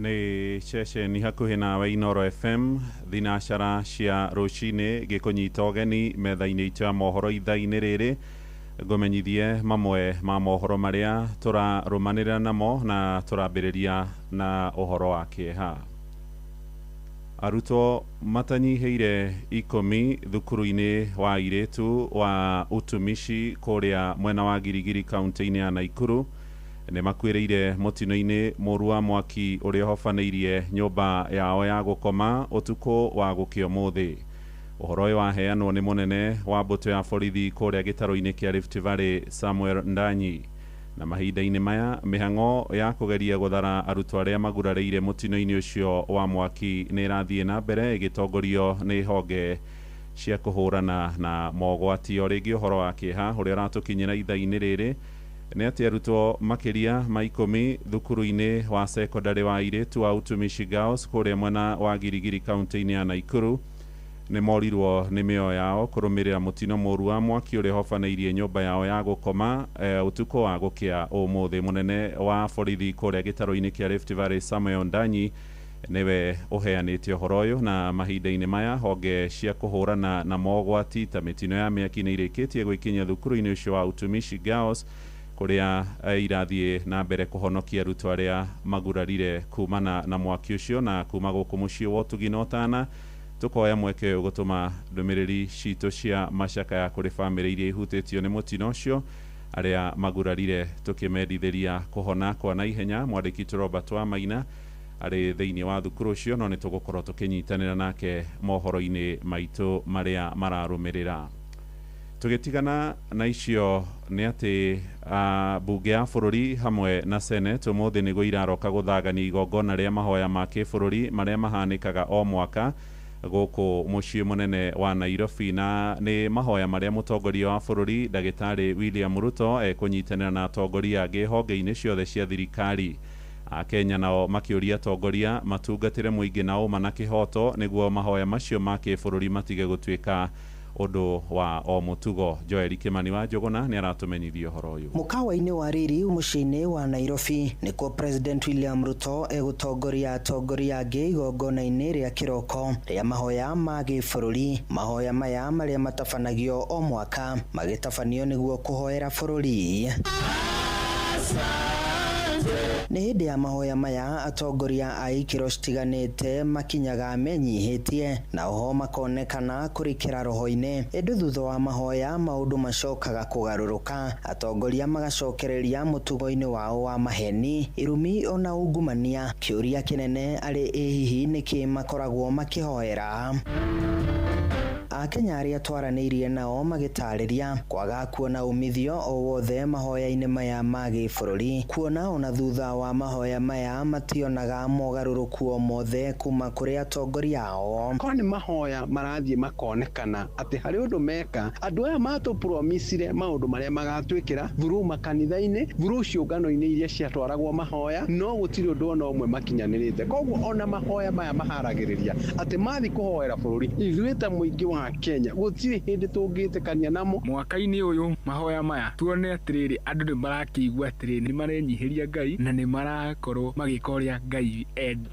Nĩ ceceni hakuhĩ nawe Inooro FM thinacara cia rũcinĩ gĩkũnyita ũgeni metha-inĩ itũ ya mohoro ithaa-inĩ rĩrĩ ngũmenyithie mamwe ma mohoro marĩa tũrarũmanĩrĩra namo na tũrambĩrĩria na ũhoro wa kĩeha. Arutwo matanyihĩire 10 thukuru-inĩ wa airĩtu wa Utumishi kũrĩa mwena wa Girigiri kaunti-inĩ ya Naikuru nĩ makuĩrĩire mũtino-inĩ mũru wa mwaki ũrĩa ũhobanĩirie nyũmba yao ya gũkoma ũtukũ wa gũkĩa ũmũthĩ. Ũhoro ũyũ waheanwo nĩ mũnene wa mbũtũ ya borithi kũrĩa gĩtarũ-inĩ kĩa Rift Valley Samuel Ndanyi. Na mahinda-inĩ maya mĩhang'o ya kũgeria gũthara arutwo arĩa magurarĩire mũtino-inĩ ũcio wa mwaki nĩ ĩrathiĩ na mbere ĩgĩtongorio nĩ honge cia kũhũrana na mogwati. O rĩngĩ ũhoro wa kĩeha ũrĩa ũratũkinyĩra ithaa-inĩ rĩrĩ nĩ atĩ arutwo makĩria ma 10 thukuru-inĩ wa secondary wa airĩtu wa Utumishi Girls kũrĩa mwena wa Girigiri kaunti-inĩ ya Naikuru nĩ morirwo nĩ mĩoyo yao kũrũmĩrĩra mũtino mũru wa mwaki ũrĩa ũhobanĩirie nyũmba yao ya gũkoma ũtukũ wa gũkĩa ũmũthĩ. Mũnene wa borithi kũrĩa gĩtarũ-inĩ kĩa Rift Valley Samuel Ndanyi nĩwe ũheanĩte ũhoro ũyũ, na mahinda-inĩ maya honge cia kũhũrana na mogwati ta mĩtino ya mĩaki nĩ irĩkĩtie gwĩkinyia thukuru-inĩ ũcio wa Utumishi Girls kũrĩa irathiĩ na mbere kũhonokia arutwo arĩa magurarire kumana na mwaki ũcio. Na kuma gũkũ mũciĩ wa ũtugi na ũtana tukoya mweke ũyũ gũtũma ndũmĩrĩri citũ cia macakaya kũrĩ bamĩrĩ iria ihutĩtio nĩ mũtino ũcio arĩa magurarire, tũkĩmendithĩria kũhona kwa naihenya. Mwandĩki witũ Robert Wamaina arĩ thĩinĩ wa thukuru ũcio, no nĩ tũgũkorwo tũkĩnyitanĩra nake mohoro-inĩ maitũ marĩa mararũmĩrĩra. Tũgĩtigana na icio nĩ atĩ mbunge ya bũrũri hamwe na Senate ũmũthĩ nĩguo iraroka gũthagania igongona rĩa mahoya ma kĩbũrũri marĩa mahanĩkaga o mwaka gũkũ mũciĩ mũnene wa Nairobi, na nĩ mahoya marĩa mũtongoria wa bũrũri ndagĩtarĩ William Ruto ekũnyitanĩra na atongoria angĩ honge-inĩ ciothe cia thirikari. Akenya nao makĩũria atongoria matungatĩre mũingĩ na ũma na kĩhoto nĩguo mahoya macio ma kĩbũrũri matige gũtuĩka ũndũ wa o mũtugo. Joel Kimani wa Njũgũna nĩ aratũmenyithia ũhoro ũyũ. Mũkawa-inĩ wa Riri mũciĩ-inĩ wa Nairobi nĩkuo President William Ruto egũtongoria atongoria angĩ igongona-inĩ rĩa kĩroko rĩa mahoya ma gĩbũrũri. Mahoya maya marĩa matabanagio o mwaka magĩtabanio nĩguo kũhoera bũrũri. Nĩ hĩndĩ ya mahoya maya atongoria a ikĩro citiganĩte makinyaga menyihĩtie na oho makonekana kũrikĩra roho-inĩ. Ĩndĩ thutha wa mahoya maũndũ macokaga kũgarũrũka, atongoria magacokereria mũtugo-inĩ wao wa maheni, irumi ona ungumania. Kĩũria kĩnene arĩ ĩ hihi nĩkĩ makoragwo makĩhoera? Akenya arĩa twaranĩirie nao magĩtarĩria kwaga kuona umithio o wothe mahoya-inĩ maya ma gĩbũrũri, kuona ona thutha wa mahoya maya mationaga mogarũrũku o mothe kuma kũrĩ atongoria ao. Korwo nĩ mahoya marathiĩ makonekana atĩ harĩ ũndũ meka, andũ aya matũpromisire maũndũ marĩa magatwĩkĩra through makanitha-inĩ, through ciũngano-inĩ iria ciatwaragwo mahoya, no gũtirĩ ũndũ ona ũmwe makinyanĩrĩte. Koguo ona mahoya maya maharagĩrĩria atĩ mathiĩ kũhoera bũrũri, ithuĩ ta mũingĩ wa Kenya gũtirĩ hĩndĩ tũngĩtĩkania namo. Mwaka-inĩ ũyũ mahoya maya tuone atĩrĩrĩ, andũ nĩ marakĩigua atĩrĩrĩ, nĩ marenyihĩria Ngai na nĩ marakorwo magĩka ũrĩa Ngai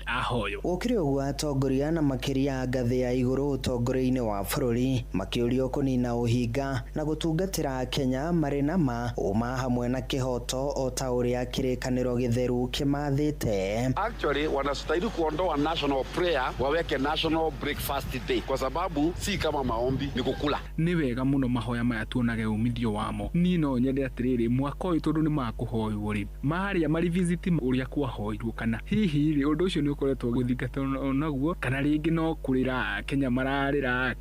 ahoywo. Gũkĩrĩ ũguo atongoria na makĩria ngathĩ ya igũrũ ũtongoria-inĩ wa bũrũri makĩũrio kũnina ũhinga na gũtungatĩra Kenya marĩ na ma ũma hamwe na kĩhoto o ta ũrĩa kĩrĩkanĩro gĩtheru kĩmathĩte. Actually wanastahili kuondoa national prayer waweke national breakfast day, kwa sababu si kama maombi, ni kukula. Nĩ wega mũno mahoya maya tuonage umithio wamo. Niĩ no nyende atĩrĩrĩ, mwaka ũyũ tondũ nĩ makũhoywo rĩ, marĩa mari visit ũrĩa kwahoirwo, kana hihi rĩ ũndũ ũcio nĩ ũkoretwo gũthingatwo naguo, kana rĩngĩ no kũrĩra Kenya mararĩra,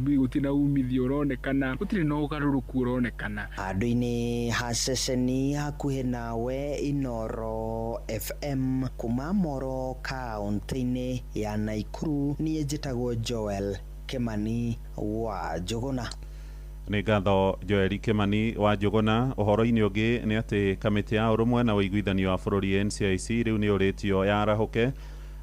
gũtirĩ na umithio ũronekana, gũtirĩ na ũgarũrũku ũronekana. Handũ-inĩ ha ceceni hakuhĩ nawe Inooro FM kuma Moro kaunti-inĩ ya Naikuru, niĩ njĩtagwo Joel Kimani wa Njũgũna. Nĩ ngatho Joel Kimani wa Njũgũna. Ũhoro-inĩ ũngĩ nĩ atĩ kamĩtĩ ya ũrũmwe na ũiguithanio wa bũrũri NCIC rĩu nĩ ũrĩtio yarahũke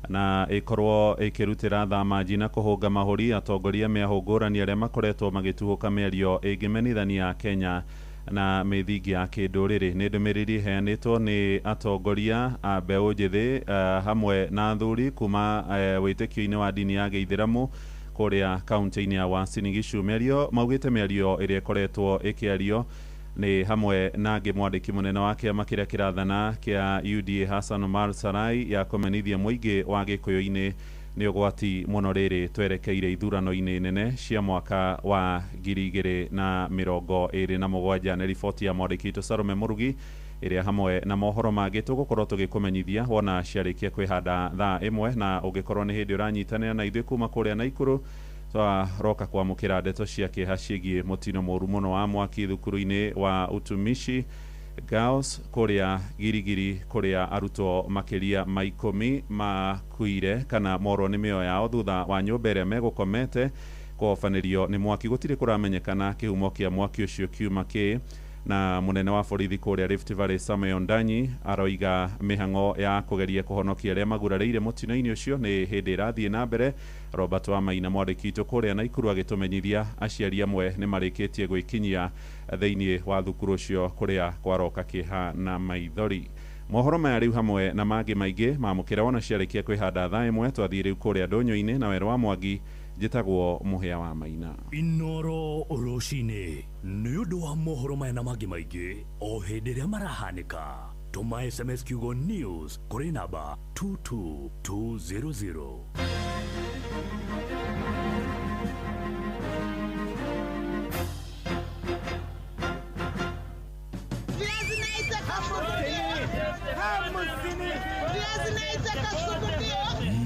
na ĩkorwo ĩkĩrutĩra thamanji na kũhũnga mahũri atongoria mĩahũ ngũrani arĩa makoretwo magĩtuhũka mĩario ĩngĩmenithania Kenya Na mĩthingi ya kĩndũrĩrĩ. Nĩ ndũmĩrĩri ĩheanĩtwo nĩ atongoria a mbeũ njĩthĩ hamwe na athuri kuma wĩtĩkio-inĩ wa ndini ya gĩithĩramu kũrĩa kaunti-inĩ ya Uasin Gishu. Mĩario maugĩte mĩario ĩrĩa ĩkoretwo ĩkĩario nĩ hamwe na angĩ mwandĩki mũnene wa kĩama kĩrĩa kĩrathana kĩa UDA Hassan Omar Sarai ya kũmenithia mũingĩ wa gĩkũyũ-inĩ nĩ ũgwati mũno rĩrĩ twerekeire ithurano-inĩ nene cia mwaka wa 2027. Nĩ riboti ya mwandĩki witũ Salome Mũrugi ĩrĩa hamwe na mohoro mangĩ tũgũkorwo tũgĩkũmenyithia wona ciarĩkia kwĩhanda thaa 1, na ũngĩkorwo nĩ hĩndĩ ũranyitanĩra na ithuĩ kuma kũrĩa Naikuru, twaroka kwamũkĩra ndeto cia kĩeha ciĩgiĩ mũtino mũru mũno wa mwaki thukuru-inĩ wa Utumishi Girls kũrĩa Girigiri, kũrĩa arutwo makĩria ma 10 makuire kana morwo nĩ mĩoyo yao thutha wa nyũmba ĩrĩa megũkomete kũhobanĩrio nĩ mwaki. Gũtirĩ kũramenyekana kĩhumo kĩa mwaki ũcio kiuma kĩ, na mũnene wa borithi kũrĩa Rift Valley Samuel Ndanyi aroiga mĩhang'o ya kũgeria kũhonokia arĩa magurarĩire mũtino-inĩ ũcio nĩ hĩndĩ ĩrathiĩ na mbere. Robert Wamaina mwandĩki witũ kũrĩa Naikuru agĩtũmenyithia aciari amwe nĩ marĩkĩtie gwĩkinyia thĩinĩ wa thukuru ũcio kũrĩa kwaroka kĩeha na maithori. Mohoro maya rĩu hamwe na mangĩ maingĩ mamũkĩra wona ciarĩkia kwĩhanda thaa 1. Twathiĩ rĩu kũrĩa ndũnyũ-inĩ na Werũ wa Mwangi. Njĩtagwo Mũhĩa wa Maina. Inoro rũcinĩ nĩ ũndũ wa mohoro maya na mangĩ maingĩ o hĩndĩ ĩrĩa marahanĩka, tũma SMS kiugo news kũrĩ namba 22200.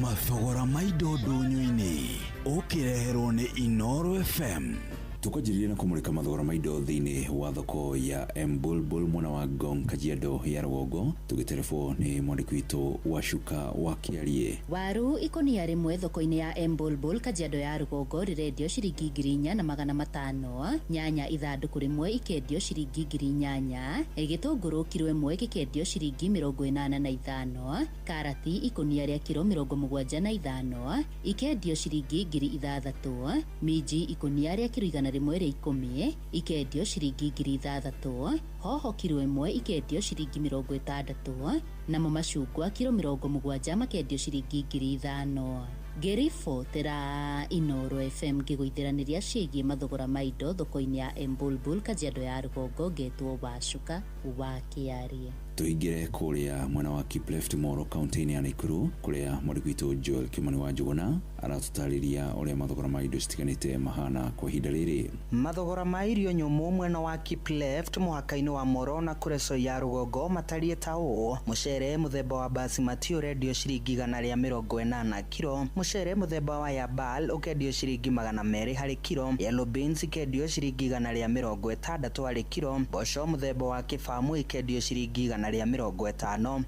Mathogora ma indo ndũnyũ-inĩ ũkĩreherwo nĩ Inoro FM. Tukwanjĩrĩria na kũmũrĩka mathogora ma indo thĩinĩ wa thoko ya Embulbul mwena wa Ngong, Kajiado ya rũgongo, tũgĩterebwo nĩ mwandĩki witũ wa Cuka wa Kĩarie. Waru ikonia rĩmwe thoko-inĩ ya Embulbul Kajiado ya rũgongo rĩrendio ciringi 4500, nyanya ithandũkũ rĩmwe ikendio ciringi 8,000, gĩtũngũrũ kiro ĩmwe gĩkendio ciringi 85, karati ikonia rĩa kiro 75 ikendio ciringi 6,000, minji ikonia rĩa kiro 110 ikendio ciringi 6,000, hoho kiro ĩmwe ikendio ciringi 60, namo macungwa kiro 70 makendio ciringi 5,000. Ngĩribotera Inoro FM ngĩgũithiranĩria ciĩgiĩ mathogora ma indo thoko-inĩ ya Embulbul Kajiado ya rũgongo, ngetwo Wacuka wa Kĩarie. Tũingĩre kũrĩa mwena wa Kipleft Moro kaunti-inĩ ya Nakuru kũrĩa mwandĩki witũ Joel Kimani wa Njuguna aratũtarĩria ũrĩa mathogora ma indo citiganĩte mahana kwa ihinda rĩrĩ. Mathogora ma irio nyũmũ mwena wa Kipleft mũhaka-inĩ wa Moro na Kuresoi ya rũgongo matariĩ ta ũũ: mũcere mũthemba wa basmati ũrendio ciringi 180 kiro, mũcere mũthemba wa Yabal ũkendio ciringi 200 harĩ kiro, yellow beans ikendio ciringi 160 harĩ kiro, mboco mũthemba wa kĩbamu ikendio ciringi 150,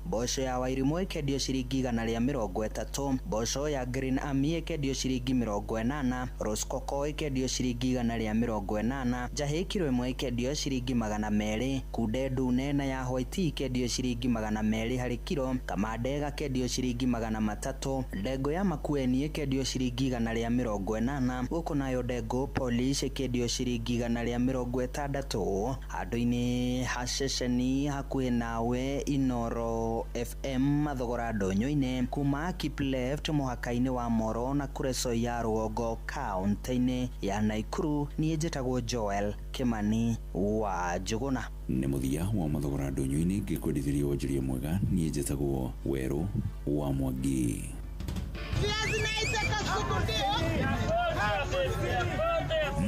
mboco ya wairimũ ikendio ciringi 130, mboco ya Green Army ikendio ciringi 80, roskoko ikendio ciringi 180, njahĩ kiro ĩmwe ikendio ciringi 200, kunde ndune na ya white ikendio ciringi 200 harĩ kiro, kamande gakendio ciringi 300, ndengũ ya makueni ikendio ciringi 180, gũkũ nayo ndengũ polish ikendio ciringi 160. Handũ-inĩ ha ceceni hakuhĩ nawe Inoro FM mathogora ndũnyũ-inĩ kuma Kipleft mũhaka-inĩ wa Moro na Kuresoi ya rũgongo kaunti-inĩ ya Nakuru. Niĩ njĩtagwo Joel Kimani wa Njuguna. Nĩ mũthia wa mathogora ndũnyũ-inĩ, ngĩkwendithĩria wonjoria mwega. Niĩ njĩtagwo Werũ wa Mwangi.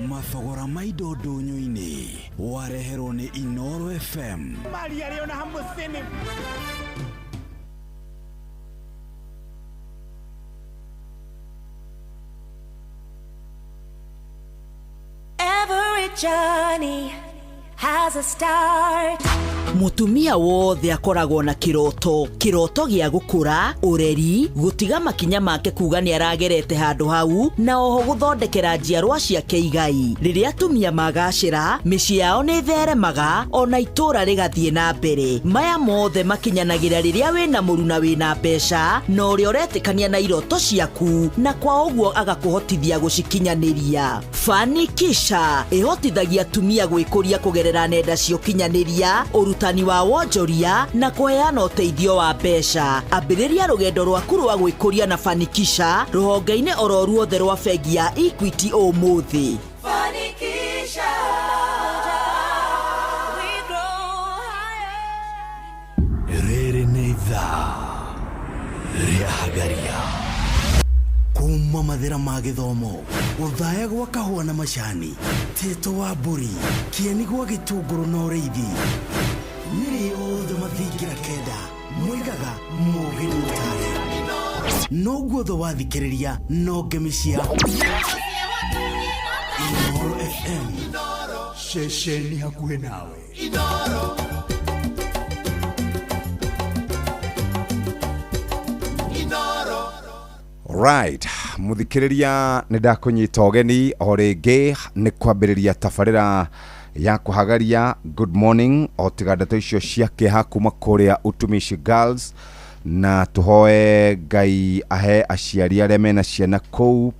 Mathogora ma indo ndũnyũ-inĩ wareherwo nĩ Inoro FM. Every journey has a start. Mutumia wothe akoragwo na kiroto, kiroto gĩa gũkũra, ũreri, gũtiga makinya make kuga nĩ aragerete handũ hau, na oho gũthondekera njiarwa ciake igai. Rĩrĩa atumia magacĩra, mĩciĩ yao nĩ ĩtheremaga, ona itũũra rĩgathiĩ na mbere. Maya mothe makinyanagĩra rĩrĩa wĩna mũruna wĩna mbeca, na ũrĩa ũretĩkania na iroto ciaku, na kwa ũguo agakũhotithia gũcikinyanĩria. Fanikisha ĩhotithagia atumia gwĩkũria kũgerera nenda cia ũkinyanĩria, ũrutani wa wonjoria na kũheana ũteithio wa mbeca. Ambĩrĩria rũgendo rwaku rwa gwĩkũria na Fanikisha rũhonge-inĩ oro ruothe rwa bengi ya Equity ũmũthĩ. Fanikisha. We grow higher. Rĩrĩ nĩ ithaa rĩa Hagaria. Kuma mathĩra ma gĩthomo, gũthaya gwa kahũa na macani, tĩtũ wa mbũri, kĩeni gwa gĩtũngũrũ na ũrĩithi, nĩrĩ othe mathingira kenda moigaga mũgĩ nĩ mũtare, noguo thũ wathikĩrĩria no ngemi cia Inooro FM. Ceceni hakuhĩ nawe. Right, muthikiriria nĩ ndakũnyita ũgeni o rĩngĩ nĩ kwambĩrĩria tabarĩra ya kũhagaria. Good morning, o tiga ndeto icio cia kĩeha kuma kũrĩa Utumishi Girls, na tũhoe Ngai ahe aciari arĩa mena ciana kũu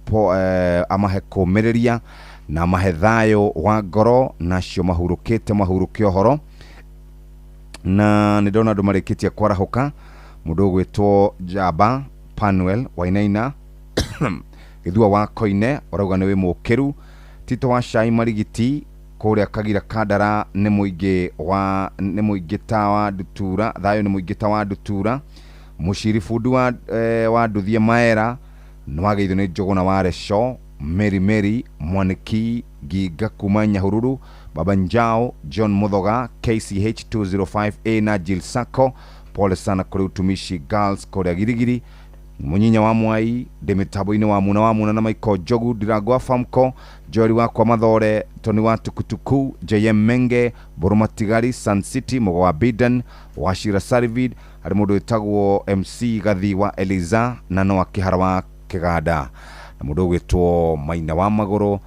amahe kũmĩrĩria na amahe thayũ wa ngoro, nacio mahurũkĩte mahurũke ũhoro. Na nĩ ndona andũ marĩkĩtie kwarahũka, mũndũ ũgwĩtwo Jaba Panuel Wainaina Gĩthua wa Koine ũrauga nĩ wĩ mũkĩru. Tito wa Cai Marigiti kũrĩa Kagira Kandara nĩ mũingĩ wa nĩ mũingĩ ta wa Ndutura, thayũ nĩ mũingĩ ta wa Ndutura. Mũciri bundi wa Nduthie Maera nĩ wageithio nĩ Njũgũna wa Reco, Mary Mary Mwaniki Nginga kuma Nyahururu, Baba Njao John Muthoga KCH 205A na Jill Sacco, pole sana kũrĩ Utumishi Girls kũrĩa Girigiri. Munyinya wa Mwai ndĩ mĩtambo-inĩ wa Muna wa Muna na Michael Njogu Ndirango wa Famco Joeli wakwa Mathore Tony wa Tukutuku JM Menge Mbũrũ Matigari Sun City Mũgo wa Biden Wachira Sarvid harĩ mũndũ wĩtagwo MC Gathi wa Eliza na Noa Kĩhara wa Kĩganda na mũndũ ũgwĩtwo Maina wa Magũrũ,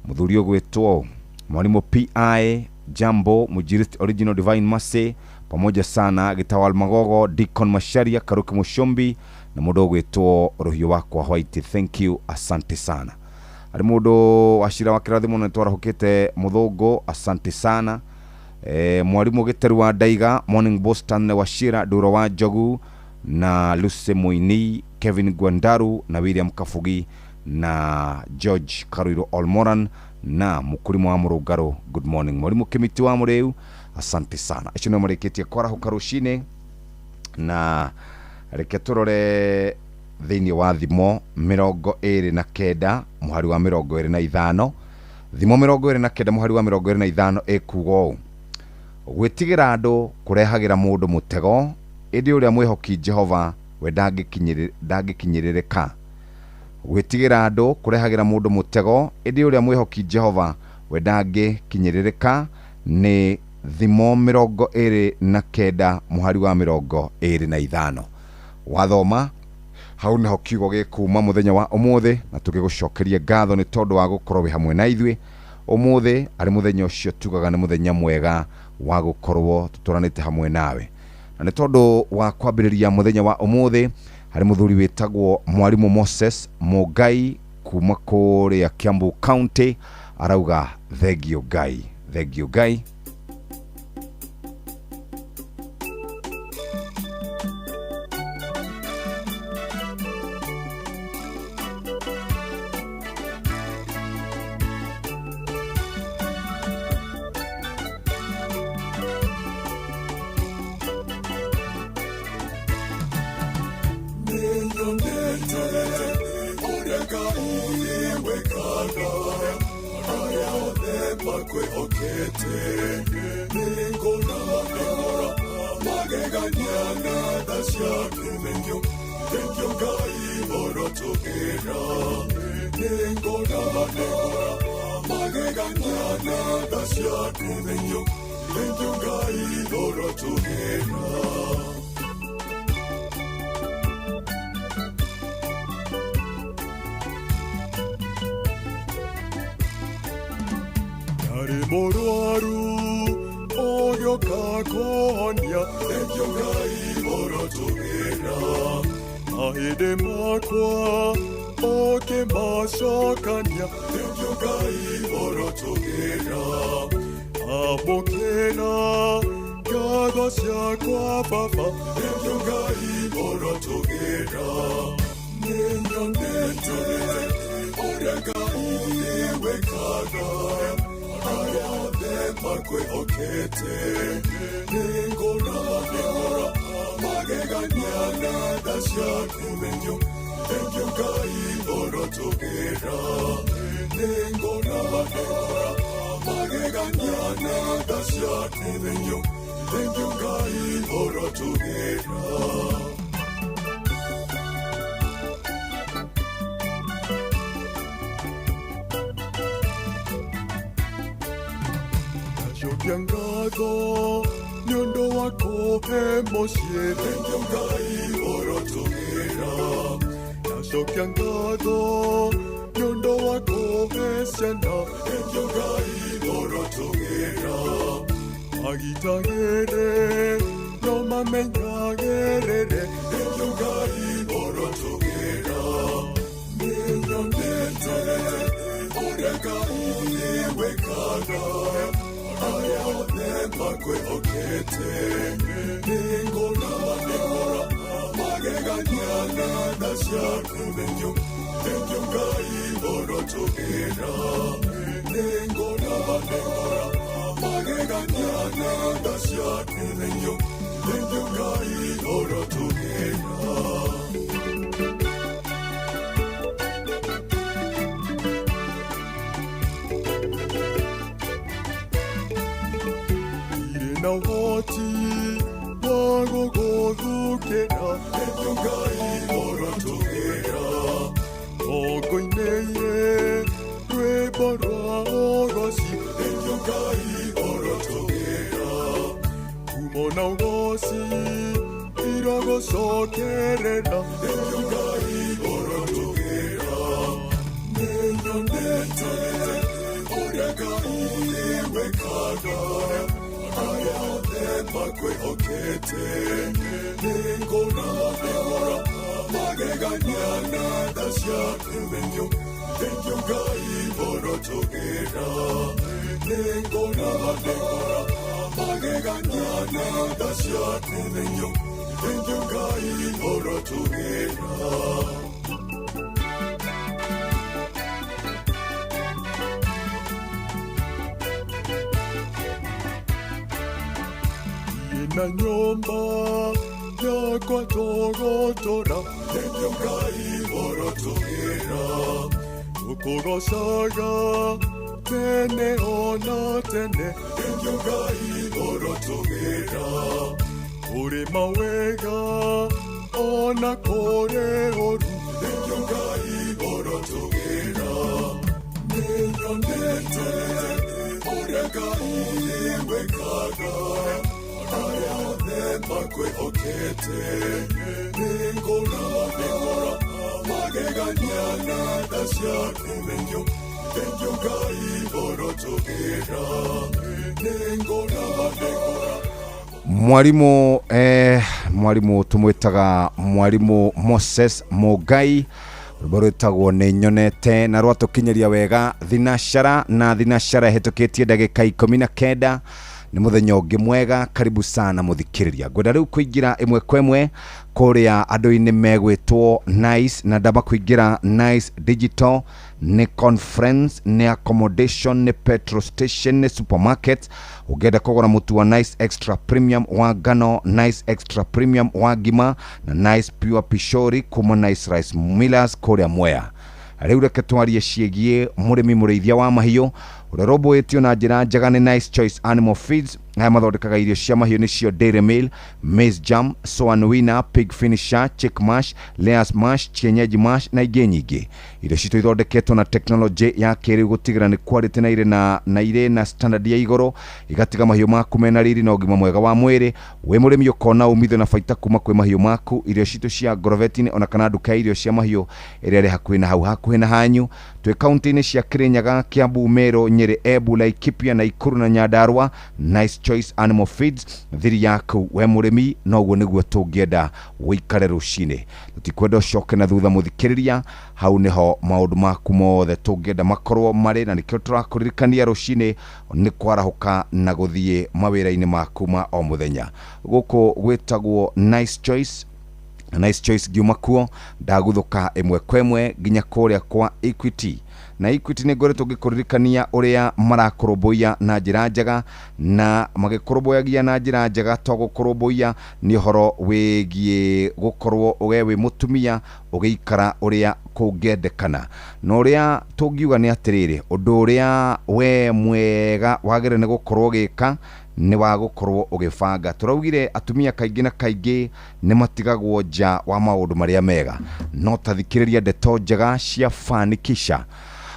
mũthuri ũgwĩtwo Mwarimũ PI Jambo Mujirist Original Divine Mercy pamoja sana Gitawal Magogo Deacon Masharia Karuki Mushombi na mũndũ ũgwĩtwo Rũhiũ wakwa White. Thank you, asante sana. Harĩ mũndũ wacira wa kĩrathimo nĩ twarahũkĩte Mũthũngũ, asante sana. Mwarimũ Gĩteru wa Ndaiga Morning Boston Wachira Nduro wa Njogu na Lucy Muini Kevin Gwandaru na William Kabugi na George Karuiro Olmoran na mũkũrimũ wa Mũrũngarũ. Good morning mwarimũ Kĩmiti wa Mũrĩu, asante sana. Acio nĩo marĩkĩtie kwarahũka rũcinĩ, na reke tũrore thĩinĩ wa Thimo 29 mũhari wa 25. Thimo 29 mũhari wa 25 ĩkuga ũũ: gwĩtigĩra andũ kũrehagĩra mũndũ mũtego, ĩndĩ ũrĩa mwĩhoki Jehova we ndangĩkinyĩrĩrĩka. Gwĩtigĩra andũ kũrehagĩra mũndũ mũtego, ĩndĩ ũrĩa mwĩhoki Jehova we ndangĩkinyĩrĩrĩka. Nĩ Thimo 29 mũhari wa 25. Wathoma hau nĩho kiugo gĩkuma mũthenya wa ũmũthĩ, na tũgĩgũcokeria ngatho nĩ tondũ wa gũkorwo wĩ hamwe na ithuĩ ũmũthĩ. Arĩ mũthenya ũcio tugaga nĩ mũthenya mwega wa gũkorwo tũtũranĩte hamwe nawe, na nĩ tondũ wa kwambĩrĩria mũthenya wa ũmũthĩ harĩ mũthuri wĩtagwo Mwarimũ Moses Mũngai kuma kũrĩa Kiambu County, arauga thengio Ngai, thengio Ngai. ũrotũgĩra. Ndarĩ mũrwaru ũgĩũka kũhonia, thengiũ Ngai ũrotũgĩra. Mahĩndĩ makwa ũkĩmacokania, thengiũ Ngai ũrotũgĩra. Amũkĩra ngatho ciakwa Baba, thengiũ Ngai ũrotũgĩra. Nĩnyonete ũrĩa Ngai wĩkaga, arĩa othe makwĩhokete. Nĩngũra magegania na tha ciaku, thengiũ, thengiũ Ngai ũrotũgĩra. Nĩngũra magegania na tha ciaku, thengiũ, thengiũ Ngai ũrotũgĩra. Ndacokia ngatho nĩ ũndũ wa kũhe mũciĩ, thengiũ Ngai ũrotũgĩra. Ndacokia ngatho nĩ ũndũ wa kũhe ciana, thengiũ Ngai ũrotũgĩra. Magitagĩre no mamenyagĩrĩre, thengiũ Ngai ũrotũgĩra. Nĩnyonete ũrĩa Ngai wĩkaga, arĩa othe makwĩhokete. Nĩngũra magegania na tha ciaku, thengiũ, thengiũ Ngai ũrotũgĩra. Nĩngũra magegania na tha ciaku, thengiũ, thengiũ Ngai ũrotũgĩra. Irĩ na ũhoti wa gũgũthukĩra, thengiũ Ngai ũrotũgĩra. Ngũinĩire rwĩmbo rwa ũgoci, thengiũ Ngai ũrotũgĩra. Kumo na ũgoci irogũcokerera, thengiũ Ngai ũrotũgĩra. Nĩnyonete ũrĩa Ngai wĩkaga, arĩa othe makwĩhokete. Nĩngũra magegania na tha ciaku, thengiũ, thengiũ Ngai ũrotũgĩra. Nĩngũra magegania na tha ciaku, thengiũ, thengiũ Ngai ũrotũgĩra. Na nyũmba yakwa tũgũtũra, thengiũ Ngai ũrotũgĩra. Tũkũgocaga tene ona tene, thengiũ Ngai ũrotũgĩra. Kũrĩ mawega ona kũrĩ ũru, thengiũ Ngai ũrotũgĩra. Nĩnyonete ũrĩa Ngai wĩkaga, arĩa othe makwĩhokete. Nĩngũra magegania na tha ciaku, thengiũ, thengiũ Ngai ũrotũgĩra. Nĩngũra Mwarimu mwarimu tumwitaga mwarimu Moses Mugai, rwĩmbo rwĩtagwo nĩ nyonete na rwatũkinyeria wega thinashara na thinashara ĩhĩtũkĩtie ndagĩka 19. Nĩ mũthenya ũngĩ mwega, karibu sana mũthikĩrĩria. Ngwenda rĩu kũingĩra ĩmwe kwa ĩmwe kũrĩa andũ-inĩ megwĩtwo Nice, na ndamba kũingĩra Nice Digital, nĩ conference, nĩ accommodation, nĩ petrol station, nĩ supermarket. Ũngĩenda kũgũra mũtu wa Nice Extra Premium wa ngano, Nice Extra Premium wa ngima na Nice Pure Pishori kuma Nice Rice Millers kũrĩa Mwea. Rĩu reke twarie ciĩgiĩ mũrĩmi mũrĩithia wa mahiũ Ũrĩa ũrũmbũĩtio na njĩra njega nĩ Nice Choice Animal Feeds, aya mathondekaga irio cia mahiũ nĩcio Dairy Meal, Maize Jam, Swan Winner, Pig Finisher, Chick Mash, Layers Mash, Kienyeji Mash na ingĩ nyingĩ. Irio citũ ithondeketwo na tekinoronjĩ ya kĩrĩu gũtigĩrĩra nĩ quality na irĩ na na irĩ na standard ya igũrũ, igatiga mahiũ maku mena riri na ũgima mwega wa mwĩrĩ. Wĩ mũrĩmi ũkona umithio na baita kuma kwĩ mahiũ maku. Irio citũ cia Agrovet-inĩ ona kana nduka ya irio cia mahiũ ĩrĩa ĩrĩ hakuhĩ na hau hakuhĩ na hanyu. Twĩ kaunti-inĩ cia Kirinyaga, Kiambu, Meru, Nyeri, Embu, Laikipia, Nakuru na Nyandarua. Nice Choice Animal Feeds, thiri yaku we mũrĩmi, noguo nĩguo tũngĩenda wĩikare rũcinĩ. Tũtikwenda ũcoke na thutha mũthikĩrĩria, hau nĩho maũndũ maku mothe tũngĩenda makorwo marĩ, na nĩkĩo tũrakũririkania rũcinĩ nĩ kwarahũka na gũthiĩ mawĩra-inĩ maku ma o mũthenya. Gũkũ gwĩtagwo Nice Choice. Nice Choice ngiuma kuo ndaguthũka ĩmwe kwa ĩmwe nginya kũrĩa kwa Equity. Na Equity nĩ ngoretwo ngĩkũririkania ũrĩa marakũrũmbũiya na njĩra njega, na magĩkũrũmbũyagia na njĩra njega to gũkũrũmbũiya nĩ ũhoro wĩgiĩ gũkorwo we wĩ mũtumia ũgĩikara ũrĩa kũngĩendekana. Na ũrĩa tũngiuga nĩ atĩrĩrĩ, ũndũ ũrĩa we mwega wagĩrĩire nĩ gũkorwo ũgĩka nĩ wa gũkorwo ũgĩbanga. Tũraugire atumia kaingĩ na kaingĩ nĩ matigagwo nja wa maũndũ marĩa mega, no ta thikĩrĩria ndeto njega cia Fanikisha.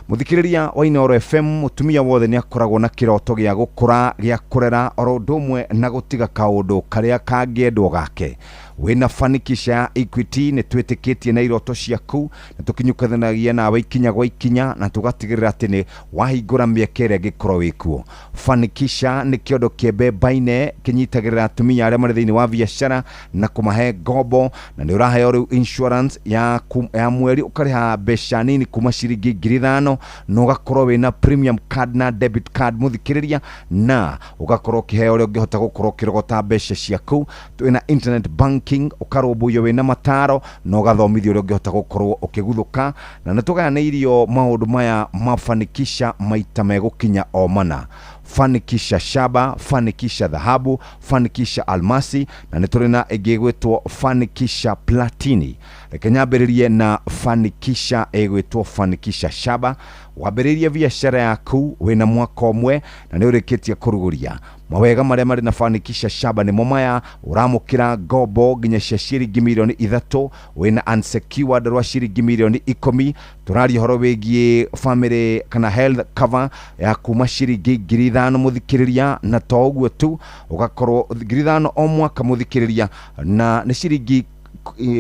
Mũthikĩrĩria wa Inooro FM, mũtumia wothe nĩ akoragwo na kĩroto gĩa gũkũra, gĩa kũrera, oro ũndũ ũmwe na gũtiga kaũndũ karĩa kangĩendwo gake. Wĩna Fanikisha ya Equity nĩ twĩtĩkĩtie na iroto ciaku, na tũkinyũkanagia nawe ikinya gwa ikinya, na tũgatigĩrĩra atĩ nĩ wahingũra mĩeke ĩrĩa ĩngĩkorwo ĩkuo. Fanikisha nĩ kĩondo kĩembembaine kĩnyitagĩrĩra atumia arĩa marĩ thĩinĩ wa biacara na kũmahe ngombo, na nĩ ũraheo rĩu insurance ya, ya mweri ũkarĩha mbeca nini kuma ciringi 5,000, na ũgakorwo wĩna premium card na debit card mũthikĩrĩria, na ũgakorwo ũkĩheo ũrĩa ũngĩhota gũkorwo ũkĩrogota mbeca ciaku. Twĩna internet banking, ũkarũmbũiyo wĩna mataro na ũgathomithio ũrĩa ũngĩhota gũkorwo ũkĩguthũka, na nĩ tũgayanĩirio maũndũ maya mafanikisha maita megũkinya o mana. Fanikisha shaba, Fanikisha dhahabu, Fanikisha almasi, na nĩ tũrĩ na ĩngĩ ĩgwĩtwo Fanikisha platini. Reke nyambĩrĩrie na Fanikisha ĩgwĩtwo Fanikisha shaba. Wambĩrĩrie biacara yaku wĩna mwaka ũmwe na nĩ ũrĩkĩtie kũrugũria. Mawega marĩa marĩ na Fanikisha shaba nĩmo maya: ũramũkĩra ngombo nginya cia ciringi mirioni 3, wĩna unsecured rwa ciringi mirioni 10. Tũraria ũhoro wĩgiĩ family kana health cover ya kuma ciringi 5,000 mũthikĩrĩria, na to ũguo tu, ũgakorwo 5,000 o mwaka mũthikĩrĩria, na nĩ ciringi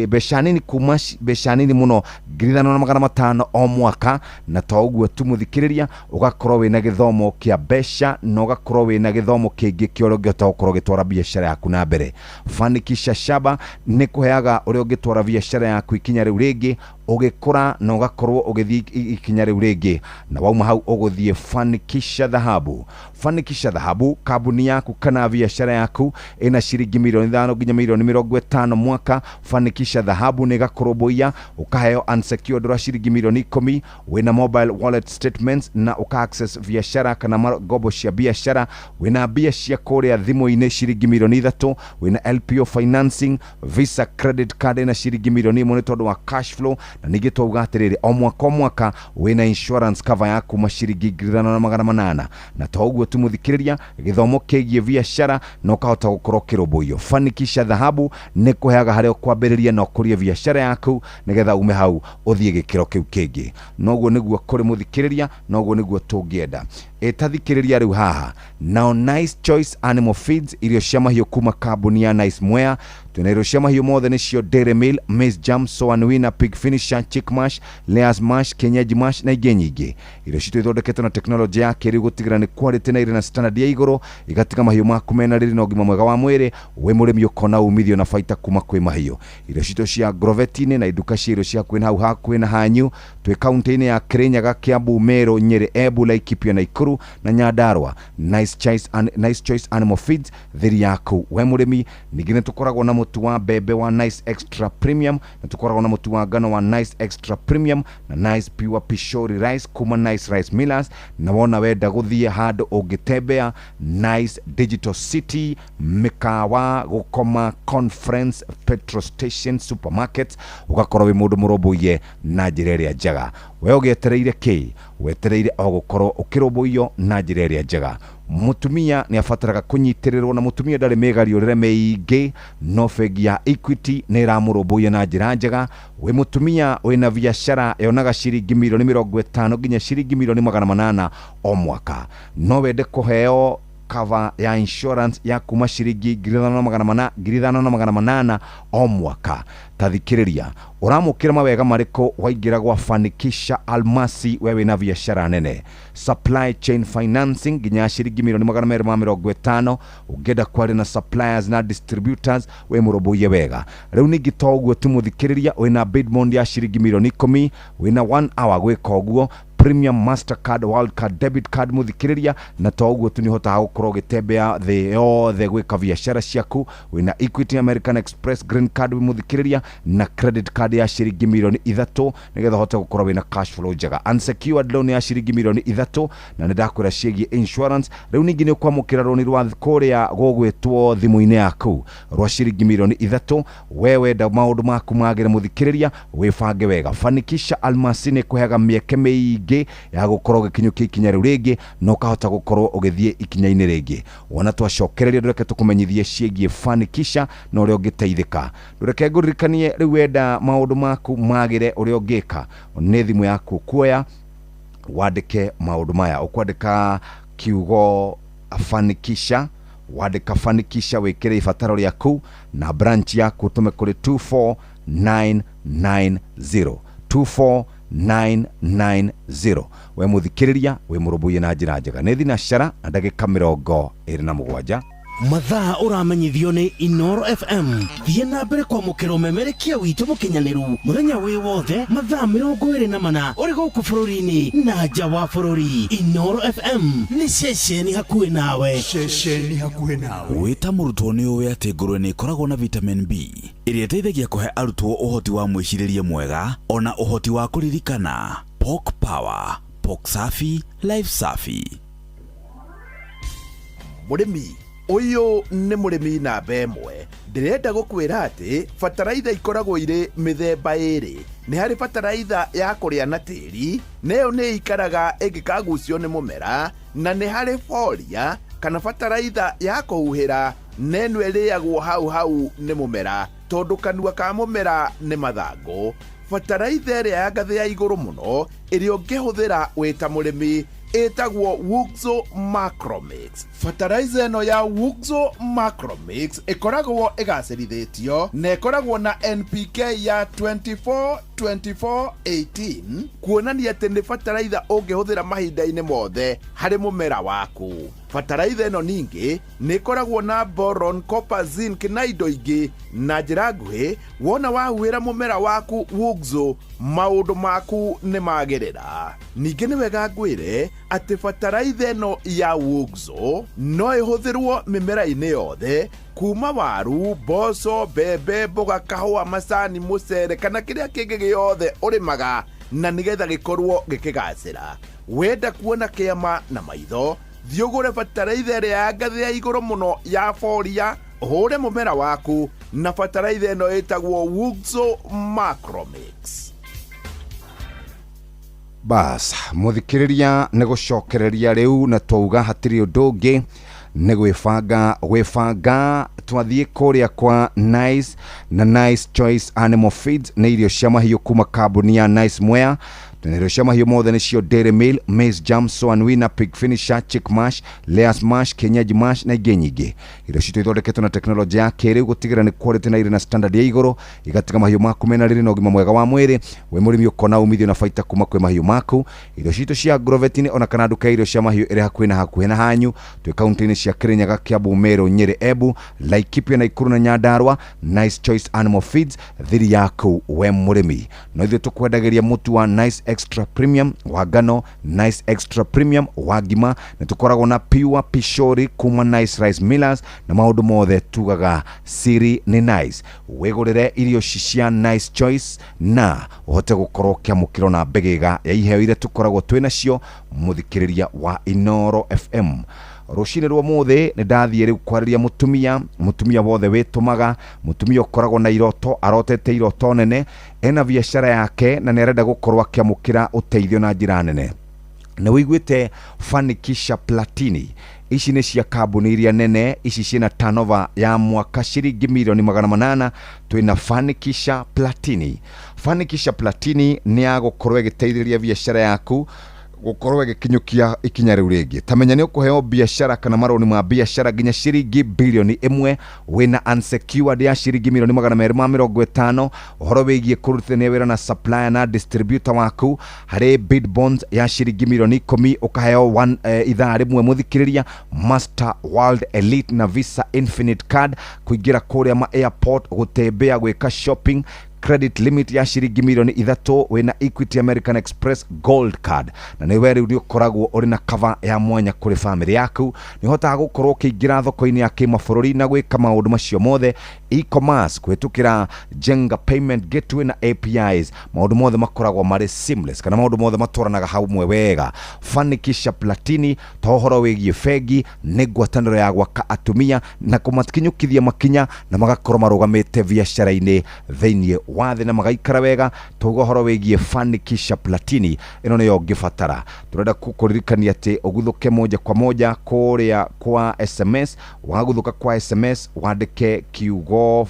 mbeca nini kuma mbeca nini mũno 5,500 o mwaka. Na to ũguo tu mũthikĩrĩria, ũgakorwo wĩna gĩthomo kĩa mbeca na ũgakorwo wĩna gĩthomo kĩngĩ kĩa ũrĩa ũngĩhota gũkorwo ũgĩtwara biacara yaku na mbere. Fanikisha shaba nĩ kũheaga ũrĩa ũngĩtwara biacara yaku ikinya rĩu rĩngĩ, ũgĩkũra na ũgakorwo ũgĩthiĩ ikinya rĩu rĩngĩ, na wauma hau ũgũthiĩ Fanikisha dhahabu. Fanikisha dhahabu, kambuni yaku kana biacara yaku ĩna ciringi mirioni 5 nginya mirioni 50 mwaka, Fanikisha dhahabu nĩ ĩgakũrũmbũiya, ũkaheo unsecured rwa ciringi mirioni 10, wĩna mobile wallet statements na ũka access biacara kana ngombo cia biacara, wĩna mbia cia kũrĩa thimũ-inĩ ciringi mirioni 3, wĩna LPO financing, Visa credit card ĩna ciringi mirioni 1 nĩ tondũ wa cash flow. Na ningĩ twauga atĩrĩrĩ, o mwaka o mwaka wĩna insurance cover ya kuma ciringi 5,800. Na to ũguo tu mũthikĩrĩria, gĩthomo kĩgiĩ biacara na ũkahota gũkorwo ũkĩrũmbũiyo. Fanikisha dhahabu nĩ kũheaga harĩa ũkwambĩrĩria na ũkũrie biacara yaku nĩgetha ume hau ũthiĩ gĩkĩro kĩu kĩngĩ. Noguo nĩguo kũrĩ mũthikĩrĩria, noguo nĩguo tũngĩenda. Ĩtathikĩrĩria rĩu haha nao Nice Choice Animal Feeds, irio cia mahiũ kuma kambuni ya Nice Mwea. Twĩna irio cia mahiũ mothe nĩcio Dairy Meal, Maize Jam, Soan Winner, Pig Finisher, Chick Mash, Layers Mash, Kienyeji Mash na ingĩ nyingĩ. Irio citũ ithondeketwo na tekinoronjĩ ya kĩrĩu gũtigĩrĩra nĩ quality na irĩ na standard ya igũrũ, igatiga mahiũ maku mena riri na ũgima mwega wa mwĩrĩ. Wĩ mũrĩmi ũkona umithio na baita kuma kwĩ mahiũ. Irio citũ cia Agrovet-inĩ na iduka cia irio cia kwĩ hau hakuhĩ na hanyu. Twĩ kaunti-inĩ ya Kirinyaga, Kiambu, Meru, Nyeri, Embu, Laikipia, Nakuru na Nyandarua. Nice Choice, Nice Choice Animal Feeds, thiri yaku we mũrĩmi. Ningĩ nĩ tũkoragwo na mũtu wa mbembe wa Nice Extra Premium, na tũkoragwo na mũtu wa ngano wa Nice Extra Premium na Nice Pure Pishori Rice kuma Nice Rice Millers. Na wona wenda gũthiĩ handũ ũngĩtembea, Nice Digital City, mĩkawa, gũkoma, conference, petrol station, supermarket, ũgakorwo wĩ mũndũ mũrũmbũiye na njĩra ĩrĩa njega. njega. We ũgĩetereire kĩ? Wetereire o gũkorwo ũkĩrũmbũiyo na njĩra ĩrĩa njega. Mũtumia nĩ abataraga kũnyitĩrĩrwo, na mũtumia ndarĩ mĩgariũrĩre mĩingĩ, no bengi ya Equity nĩ ĩramũrũmbũiya na njĩra njega. Wĩ mũtumia wĩna biacara yonaga ciringi milioni 50 nginya ciringi milioni 800 o mwaka, no wende kũheo cover ya insurance ya kuma ciringi 5,800 o mwaka. Tathikĩrĩria, ũramũkĩra mawega marĩkũ waingĩra gwa Fanikisha Almasi we wĩna biacara nene? Supply chain financing nginya ciringi milioni 250, ũngĩenda kwaria na suppliers na distributors wĩ mũrũmbũiye wega. Rĩu ningĩ to ũguo tu mũthikĩrĩria, wĩna bid bond ya ciringi milioni 10, wĩna 1 hour gwĩka ũguo, premium Mastercard, world card, debit card muthikiriria, na to ũguo tu nĩ ũhotaga gũkorwo ũgĩtembea thĩ yothe gwĩka biacara ciaku. Wĩna Equity, American Express green card muthikiriria, na credit card ya ciringi milioni 3 nĩgetha ũhote gũkorwo wĩna cash flow njega. Unsecured loan ya ciringi milioni 3, na nĩ ndakwĩra ciĩgiĩ insurance. Rĩu ningĩ nĩ ũkwamũkĩra rũni rwa kũrĩa gũgwĩtwo thimũ-inĩ yaku rwa ciringi milioni 3. We wenda maũndũ maku magĩre mũthikĩrĩria, wĩbange wega. Fanikisha Almasi nĩ kũheaga mĩeke mĩingĩ ya gũkorwo ũgĩkinyũkia ikinya rĩu rĩngĩ, na ũkahota gũkorwo ũgĩthiĩ ikinya-inĩ rĩngĩ. Wona twacokereria, ndũreke tũkũmenyithie ciĩgiĩ Fanikisha na ũrĩa ũngĩteithĩka. Ndũreke ngũririkanie, rĩu wenda maũndũ maku magĩre, ũrĩa ũngĩka nĩ thimũ yaku kuoya wandĩke maũndũ maya. Ũkwandĩka kiugo Fanikisha, wandĩka Fanikisha, wĩkĩre ibataro rĩaku na branch yaku, ũtũme kũrĩ 24990, 24990. We mũthikĩrĩria wĩ mũrũmbũiye na njĩra njega. Nĩ thinacara na ndagĩka 27. Mathaa ũramenyithio nĩ Inoro FM. Thiĩ na mbere kwamũkĩra ũmemerekia witũ mũkinyanĩru mũthenya wĩ wothe, mathaa 24, ũrĩ gũkũ bũrũri-inĩ na nja wa bũrũri. Inoro FM nĩ ceceni hakuhĩ nawe. Ceceni hakuhĩ nawe. Wĩ ta mũrutwo nĩ ũĩ atĩ ngũrwe nĩ ĩkoragwo na vitamin B ĩrĩa ĩteithagia kũhe arutwo ũhoti wa mwĩcirĩrie mwega ona ũhoti wa kũririkana. Pork Power, Pork Safi, Life Safi. Mũrĩmi ũyũ nĩ mũrĩmi namba 1. Ndĩrenda gũkwĩra atĩ bataraitha ikoragwo irĩ mĩthemba ĩrĩ. Nĩ harĩ bataraitha ya kũrĩa na tĩri, na ĩyo nĩ ikaraga ĩngĩkagucio nĩ mũmera, na nĩ harĩ foria kana bataraitha ya kũhuhĩra, na ĩno ĩrĩagwo hau hau nĩ mũmera, tondũ kanua ka mũmera nĩ mathangũ. Bataraitha ĩrĩa ya ngathĩ ya igũrũ mũno ĩrĩa ũngĩhũthĩra wĩ ta mũrĩmi ĩtagwo Wuxo Macromix. Fertilizer ĩno ya Wuxo Macromix ĩkoragwo ĩgacĩrithĩtio na ĩkoragwo na NPK ya 24 24 18, kuonania atĩ nĩ bataraitha ũngĩhũthĩra mahinda-inĩ mothe harĩ mũmera waku. Bataraitha ĩno ningĩ nĩ ĩkoragwo na boron, copper, zinc na indo ingĩ. Na njĩra nguhĩ, wona wahuhĩra mũmera waku Wuxo, maũndũ maku nĩ magĩrĩra. Ningĩ nĩ wega ngwĩre atĩ bataraitha ĩno ya Wuxo no ĩhũthĩrwo mĩmera-inĩ yothe, kuma waru, mboco, mbembe, mboga, kahũa, macani, mũcere kana kĩrĩa kĩngĩ gĩothe ũrĩmaga, na nĩgetha gĩkorwo gĩkĩgacĩra. Wenda kuona kĩama na maitho, thiĩ ũgũre bataraitha ĩrĩa ya ngathĩ ya igũrũ mũno ya foria, ũhũre mũmera waku na bataraitha ĩno ĩtagwo Wuxo Macromix. Bas mũthikĩrĩria, nĩ gũcokereria rĩu, na twauga hatirĩ ũndũ ũngĩ, nĩ gwĩbanga gwĩbanga. Twathiĩ kũrĩa kwa Nice na Nice Choice Animal Feeds, nĩ irio cia mahiũ kuma kambuni ya Nice Mwea. Na irio cia mahiũ mothe nĩcio Dairy Meal, Maize Jam, Swan Winner, Pig Finisher, Chick Mash, Layers Mash, Kienyeji Mash na ingĩ nyingĩ. Irio citũ ithondeketwo na tekinoronjĩ ya kĩrĩu gũtigĩrĩra nĩ quality na irĩ na standard ya igũrũ, igatiga mahiũ maku mena riri na ũgima mwega wa mwĩrĩ. Wĩ mũrĩmi ũkona umithio na baita kuma kwĩ mahiũ maku. Irio citũ cia Agrovet-inĩ ona kana nduka ya irio cia mahiũ ĩrĩ hakuhĩ na hakuhĩ na hanyu, twĩ kaunti-inĩ cia Kirinyaga, Kiambu, Meru, Nyĩrĩ, Embu, Laikipia, Nakuru na Nyandarua. Nice Choice Animal Feeds, thiri yaku we mũrĩmi. No ithuĩ tũkwendagĩria mũtu wa Nice Extra Premium wa ngano, Nice Extra Premium wa ngima, nĩ tũkoragwo na pure pishori kuma Nice Rice Millers, na maũndũ mothe tugaga siri nĩ Nice. Wĩgũrĩre irio ici cia Nice Choice na ũhote gũkorwo ũkĩamũkĩrwo na mbegĩga ya iheo iria tũkoragwo twĩ nacio, mũthikĩrĩria wa Inoro FM. Rũcinĩ rwa ũmũthĩ nĩ ndathiĩ rĩu kwarĩria mũtumia, mũtumia wothe wĩtũmaga, mũtumia ũkoragwo na iroto, arotete iroto nene, ena biacara yake na nĩ arenda gũkorwo akĩamũkĩra ũteithio na njĩra nene. Nĩ wĩiguĩte Fanikisha Platini? Ici nĩ cia kambuni iria nene, ici ciĩna turnover ya mwaka ciringi milioni 800. Twĩna Fanikisha Platini. Fanikisha Platini nĩ ya gũkorwo ĩgĩteithĩrĩria biacara yaku gũkorwo ĩgĩkinyũkia ikinya rĩu rĩngĩ. Ta menya nĩ ũkũheo biacara kana marũni ma biacara nginya ciringi bilioni 1, wĩna unsecured ya ciringi milioni 250. Ũhoro wĩgiĩ kũrutithania wĩra na supplier na distributor waku harĩ bid bonds ya ciringi milioni 10, ũkaheo one, ithaa rĩmwe mũthikĩrĩria, Master World Elite na Visa Infinite Card, kũingĩra kũrĩa ma airport, gũtembea, gwĩka shopping, credit limit ya ciringi milioni 3, wĩna Equity American Express Gold Card, na nĩ we rĩu nĩ ũkoragwo ũrĩ na cover ya mwanya kũrĩ family yaku. Nĩ ũhotaga gũkorwo ũkĩingĩra thoko-inĩ ya kĩmabũrũri na gwĩka maũndũ macio mothe, e-commerce kũhĩtũkĩra Jenga payment gateway na APIs. Maũndũ mothe makoragwo marĩ seamless, kana maũndũ mothe matwaranaga hamwe wega. Fanikisha Platini to ũhoro wĩgiĩ bengi, nĩ ngwatanĩro ya gwaka atumia na kũmakinyũkithia makinya na magakorwo marũgamĩte biacara-inĩ thĩinĩ wa thĩ na magaikara wega. Tuga ũhoro wĩgiĩ Fanikisha Platini, ĩno nĩyo ũngĩbatara. Tũrenda kũririkania atĩ ũguthũke moja kwa moja kũrĩa kwa SMS. Wagũthũka kwa SMS, wandĩke kiugo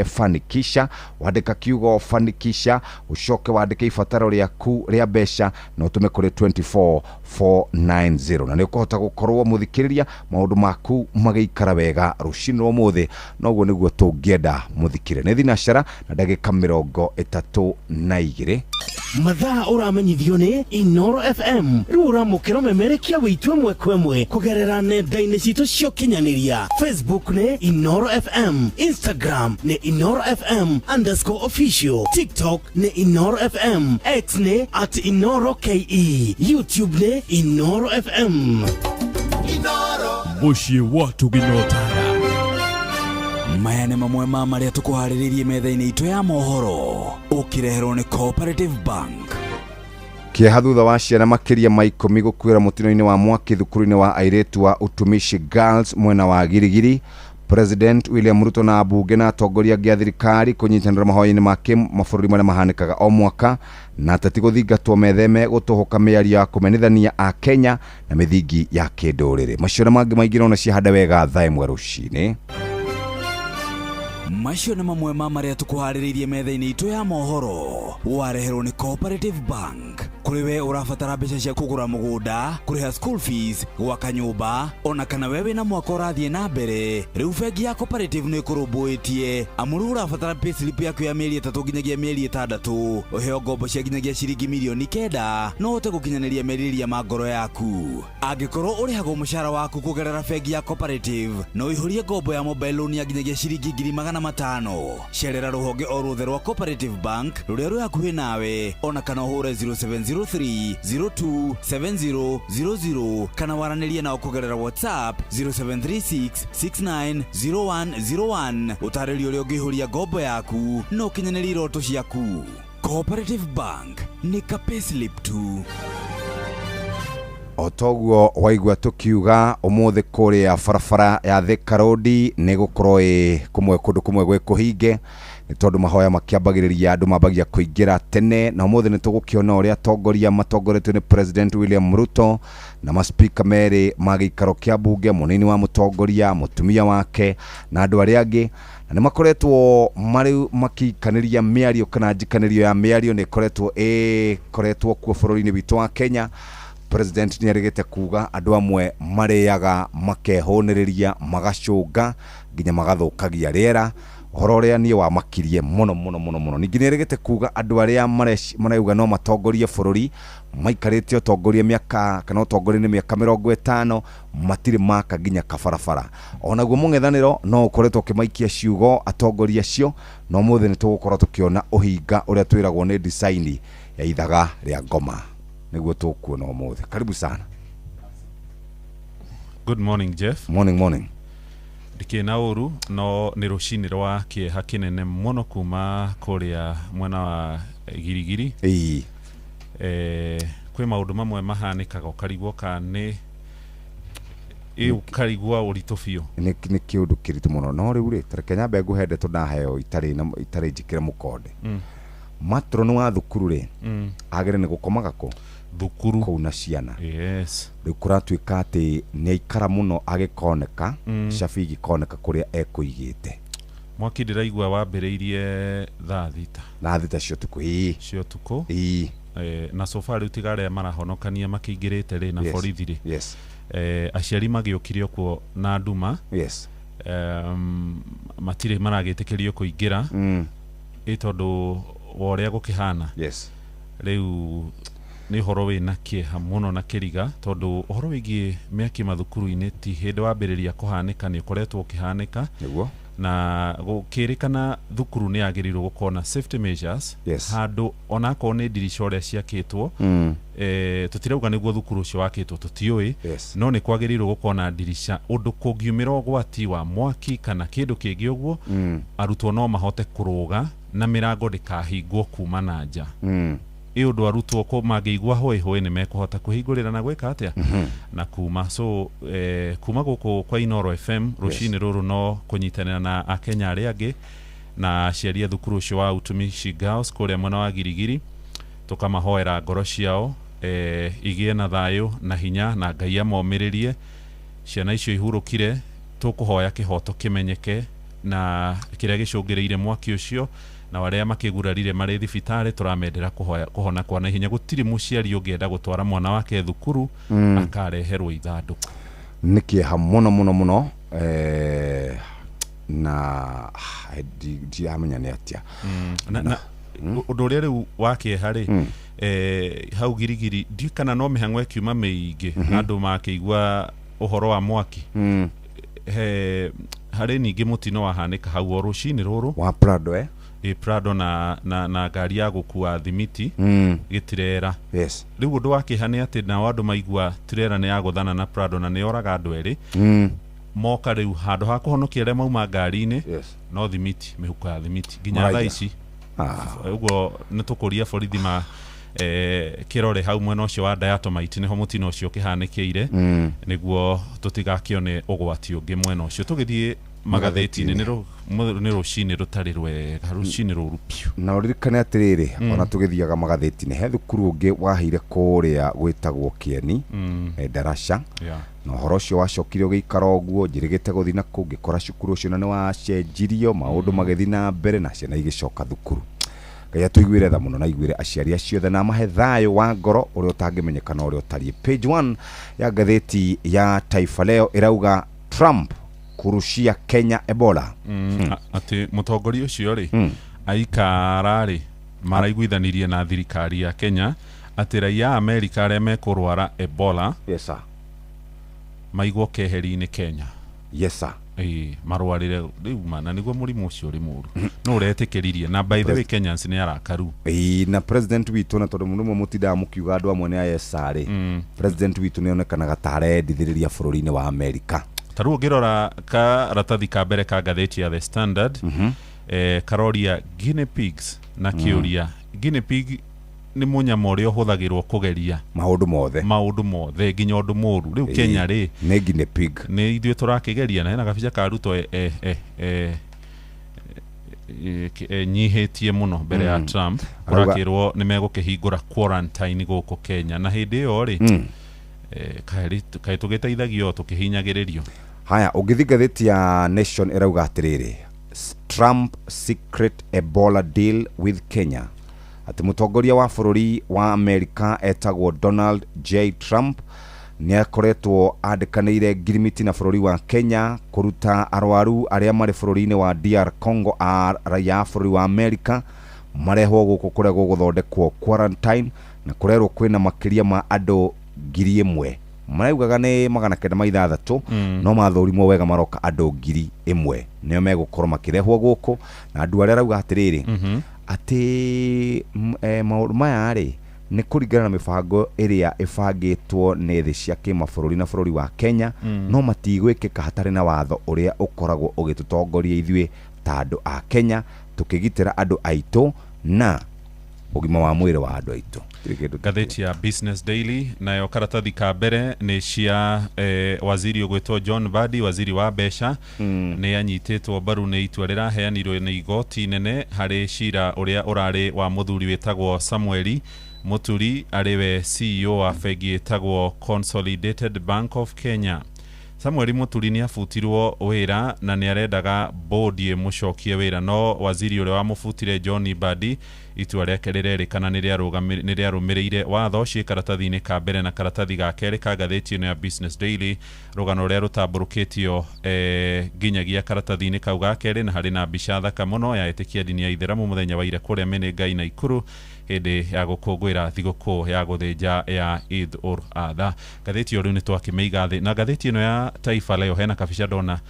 fanikisha. Wandĩka kiugo fanikisha, ũcoke wandĩke ibataro rĩaku rĩa mbeca na ũtũme kũrĩ 24490, na nĩ ũkũhota gũkorwo mũthikĩrĩria maũndũ maku magĩikara wega rũcinĩ rwa ũmũthĩ. Noguo nĩguo tũngĩenda mũthikĩre. Nĩ thinacara na ndagĩka 32. Mathaa ũramenyithio nĩ Inoro FM. Rĩu ũramũkĩra ũmemerekia witũ ĩmwe kwa ĩmwe kũgerera nenda-inĩ citũ cia ũkinyanĩria. Facebook nĩ Inoro FM, Instagram nĩ InoroFM_official, TikTok nĩ Inoro FM, X nĩ @InoroKE, YouTube nĩ Inoro FM. Mũciĩ wa tũgĩnyotana. Maya nĩ mamwe ma marĩa tũkũharĩrĩirie metha-inĩ itũ ya mohoro, ũkĩreherwo nĩ Cooperative Bank. Kĩeha thutha wa ciana makĩria ma 10 gũkuĩra mũtino-inĩ wa mwaki thukuru-inĩ wa airĩtu wa Utumishi Girls mwena wa Girigiri. President William Ruto na ambunge na atongoria angĩ a thirikari kũnyitanĩra mahoya-inĩ ma mabũrũri marĩa mahanĩkaga o mwaka, na ateti gũthingatwo metheme gũtũhũka mĩario ya kũmenithania a Kenya na mĩthingi ya kĩndũrĩrĩ. Macio na mangĩ maingĩ nona ciahanda wega thaa 1 rũcinĩ. Macio nĩ mamwe ma marĩa tũkũharĩrĩirie metha-inĩ itũ ya mohoro, wareherwo nĩ Cooperative Bank. Kũrĩ we ũrabatara mbeca cia kũgũra mũgũnda, kũrĩha school fees, gwaka nyũmba, ona kana we wĩna mwaka ũrathiĩ na mbere, rĩu bengi ya Cooperative nĩ ĩkũrũmbũĩtie, amu rĩu ũrabatara payslip yaku ya mĩeri 3 nginyagia mĩeri 6, ũheo ngombo cia nginyagia ciringi milioni 9 no ũhote gũkinyanĩria merirĩria ma ngoro yaku. Angĩkorwo ũrĩhagwo mũcara waku kũgerera bengi ya Cooperative, no ũihũrie ngombo ya mobile loan ya nginyagia ciringi 500,000. Cerera rũhonge o ruothe rwa Cooperative Bank rũrĩa rwĩ hakuhĩ nawe, ona kana ũhũre 0703 027000, kana waranĩrie nao kũgerera WhatsApp 0736 690101, ũtarĩrio ũrĩa ũngĩihũria ngombo yaku na ũkinyanĩrie iroto ciaku. Cooperative Bank, nĩ ka payslip tu. O toguo waigua tũkiuga, ũmũthĩ kũrĩa barabara ya Thika Road nĩ gũkorwo ĩ kũmwe kũndũ kũmwe gwĩ kũhinge, nĩ tondũ mahoya makĩambagĩrĩria andũ mambagia kũingĩra tene. Na ũmũthĩ nĩ tũgũkĩona ũrĩa atongoria matongoretio nĩ President William Ruto na maspika merĩ ma gĩikaro kĩa mbunge, mũnini wa mũtongoria, mũtumia wake na andũ arĩa angĩ, na nĩ makoretwo marĩ makĩikanĩria mĩario, kana njikanĩrio ya mĩario nĩ ĩkoretwo ĩkoretwo kuo bũrũri-inĩ witũ wa Kenya. President nĩ arĩgĩte kuga andũ amwe marĩaga makehũnĩrĩria, magacũnga nginya magathũkagia rĩera, ũhoro ũrĩa niĩ wamakirie mũno mũno mũno mũno. Ningĩ nĩ arĩgĩte kuga andũ arĩa marauga no matongorie bũrũri maikarĩte ũtongoria mĩaka kana ũtongoria nĩ mĩaka 50, matirĩ maka nginya kabarabara. Onaguo mũng'ethanĩro no ũkoretwo ũkĩmaikia ciugo atongoria acio, no ũmũthĩ nĩ tũgũkorwo tũkĩona ũhinga ũrĩa twĩragwo nĩ design ya ithaga rĩa ngoma, nĩguo tũkuona ũmũthĩ. Karibu sana. Good morning, Jeff. Morning, morning. Ndikĩ na ũru, no nĩ rũcinĩ rwa kĩeha kĩnene mũno kuma kũrĩa mwena wa Girigiri. Ĩĩ. Kwĩ maũndũ mamwe mahanĩkaga ũkarigwo ka nĩ Ĩ ũkaigua ũritũ biũ. Nĩ kĩũndũ kĩritũ mũno, no rĩu rĩ, tareke nyambe ngũhe ndeto ndaheo itarĩ na itarĩ njĩkĩre mũkonde. Matron wa thukuru rĩ, agĩrĩ nĩ gũkomaga kũ thukuru kũu na ciana. Yes. Rĩu kũratuĩka atĩ nĩ aikara mũno agĩkoneka, cabi igĩkoneka kũrĩa ekũigĩte. Mwaki ndĩraigua wambĩrĩirie thaa 6. Thaa 6 cia ũtukũ, ĩĩ. Cia ũtukũ. Ĩĩ. Na so far rĩu tiga arĩa marahonokania makĩingĩrĩte rĩ na borithi rĩ, aciari magĩũkire okuo na nduma. Matirĩ maragĩtĩkĩrio kũingĩra, ĩ tondũ wa ũrĩa gũkĩhana. Rĩu nĩ ũhoro wĩna kĩeha mũno na kĩriga, tondũ ũhoro wĩgiĩ mĩaki mathukuru-inĩ ti hĩndĩ wambĩrĩria kũhanĩka, nĩ ũkoretwo ũkĩhanĩka. Na gũkĩrĩkana thukuru nĩ yagĩrĩirwo gũkorwo na safety measures, handũ onakorwo nĩ ndirica ũrĩa ciakĩtwo. Tũtirauga nĩguo thukuru ũcio wakĩtwo, tũtiũĩ, no nĩ kwagĩrĩirwo gũkorwo na ndirica ũndũ kũngiumĩra ũgwati wa mwaki kana kĩndũ kĩngĩ ũguo, arutwo no mahote kũrũga na mĩrango ndĩkahingwo kuma na nja. Ĩ ũndũ arutwo kũ mangĩigua hũĩ hũĩ nĩ mekũhota kwĩhingũrĩra na gwĩka atĩa na kuma. So kuma gũkũ kwa Inoro FM rũcinĩ rũrũ, no kũnyitanĩra na akenya arĩa angĩ na aciari a thukuru ũcio wa Utumishi Girls kũrĩa mwena wa Girigiri, tũkamahoera ngoro ciao igĩe na thayũ na hinya, na Ngai amomĩrĩrie, ciana icio ihurũkire. Tũkũhoya kĩhoto kĩmenyeke na kĩrĩa gĩcũngĩrĩire mwaki ũcio, na arĩa makĩgurarire marĩ thibitarĩ tũramendera kũhoya kũhona kwa naihenya. Gũtirĩ mũciari ũngĩenda gũtwara mwana wake thukuru akareherwo ithandũkũ. Nĩ kĩeha mũno mũno mũno, na ndiramenya nĩ atĩa. Na ũndũ ũrĩa rĩu wa kĩeha rĩ, hau Girigiri ndiũ kana no mĩhang'o ĩkiuma mĩingĩ, andũ makĩigua ũhoro wa mwaki. He harĩ ningĩ mũtino wahanĩka hau o rũcinĩ rũrũ. Wa Prado, eh? Ĩ Prado na ngari ya gũkua thimiti, gĩtirera. Rĩu ũndũ wa kĩeha nĩ atĩ nao andũ maigua tirera nĩ yagũthana na Prado na nĩ yoraga andũ erĩ, moka rĩu handũ ha kũhonokia arĩa mauma ngari-inĩ, no thimiti, mĩhuko ya thimiti nginya thaa Maraiga. ici. Ũguo nĩ tũkũria borithi ma kĩrore hau mwena ũcio wa Diatomite, nĩho mũtino ũcio ũkĩhanĩkĩire, nĩguo tũtigakĩone ũgwati ũngĩ mwena ũcio. Tũgĩthiĩ magathĩti-inĩ, nĩ rũcinĩ rũtarĩ rwega, rũcinĩ rũru biũ. Na ũririkane atĩrĩrĩ, ona tũgĩthiaga magathĩti-inĩ, he thukuru ũngĩ waheire kũrĩa gwĩtagwo Kĩeni, Darasha, na ũhoro ũcio wacokire ũgĩikara ũguo. Njĩrĩgĩte gũthiĩ na kũu, ngĩkora cukuru ũcio na nĩ wacenjirio, maũndũ magĩthiĩ na mbere na ciana igĩcoka thukuru. Ngai atũiguĩre tha mũno na aiguĩre aciari acio othe na amahe thayũ wa ngoro ũrĩa ũtangĩmenyeka na ũrĩa ũtariĩ. Page 1 ya ngathĩti ya Taifa Leo ĩrauga Trump kurushia Kenya Ebola. Atĩ mũtongoria ũcio rĩ, aikara rĩ, maraiguithanirie na thirikari ya Kenya atĩ raia a Amerika arĩa mekũrwara Ebola yes, sir, maigwo keheri-inĩ Kenya. Yes, sir. Ĩĩ, marwarĩre rĩu ma, na nĩguo mũrimũ ũcio ũrĩ mũru no ũretĩkĩririe, na by the way Kenyans nĩ arakaru. Ĩĩ, na president witũ, na tondũ mũno mũtindaga mũkiuga andũ amwe nĩ ayesa rĩ, president witũ nĩ onekanaga ta arendithĩrĩria bũrũri-inĩ wa Amerika. Ta rĩu ũngĩrora karatathi ka mbere ka ngathĩti ya The Standard, karoria guinea pigs na kĩũria. Guinea pig nĩ mũnyama ũrĩa ũhũthagĩrwo kũgeria maũndũ mothe, maũndũ mothe, nginya ũndũ mũru. Rĩu Kenya rĩ, nĩ guinea pig. Nĩ ithuĩ tũrakĩgeria, na hena gabica ka Ruto enyihĩtie mũno mbere ya Trump. Kũrakĩrwo nĩ megũkĩhingũra quarantine gũkũ Kenya, na hĩndĩ ĩyo rĩ, kaĩ tũgĩteithagio tũkĩhinyagĩrĩrio. Haya, ũngĩthiĩ ngathĩti ya Nation ĩrauga atĩrĩrĩ, Trump secret Ebola deal with Kenya, atĩ mũtongoria wa bũrũri wa Amerika etagwo Donald J Trump nĩ akoretwo andĩkanĩire ngirimiti na bũrũri wa Kenya kũruta arwaru arĩa marĩ bũrũri-inĩ wa DR Congo, a raia a bũrũri wa Amerika, marehwo gũkũ kũrĩa gũgũthondekwo quarantine, na kũrerwo kwĩna makĩria ma andũ 1,000, maraugaga nĩ 906, no mathũrimwo wega maroka andũ 1,000 nĩo megũkorwo makĩrehwo gũkũ. Na andũ arĩa arauga atĩrĩrĩ, atĩ maũndũ maya rĩ, nĩ kũringana na mĩbango ĩrĩa ĩbangĩtwo nĩ thĩ cia kĩmabũrũri na bũrũri wa Kenya, no matigwĩkĩka hatarĩ na watho ũrĩa ũkoragwo ũgĩtũtongoria ithuĩ ta andũ a Kenya, tũkĩgitĩra andũ aitũ na Ũgima wa mwĩrĩ wa andũ aitũ. Gũtirĩ kĩndũ. Ngathĩti ya Business Daily nayo karatathi ka mbere nĩ cia waziri ũgwĩtwo John Mbadi, waziri wa mbeca. Nĩ anyitĩtwo mbaru nĩ itua rĩraheanirwo nĩ igoti nene harĩ cira ũrĩa ũrarĩ wa mũthuri wĩtagwo Samueli Mũturi, arĩ we CEO wa bengi ĩtagwo Consolidated Bank of Kenya. Samuel Mũturi nĩ abutirwo wĩra na nĩ arendaga bodi ĩmũcokie wĩra, no waziri ũrĩa wamũbutire John Mbadi itua rĩake rĩrerĩkana nĩ rĩarũmĩrĩire watho. Ciĩ karatathi-inĩ ka mbere na karatathi ga kerĩ ka ngathĩti ĩno ya Business Daily, rũgano rũrĩa rũtambũrũkĩtio nginyagia karatathi-inĩ kau ga kerĩ, na harĩ na mbica thaka mũno ya etĩkia ndini ya Ithĩramu mũthenya wa ira kũrĩa Menengai Naikuru hĩndĩ ya gũkũngũĩra thigũkũ ya gũthĩnja ya Eid ul Adha. Ngathĩti ĩyo rĩu nĩ twakĩmĩiga thĩ, na ngathĩti ĩno ya Taifa Leo hena kabica ndona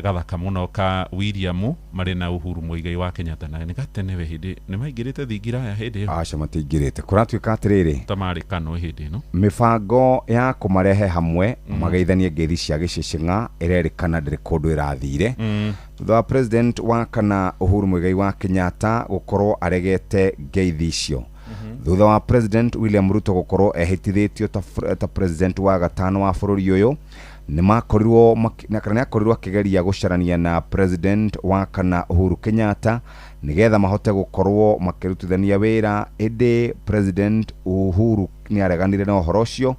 gathaka mũno ka William marĩ na Uhuru Muigai wa Kenyatta, na nĩ gatene we hĩndĩ nĩ maingĩrĩte thingira aya hĩndĩ ĩyo. Aca, matingĩrĩte. Kũratuĩka atĩrĩrĩ, ta marĩ kano hĩndĩ ĩno. Mĩbango ya kũmarehe hamwe mageithanie ngeithi cia gĩcĩcĩng'a ĩrerĩkana ndĩrĩ kũndũ ĩrathire thutha wa president wa kana Uhuru Muigai wa Kenyatta gũkorwo aregete ngeithi icio, thutha wa President William Ruto gũkorwo ehĩtithĩtio ta president wa gatano wa bũrũri ũyũ. Nĩ makorirwo na kana nĩ akorirwo akĩgeria gũcarania na president wa kana Uhuru Kenyatta nĩgetha mahote gũkorwo makĩrutithania wĩra, ĩndĩ President Uhuru nĩ areganire na ũhoro ũcio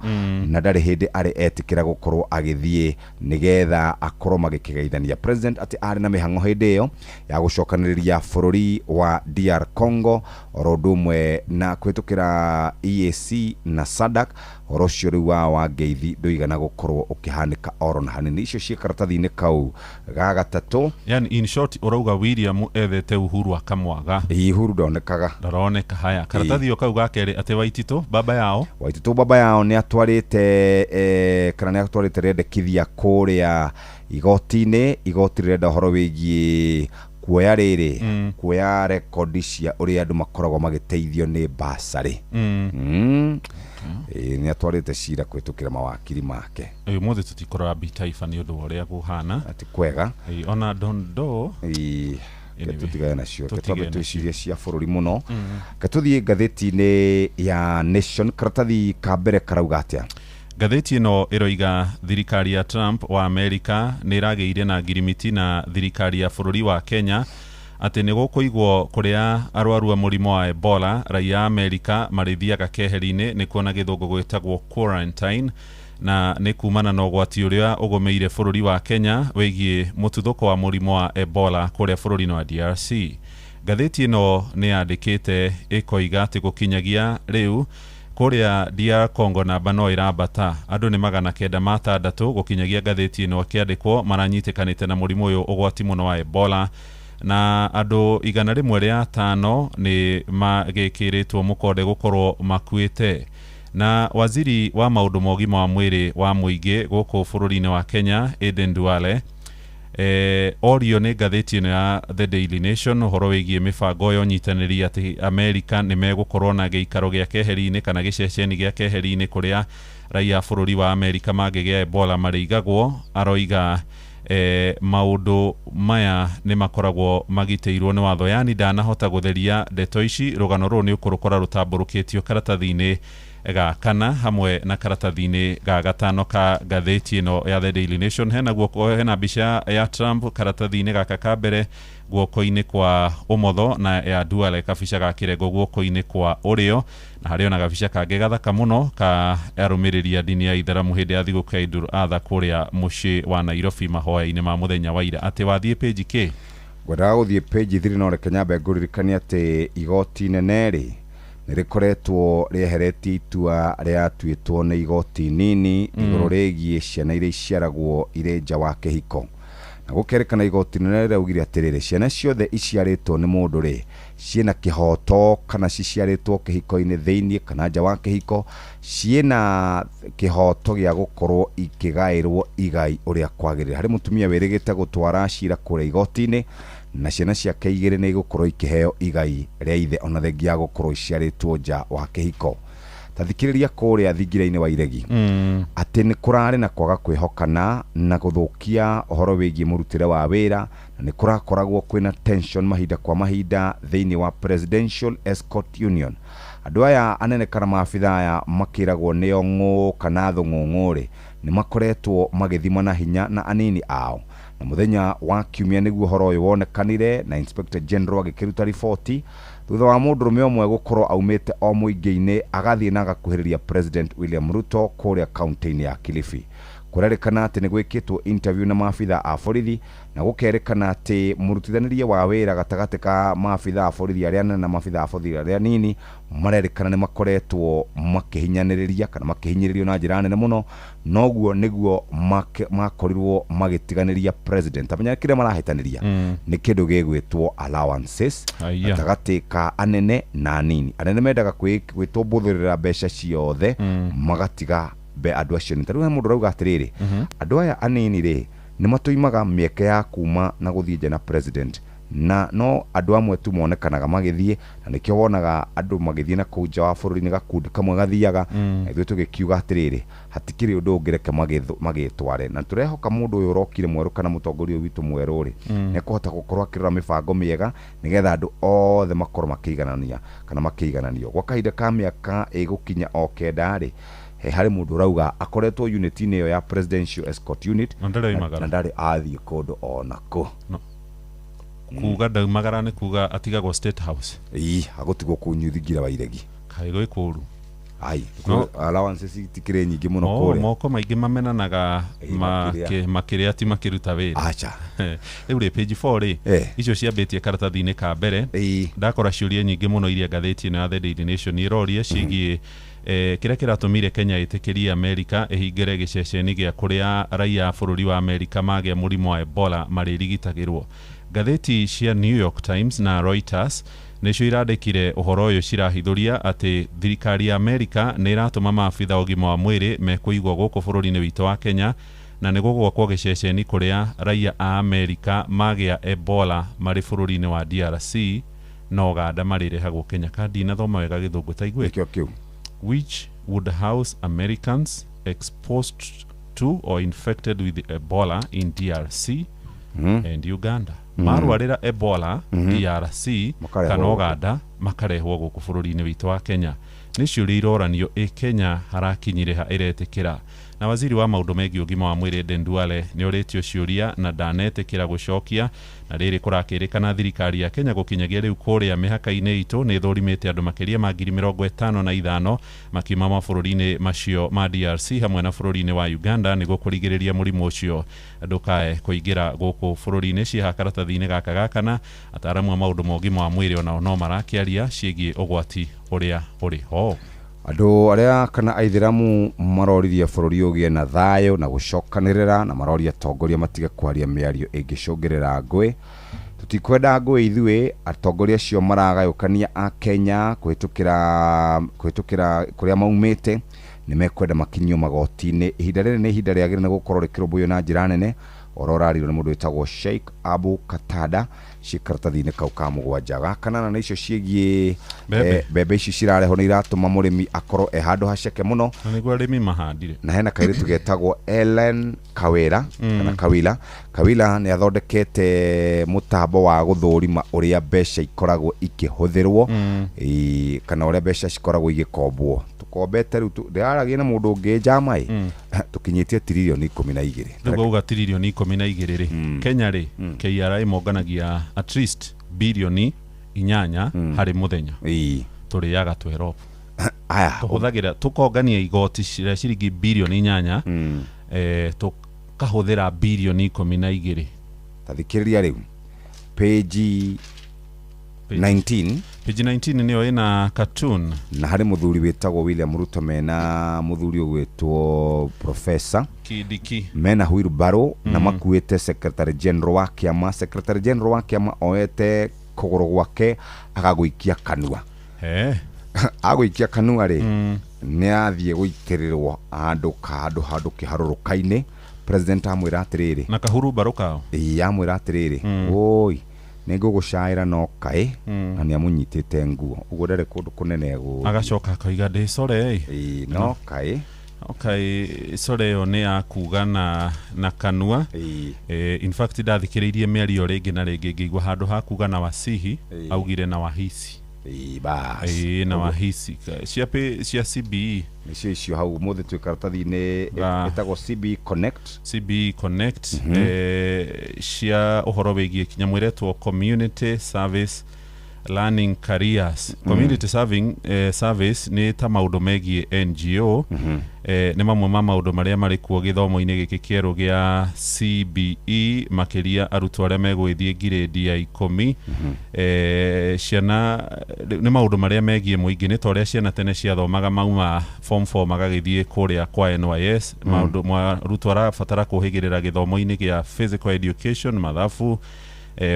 na ndarĩ hĩndĩ arĩ etĩkĩra gũkorwo agĩthiĩ nĩgetha akorwo magĩkĩgeithania. President atĩ arĩ na mĩhang'o hĩndĩ ĩyo ya gũcokanĩrĩria bũrũri wa DR Congo oro ũndũ ũmwe na kũhĩtũkĩra EAC na SADC. Ũhoro ũcio rĩu wa ngeithi ndũigana gũkorwo ũkĩhanĩka oro na hanini. Icio ciĩ karatathi-inĩ kau ga gatatũ. Yani in short ũrauga William ethete Uhuru akamwaga. Uhuru ndonekaga. Ndaroneka. Haya, karatathi o kau ga kerĩ atĩ Waititũ baba yao. Waititũ baba yao nĩ atwarĩte kana nĩ atwarĩte rĩendekithia kũrĩa igoti-inĩ. Igoti rĩrenda ũhoro wĩgiĩ kuoya rĩrĩ kuoya rekondi cia ũrĩa andũ makoragwo magĩteithio nĩ basarĩ. Nĩ atwarĩte cira kũhĩtũkĩra mawakiri make. Ũmũthĩ tũtikũrora B Taifa nĩ ũndũ wa ũrĩa kũhana. Atĩ kwega. Ona dondoo. Reke tũtigane nacio, reke twambe twĩcirie cia bũrũri mũno. Reke tũthiĩ ngathĩti-inĩ ya Nation, karatathi ka mbere karauga atĩa? Ngathĩti ĩno ĩroiga thirikari ya Trump wa Amerika nĩ ĩragĩire na ngirimiti na thirikari ya bũrũri wa Kenya atĩ nĩ gũkũigwo kũrĩa arwaru a mũrimũ wa Ebola raia a Amerika marĩthiaga keheri-inĩ, nĩ kuona gĩthũngũ gwĩtagwo quarantine, na nĩ kumana na ũgwati ũrĩa ũgũmĩire bũrũri wa Kenya wĩgiĩ mũtuthũko wa mũrimũ wa Ebola kũrĩa bũrũri-inĩ wa DRC. Ngathĩti ĩno nĩ yandĩkĩte ĩkoiga atĩ gũkinyagia rĩu kũrĩa DR Congo namba no ĩrambata, andũ nĩ 906 gũkinyagia ngathĩti ĩno ĩkĩandĩkwo maranyitĩkanĩte na mũrimũ ũyũ ũgwati mũno wa Ebola, na andũ 105 nĩ magĩkĩrĩtwo mũkonde gũkorwo makuĩte. Na waziri wa maũndũ ma ũgima wa mwĩrĩ wa mũingĩ gũkũ bũrũri-inĩ wa Kenya Aden Duale orio nĩ ngathĩti ĩno ya The Daily Nation ũhoro wĩgiĩ mĩbango ya ũnyitanĩri atĩ Amerika nĩ megũkorwo na gĩikaro gĩa keheri-inĩ kana gĩceceni gĩa keheri-inĩ kũrĩa raia a bũrũri wa Amerika mangĩgĩa Ebola marĩigagwo. Aroiga maũndũ maya nĩ makoragwo magitĩirwo nĩ watho, yani ndanahota gũtheria ndeto ici. Rũgano rũrũ nĩ ũkũrũkora rũtambũrũkĩtio karatathi-inĩ ga kana hamwe na karatathi-inĩ ga gatano ka ngathĩti ĩno ya The Daily Nation. Hena guoko, hena mbica ya Trump karatathi-inĩ gaka ka mbere guoko-inĩ kwa ũmotho, na ya Duale kabica ga kĩrengo guoko-inĩ kwa ũrĩo, na harĩ ona gabica kangĩ gathaka mũno ka arũmĩrĩri a ndini ya Ithĩramu hĩndĩ ya thigũkũ ya Idul Adha kũrĩa mũciĩ wa Nairobi mahoya-inĩ ma mũthenya wa ira. Atĩ wathiĩ page kĩ? Ngwendaga gũthiĩ page 3, no reke nyambe ngũririkanie atĩ igoti nene rĩ nĩ rĩkoretwo rĩeheretie itua rĩatuĩtwo nĩ igoti nini igũrũ rĩgiĩ ciana iria iciaragwo irĩ nja wa kĩhiko, na gũkerĩkana igoti nene rĩraugire atĩrĩrĩ, ciana ciothe iciarĩtwo nĩ mũndũ rĩ ciĩna kĩhoto kana ciciarĩtwo kĩhiko-inĩ thĩiniĩ kana nja wa kĩhiko ciĩna kĩhoto gĩa gũkorwo ikĩgaĩrwo igai ũrĩa kwagĩrĩire. Harĩ mũtumia wĩrĩgĩte gũtwara cira kũrĩa igoti-inĩ na ciana ciake igĩrĩ nĩ igũkorwo ikĩheo igai rĩa ithe ona thengia ya gũkorwo iciarĩtwo nja wa kĩhiko. Ta thikĩrĩria kũrĩa thingira-inĩ wa iregi atĩ nĩ kũrarĩ na kwaga kwĩhokana na gũthũkia ũhoro wĩgiĩ mũrutĩre wa wĩra, Na nĩ kũrakoragwo kwĩna tension mahinda kwa mahinda thĩinĩ wa Presidential Escort Union. Andũ aya anene kana maabitha aya makĩragwo nĩo ng'ũ kana thũng'ũng'ũ rĩ, nĩ makoretwo magĩthima na hinya na anini ao. Na mũthenya wa kiumia nĩguo ũhoro ũyũ wonekanire na Inspector General agĩkĩruta riboti thutha wa mũndũrũme ũmwe gũkorwo aumĩte o mũingĩ-inĩ agathiĩ na agakuhĩrĩria President William Ruto kũrĩa kaunti-inĩ ya Kilifi. Kũrerĩkana atĩ nĩ gwĩkĩtwo interview na maabitha a borithi na gũkerĩkana atĩ mũrutithanĩrie wa wĩra gatagatĩ ka maabitha a borithi arĩa anene na maabitha a borithi arĩa anini marerĩkana nĩ makoretwo makĩhinyanĩrĩria kana makĩhinyĩrĩrio na njĩra nene mũno, noguo nĩguo makorirwo magĩtiganĩria president. Amenya kĩrĩa marahĩtanĩria nĩ kĩndũ gĩgwĩtwo allowances gatagatĩ ka anene na anini. Anene mendaga gwĩtũmbũthĩrĩra mbeca ciothe magatiga be andũ acio. Nĩ tarĩu he mũndũ ũrauga atĩrĩrĩ, andũ aya anini rĩ nĩ matũimaga mĩeke ya kuma na gũthiĩ nja na president, na no andũ amwe tu monekanaga magĩthiĩ, na nĩkĩo wonaga andũ magĩthiĩ na kũu nja wa bũrũri nĩ gakundi kamwe gathiaga. Na ithuĩ tũgĩkiuga atĩrĩrĩ, hatikĩrĩ ũndũ ũngĩreke magĩtware, na tũrehoka mũndũ ũyũ ũrokire mwerũ kana mũtongoria ũyũ witũ mwerũ rĩ, nĩekũhota gũkorwo akĩrora mĩbango mĩega nĩgetha andũ othe makorwo makĩiganania kana makĩigananio. Gwa kahinda ka mĩaka ĩgũkinya o 9 rĩ, he harĩ mũndũ ũrauga akoretwo unit-inĩ ĩyo ya Presidential Escort Unit Na ndarĩ oimagara. Na ndarĩ athiĩ kũndũ ona kũ. No. Kuga ndaumagara nĩ kuga atigagwo State House. Ii, agũtigwo kũu Nyuthingira wa Iregi. Kaĩ gwĩ kũũru. Ai, No. allowances itikĩrĩ nyingĩ mũno Oh, kũrĩa. moko maingĩ mamenanaga makĩrĩa. Makĩrĩa ti makĩruta wĩra. Acha. Rĩu rĩ page 4 rĩ, icio ciambĩtie karatathi-inĩ ka mbere. Ndakora ciũria nyingĩ mũno iria ngathĩti ĩno ya The Daily Nation ĩroria ciĩgiĩ kĩrĩa kĩratũmire Kenya ĩtĩkĩrie Amerika ĩhingĩre gĩceceni gĩa kũrĩa raia a bũrũri wa Amerika magĩa mũrimũ wa Ebola marĩrigitagĩrwo. Ngathĩti cia New York Times na Reuters nĩcio irandĩkire ũhoro ũyũ, cirahithũria atĩ thirikari ya Amerika nĩ ĩratũma maabitha ũgima wa mwĩrĩ mekũigwo gũkũ bũrũri-inĩ witũ wa Kenya, na nĩ gũgwakwo gĩceceni kũrĩa raia a Amerika magĩa Ebola marĩ bũrũri-inĩ wa DRC na Uganda marĩrehagwo Kenya. Kandi ndinathoma wega gĩthũngũ ta igue. Nĩkĩo kĩu. Which would house Americans exposed to or infected with Ebola in DRC and Uganda. Marwarĩra Ebola DRC Makarehwo kana gũkũ. Uganda makarehwo gũkũ bũrũri-inĩ witũ wa Kenya. Nĩ ciũria iroranio ĩ Kenya harakinyire ha ĩretĩkĩra. Na waziri wa maũndũ megiĩ ũgima wa mwĩrĩ Aden Duale nĩ orĩtio ciũria na ndanetĩkĩra gũcokia. Na rĩrĩ kũrakĩrĩkana thirikari ya Kenya gũkinyagia rĩu kũrĩa mĩhaka-inĩ itũ nĩ ĩthũrimĩte andũ makĩria ma 55,000 makiuma mabũrũri-inĩ macio ma DRC hamwe na bũrũri-inĩ wa Uganda nĩguo kũrigĩrĩria mũrimũ ũcio ndũkae kũingĩra gũkũ bũrũri-inĩ. Ciĩha karatathi-inĩ gaka ga kana ataaramu a maũndũ ma ũgima wa mwĩrĩ onao no marakĩaria ciĩgiĩ ũgwati ũrĩa ũrĩ ho. Andũ arĩa kana aithĩramu maroririe bũrũri ũgĩe na thayũ na gũcokanĩrĩra, na maroria atongoria matige kwaria mĩario ĩngĩcũngĩrĩra ngũĩ. Tũtikwenda ngũĩ ithuĩ. Atongoria acio maragayũkania a Kenya kũhĩtũkĩra kũrĩa maumĩte, nĩ mekwenda makinyio magoti-inĩ. Ihinda rĩrĩ nĩ ihinda rĩagĩrĩire nĩ gũkorwo rĩkĩrũmbũiyo na njĩra nene. Ũhoro ũrarirwo nĩ mũndũ wĩtagwo Sheikh Abu Katada ciĩ karatathi-inĩ kau ka 7. Ga kanana nĩ icio ciĩgiĩ Mbembe. Mbembe ici cirarehwo nĩ iratũma mũrĩmi akorwo e handũ haceke mũno. Na nĩguo arĩmi mahandire. Na hena kairĩtu getagwo Ellen Kawira kana Kawila. Kawila nĩ athondekete mũtambo wa gũthũrima ũrĩa mbeca ikoragwo ikĩhũthĩrwo, kana ũrĩa mbeca cikoragwo igĩkombwo. Tũkombete rĩu ndĩraragia na mũndũ ũngĩ njama ĩ, tũkinyĩtie tiririoni 12. Rĩu wauga tiririoni 12 rĩ, Kenya rĩ, KRA monganagia at least birioni 8 harĩ mũthenya. Tũrĩaga 12. Aya. Tũhũthagĩra, tũkongania igoti cia ciringi birioni 8, tũkahũthĩra birioni 12. Ta thikĩrĩria rĩu page 19. Page 19 nĩyo ĩna cartoon. Na harĩ mũthuri wĩtagwo William Ruto mena mũthuri ũgwĩtwo Professor Kindiki mena wheelbarrow na makuĩte Secretary General wa kĩama. Secretary General wa kĩama oete kũgũrũ gwake agagũikia kanua. Agũikia kanua rĩ, nĩ athiĩ gũitĩrĩrwo handũ handũ handũ kĩharũrũka-inĩ. President amwĩra atĩrĩrĩ, na kahurumbarũ kao. Ĩĩ, amwĩra atĩrĩrĩ, oi nĩ ngũgũcaĩra no kaĩ, na nĩ amũnyitĩte nguo ũguo ndarĩ kũndũ kũnene egũthiĩ. Agacoka akoiga ndĩ core ĩ. Ĩĩ, no kaĩ. Okay, sore ĩyo nĩ ya kuga na kanua. In fact ndathikĩrĩirie mĩario rĩngĩ na rĩngĩ ngĩigua handũ ha kuga na wasihi augire na wahisi. Bas. Ĩĩ, na wahisi cia CBE. Nĩcio icio hau mũthĩ twĩ karatathi-inĩ ĩtagwo CB Connect. CB Connect. Cia ũhoro wĩgiĩ kinya ĩretwo Community Service Learning Careers. Community serving, service nĩ ta maũndũ megiĩ NGO. Nĩ mamwe ma maũndũ marĩa marĩ kuo gĩthomo-inĩ gĩkĩ kĩerũ gĩa CBE, makĩria arutwo arĩa megũgĩthiĩ ngirĩndi ya 10. Ciana nĩ maũndũ marĩa megiĩ mũingĩ, nĩ ta ũrĩa ciana tene ciathomaga mauma form 4 magagĩthiĩ kũrĩa kwa NYS. Maũndũ arutwo arabatara kũhĩgĩrĩra gĩthomo-inĩ gĩa physical education, mathabu,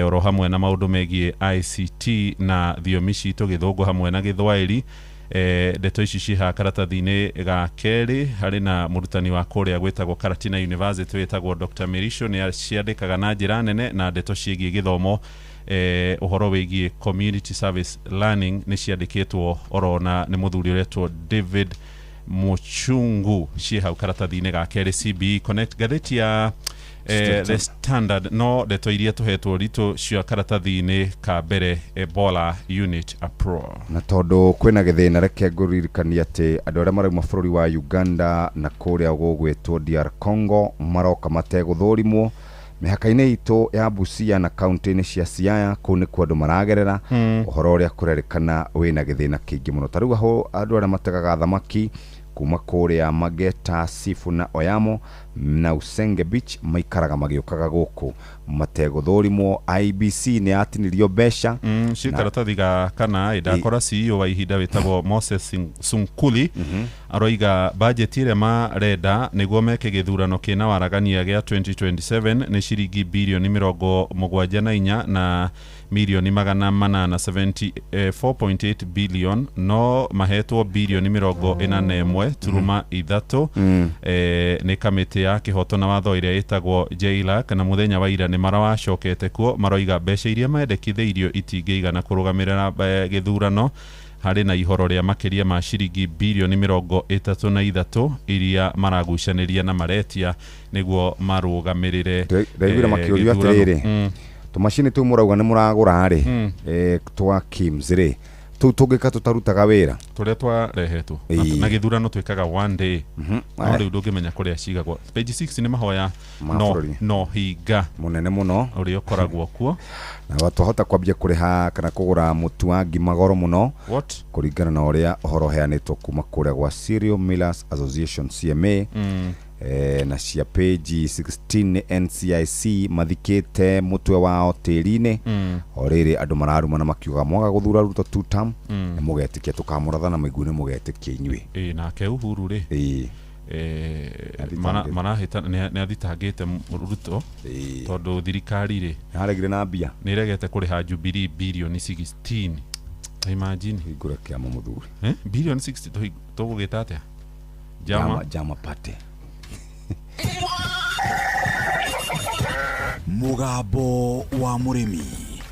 oro hamwe na maũndũ megiĩ ICT na thiomi citũ, gĩthũngũ hamwe na gĩthwaĩri. Ndeto ici ciĩ haha karatathi-inĩ ga kerĩ. Harĩ na mũrutani wa kũrĩa gwĩtagwo Karatina University wĩtagwo Dr. Mirisho, nĩ ciandĩkaga na njĩra nene na ndeto ciĩgiĩ gĩthomo. Ũhoro wĩgiĩ community service learning nĩ ciandĩkĩtwo oro na nĩ mũthuri ũretwo David Muchungu, ciĩ hau karatathi-inĩ ga kerĩ, CBE Connect, ngathĩti ya The Standard. No ndeto iria tũhetwo ritũ cia karatathi-inĩ ka mbere, Ebola unit uproar. Na tondũ kwĩna gĩthĩna, reke ngũririkania atĩ andũ arĩa marauma bũrũri wa Uganda na kũrĩa gũgwĩtwo DR Congo maroka mategũthũrimwo mĩhaka-inĩ itũ ya Busia na kaunti-inĩ cia Siaya, kũu nĩkuo andũ maragerera. Ũhoro ũrĩa kũrerĩkana wĩna gĩthĩna kĩingĩ mũno, ta rĩu aho andũ arĩa mategaga thamaki kuma kũrĩa Mageta, Sifu na Oyamo na Usenge Beach maikaraga magĩũkaga gũkũ mategũthũrimwo. IBC nĩ yatinirio mbeca. Ciĩ karatathi ga kana. Ndakora CEO wa ihinda wĩtagwo Moses Sunkuli aroiga bajeti ĩrĩa marenda nĩguo meke gĩthurano kĩna waragania gĩa 2027 nĩ ciringi birioni 74 na mirioni 800, 74.8 billion, no mahetwo birioni 41.3 nĩ kamĩtĩ ya kĩhoto na watho ĩrĩa ĩtagwo JLAC. Na mũthenya wa ira nĩ marawacokete kuo, maroiga mbeca iria mendekithĩirio itingĩigana kũrũgamĩrĩra gĩthurano. Harĩ na ihoro rĩa makĩria ma ciringi birioni 33 iria maragucanĩria na maretia nĩguo marũgamĩrĩre Ndaiguire makĩũrio gĩthurano. atĩrĩrĩ, tũmacini tũu mũrauga nĩ mũragũra rĩ, twa KIMS rĩ, tũu tũngĩka tũtarutaga wĩra? Tũrĩa twarehetwo na gĩthurano twĩkaga one day, no rĩu ndũngĩmenya kũrĩa cigagwo. Page 6 nĩ mahoya Ma no, bũrũri. No hinga mũnene mũno ũrĩa ũkoragwo kuo. Na twahota kwambia kũrĩha kana kũgũra mũtu wa ngima goro mũno. What? Kũringana na ũrĩa ũhoro ũheanĩtwo kuma kũrĩa gwa Cereal Millers Association, CMA. Na cia page 16 nĩ NCIC mathikĩte mũtwe wao tĩri-inĩ. O rĩrĩ andũ mararumana makiuga mwaga gũthura Ruto two term, nĩ mũgetĩkia tũkamũratha na mĩguĩ, nĩ mũgetĩkia inyuĩ. Ĩ, nake Uhuru rĩ, marahĩta nĩ athitangĩte Ruto tondũ thirikari rĩ Nĩaregire na mbia. Nĩ ĩregete kũrĩha Jubilee birioni 16. Imagine. Hingũra kĩama mũthuri. Birioni 60 tũgũgĩta atĩa? Jama. Jama, jama party. Mũgambo wa mũrĩmi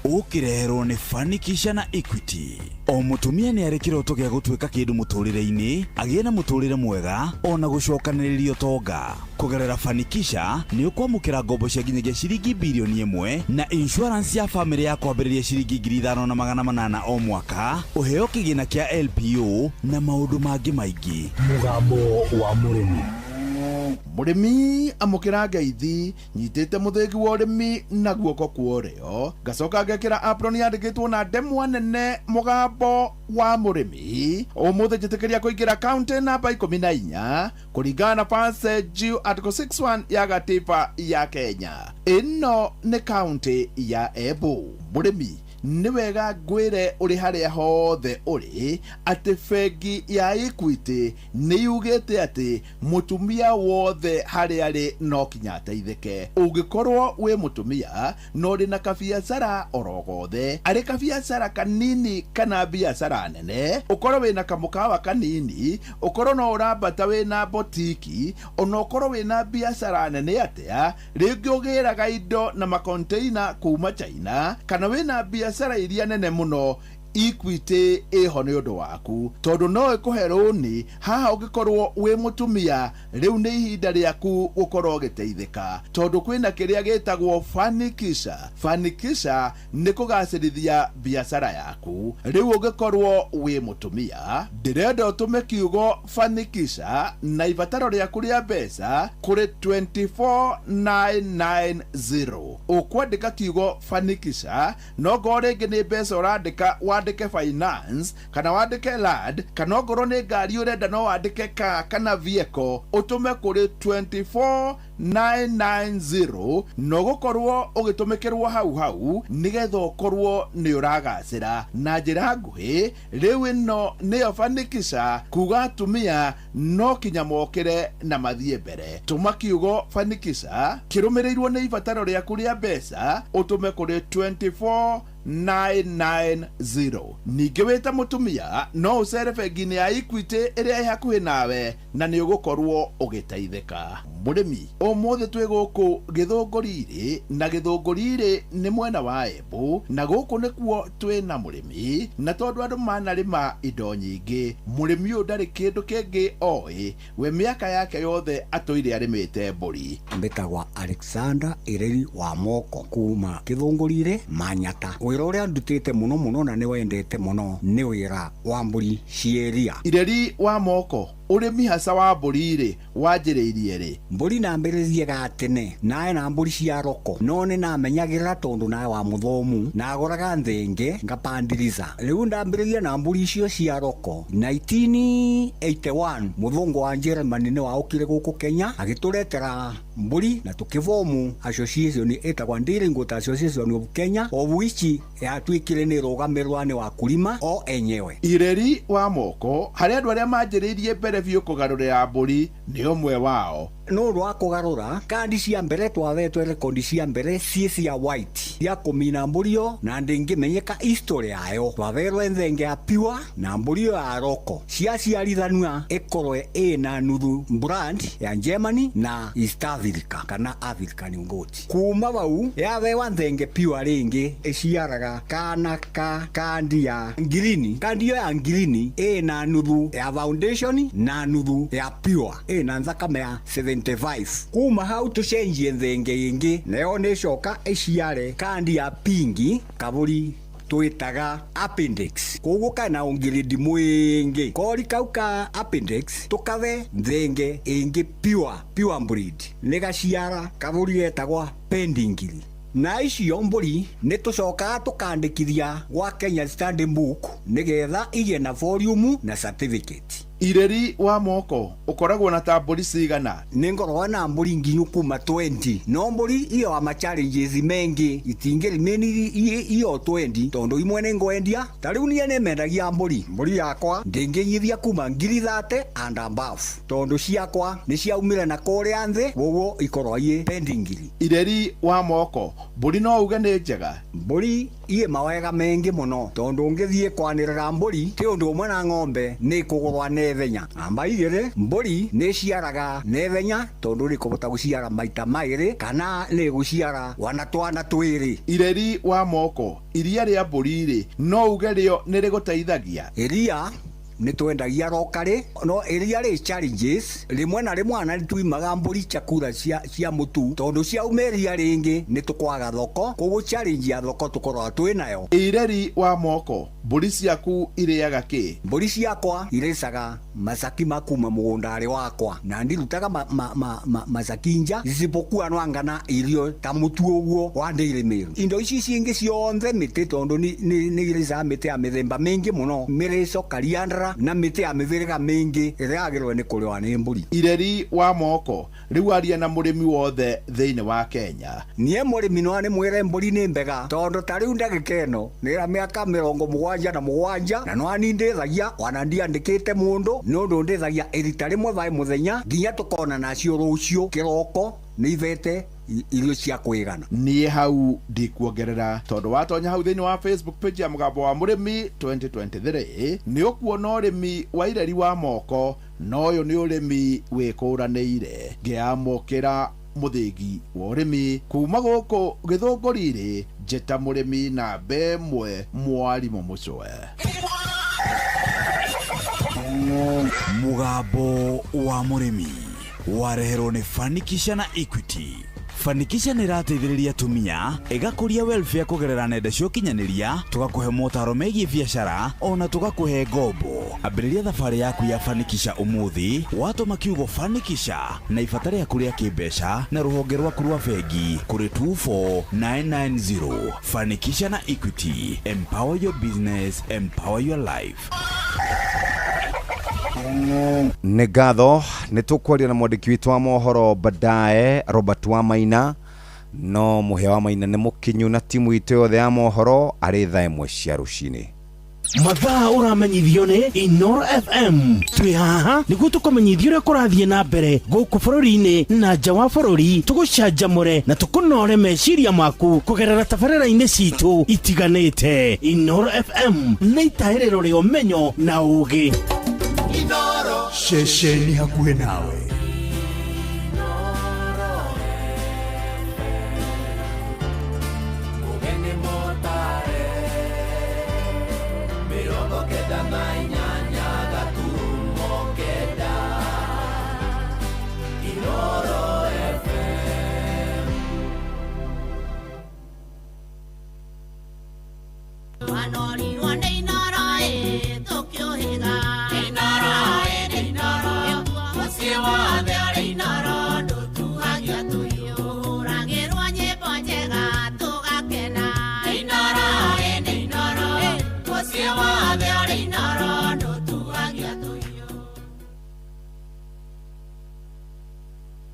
ũkĩreherwo nĩ Fanikisha na Equity. O mũtumia nĩ arĩ kĩroto gĩa gũtuĩka kĩndũ mũtũrĩre-inĩ, agĩe na mũtũrĩre mwega ona gũcokanĩrĩria ũtonga. Kũgerera Fanikisha nĩ ũkwamũkĩra ngombo cia nginyagia ciringi birioni 1 na insurance ya famĩlĩ ya kwambĩrĩria ciringi 5,800 o mwaka, ũheo kĩgĩna kĩa LPO na maũndũ mangĩ maingĩ. Mũgambo wa mũrĩmi. Mũrĩmi, amũkĩra ngeithi. Nyitĩte mũthĩgi wa ũrĩmi na guoko kwa ũrĩo, ngacoka ngekĩra apron yandĩkĩtwo na ndemwa nene "Mũgambo wa Mũrĩmi". Ũmũthĩ njĩtĩkĩria kũingĩra kaunti namba 14 kũringana na passage article 61 ya gatiba ya Kenya. Ĩno nĩ kaunti ya Embu. Mũrĩmi, nĩ wega ngwĩre ũrĩ harĩa hothe ũrĩ atĩ bengi ya Equity nĩ yugĩte atĩ mũtumia wothe harĩa arĩ no kinya ateithĩke. Ũngĩkorwo wĩ mũtumia na ũrĩ na kabiacara oro gothe, arĩ kabiacara kanini kana biacara nene, ũkorwo wĩna kamũkawa kanini, ũkorwo no ũrambata wĩna botiki, ona ũkorwo wĩna biacara nene atĩa, rĩngĩ ũgĩraga indo na makonteina kuma China, kana wĩna biacara iria nene mũno. Equity ĩho nĩ ũndũ waku tondũ no ĩkũhe rũni. Haha ũngĩkorwo wĩ mũtumia, rĩu nĩ ihinda rĩaku gũkorwo ũgĩteithĩka tondũ kwĩna kĩrĩa gĩtagwo Fanikisha. Fanikisha nĩ kũgacĩrithia biacara yaku. Rĩu ũngĩkorwo wĩ mũtumia, ndĩrenda ũtũme kiugo Fanikisha na ibataro rĩaku rĩa mbeca kũrĩ 24990. Ũkwandĩka kiugo Fanikisha, no ngorwo rĩngĩ nĩ mbeca ũrandĩka, wandĩke finance kana wandĩke land, kana ongorwo nĩ ngari ũrenda no wandĩke car kana vehicle, ũtũme kũrĩ 24990 na ũgũkorwo ũgĩtũmĩkĩrwo hau hau nĩgetha ũkorwo nĩ ũragacĩra na njĩra nguhĩ. Rĩu ĩno nĩyo Fanikisha, kuga atumia no kinya mokĩre na mathiĩ mbere. Tũma kiugo Fanikisha kĩrũmĩrĩirwo nĩ ibataro rĩaku rĩa mbeca, ũtũme kũrĩ 24990. Ningĩ wĩ ta mũtumia no ũcere bengi-inĩ ya Equity ĩrĩa ĩ hakuhĩ nawe na nĩ ũgũkorwo ũgĩteithĩka. Mũrĩmi, ũmũthĩ twĩ gũkũ Gĩthũngũri-rĩ, na Gĩthũngũri-rĩ nĩ mwena wa Embu, na gũkũ nĩkuo twĩ na mũrĩmi, na tondũ andũ manarĩma indo nyingĩ, mũrĩmi ũyũ ndarĩ kĩndũ kĩngĩ oĩ, we mĩaka yake yothe atũire arĩmĩte mbũri. Mbĩtagwa Alexander Ireri wa Moko kuma Gĩthũngũri-rĩ, Manyata. Wĩra ũrĩa ndutĩte mũno mũno na nĩ wendete mũno nĩ wĩra wa mbũri cia iria. Ireri wa Moko, ũrĩmi haca wa mbũri-rĩ wanjĩrĩirie rĩ? Mbũri nambĩrĩrie gatene nae na mbũri cia roko, no nĩ namenyagĩrĩra tondũ nae wa mũthomu, nagoraga nthenge ngapandiriza. Rĩu ndambĩrĩria na mbũri icio cia roko 1981. Mũthũngũ wa Germany nĩ waũkire gũkũ Kenya agĩtũretera mbũri na tũkĩbomu association ĩtagwa Dairy Goat Association of Kenya, of which yatuĩkire nĩ rũgamĩrĩrwa nĩ wakulima o enyewe. Ireri wa Moko, harĩ andũ arĩa manjĩrĩirie mbere biũ kũgarũrĩra mbũri, nĩ ũmwe wao. No ũndũ wa kũgarũra kandi cia mbere, twathetwe rekondi cia mbere ciĩ cia white cia kũmina mbũri ĩyo na ndĩngĩmenyeka history yayo. Twatherwe nthenge ya pure na mbũri ĩyo ya roko ciaciarithanua ĩkorwe ĩna nuthu brand ya Germany na East Africa kana African goat. Kuma bau yathewa nthenge pure rĩngĩ ĩciaraga kana ka kandi ya ngirini. Kandi ĩyo ya ngirini ĩna nuthu ya foundation na nuthu ya pure, ĩna nthakame ya 75. Kuma hau tũcenjie nthenge ĩngĩ nayo nĩcoka ĩciare kandi ya pingi, kabũri twĩtaga appendix, koguo kana ũngirindi mwĩngĩ kori kau ka appendix tũkathe nthenge ĩngĩ pure, pure breed, nĩ gaciara kabũri getagwa pendingiri. Na icio mbũri nĩ tũcokaga tũkandĩkithia gwa Kenya Standing Book nĩgetha igĩe na volume na certificate. Ireri wa Moko, ũkoragwo na ta mbũri cigana? Nĩ ngoragwo na mbũri nginyu kuma 20, no mbũri iyo ama challenges mengi itingĩrĩmĩni iyo 20 tondũ imwe nĩ ngwendia. Ta rĩu niĩ nĩ mendagia mbũri, mbũri yakwa ndĩngĩnyithia kuma 30,000 and above tondũ ciakwa nĩ ciaumire na kũrĩa nthĩ, koguo ikorwo iĩ pendingiri. Ireri wa Moko, mbũri no uge nĩ njega? Mbũri iĩ mawega mengĩ mũno tondũ ũngĩthiĩ kwanĩrĩra mbũri ti ũndũ ũmwe na ng'ombe nĩ kũgũrwa nethenya. Namba igĩrĩ, mbũri nĩ ciaraga nethenya tondũ nĩ kũhota gũciara maita maĩrĩ kana nĩ gũciara wana twana twĩrĩ. Ireri wa Moko, iria rĩa mbũri rĩ no uge rĩo nĩ rĩgũteithagia? Iria nĩ twendagia rokarĩ, no iria rĩ challenges rĩmwe na rĩmwe, na nĩtuimaga mbũri chakula cia mũtu tondũ ciauma iria rĩngĩ nĩ tũkwaga thoko, koguo challenge ya thoko tũkoragwo twĩ nayo. Ireri wa Moko, mbũri ciaku irĩaga kĩ? Mbũri ciakwa irĩcaga macaki ma kuma mũgũnda-rĩ wakwa na ndirutaga macaki nja isipokuwa nwangana irio ta mũtu ũguo wa Dairy Meal. Indo ici cingĩ ciothe mĩtĩ tondũ nĩ irĩcaga mĩtĩ ya mĩthemba mĩingĩ mũno, mĩrĩco, kariandra na mĩtĩ ya mĩthĩrĩga mĩingĩ ĩrĩa yagĩrĩirwo nĩ kũrĩwa nĩ mbũri. Ireri wa Moko, rĩu aria na mũrĩmi wothe thĩinĩ wa Kenya. Niĩ mũrĩmi no nĩ mwĩre mbũri nĩ mbega tondũ ta rĩu ndagĩka ĩno nĩ mĩaka 77 na no nindĩthagia wana ndiandĩkĩte mũndũ nĩ ũndũ ndĩthagia ĩrita rĩmwe vaĩ mũthenya nginya tũkona nacio rũciũ kĩroko nĩ ivete irio cia kwĩgana. Niĩ hau ndikuongerera tondũ watonya hau thĩinĩ wa Facebook page ya Mũgambo wa Mũrĩmi 2023 nĩ ũkuona ũrĩmi wa Ireri wa Moko, na ũyũ nĩ ũrĩmi wĩkũranĩire. Ngĩamũkĩra Mũthĩgi wa ũrĩmi kuma gũkũ Gĩthũngũri-rĩ, njĩta mũrĩmi namba ĩmwe mwarimũ Mũcwe. Mũgambo wa mũrĩmi wareherwo nĩ Fanikisha na Equity. Fanikisha nĩ ĩrateithĩrĩria atumia ĩgakũria welfare kũgerera nenda cia ũkinyanĩria, tũgakũhe motaro megiĩ biacara ona tũgakũhe ngombo. Ambĩrĩria thabarĩ yaku ya Fanikisha ũmũthĩ watũma kiugo Fanikisha na ibata rĩaku rĩa kĩmbeca na rũhonge rwaku rwa bengi kũrĩ 24990. Fanikisha na Equity, empower your business, empower your life. Nĩ ngatho nĩ tũkwaria na mwandĩki witũ wa mohoro baadaye Robert Wamaina, no Mũhĩa wa Maina nĩ mũkinyu na timu itũ yothe ya mohoro arĩ thaa 1 cia rũcinĩ. Mathaa ũramenyithio nĩ Inoro FM. Twĩ haha nĩguo tũkũmenyithia ũrĩa kũrathiĩ na mbere gũkũ bũrũri-inĩ na nja wa bũrũri, tũgũcanjamũre na tũkũnore meciria maku kũgerera tabarĩra-inĩ citũ itiganĩte. Inoro FM nĩ itahĩrĩro rĩa ũmenyo na ũũgĩ. Ceceni hakuhĩ nawe.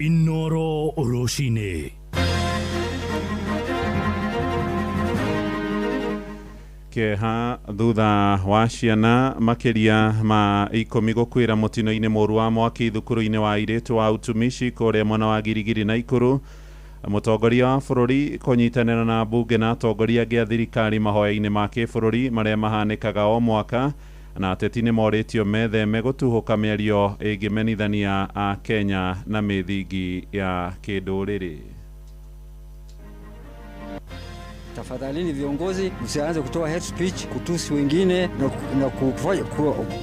Inoro rũcinĩ. Kĩeha thutha wa ciana makĩria ma 10 gũkuĩra mũtino-inĩ mũru wa mwaki thukuru-inĩ wa airĩtu wa utumishi kũrĩa mwena wa Girigiri na Ikuru. Mũtongoria wa bũrũri kũnyitanĩra na mbunge na atongoria angĩ a thirikari mahoya-inĩ ma kĩbũrũri marĩa mahanĩkaga o mwaka, na ateti nĩ morĩtio metheme gũtuhũka mĩario ĩngĩmenithania a Kenya na mĩthingi ya kĩndũrĩrĩ. Tafadhalini viongozi, msianze kutoa hate speech, kutusi wengine na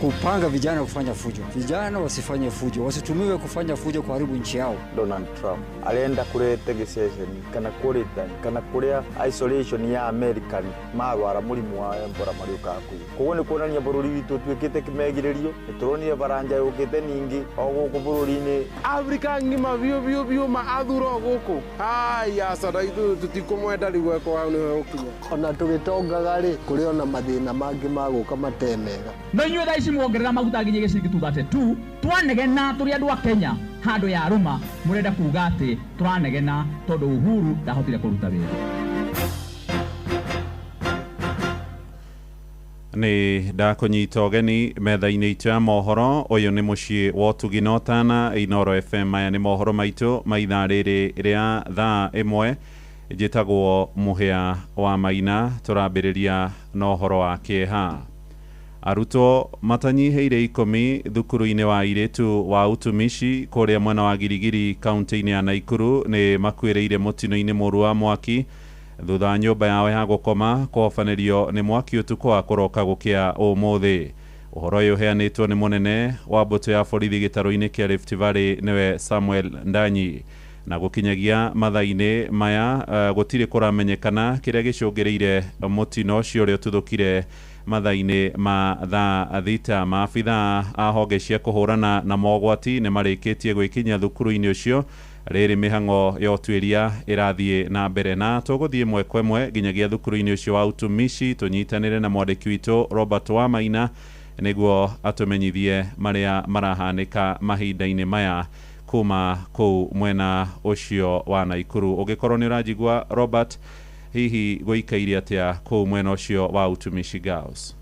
kupanga vijana kufanya fujo. Vijana wasifanye fujo, wasitumiwe kufanya fujo kuharibu nchi yao. Donald Trump arenda kurete gececeni kana kurita kana kuria isolation ya American marwara murimu wa Ebola mariukaga kuo. Koguo ni kuonania bururi witu tuikite kimegiririo, nituronire baranja yukite ningi o guku bururi-ini. Afrika ng'ima biũ biũ biũ ma athuro guku. Haya sada ithu tutikumwenda riu gwekwo hau niho gukinya. Ona tugitongaga ri kuri ona mathina mangi maguka matemega. No inyuĩ thaa ici muongerera maguta nginya gĩciringi 232, twanegena tũrĩ andũ a Kenya handũ ya rũma mũrenda kuga atĩ tũranegena tondũ Uhuru ndahotire kũruta wĩra. Nĩ ndakũnyita ũgeni metha-inĩ itũ ya mohoro. Ũyũ nĩ mũciĩ wa ũtugi na ũtana Inoro FM. Maya nĩ mohoro maitũ ma ithaa rĩrĩ rĩa thaa 1. Njĩtagwo Mũhĩa wa Maina. Tũrambĩrĩria na ũhoro wa kĩeha. Arutwo matanyihĩire 10 thukuru-inĩ wa airĩtu wa utumishi kũrĩa mwena wa Girigiri kaunti-inĩ ya Naikuru nĩ makuĩrĩire mũtino-inĩ mũru wa mwaki thutha wa nyũmba yao ya gũkoma kũhobanĩrio nĩ mwaki ũtukũ wa kũroka gũkĩa ũmũthĩ. Ũhoro ũyũ ũheanĩtwo nĩ mũnene wa mbũtũ ya borithi gĩtarũ-inĩ kĩa Rift Valley nĩwe Samuel Ndanyi. Na gũkinyagia mathaa-inĩ maya gũtirĩ kũramenyekana kĩrĩa gĩcũngĩrĩire mũtino ũcio ũrĩa ũtuthũkire mathaa-inĩ ma thaa 6. Maabithaa a honge cia kũhũrana na mogwati nĩ marĩkĩtie gwĩkinyia thukuru-inĩ ũcio rĩrĩ mĩhang'o ya ũtuĩria ĩrathiĩ na mbere, na tũgũthiĩ ĩmwe kwa ĩmwe nginyagia thukuru-inĩ ũcio wa utumishi tũnyitanĩre na mwandĩki witũ Robert Wamaina nĩguo atũmenyithie marĩa marahanĩka mahinda-inĩ maya kuma kũu mwena ũcio wa Naikuru. Ũngĩkorwo nĩ ũranjigua Robert, hihi gũikaire atĩa kũu mwena ũcio wa Utumishi Girls?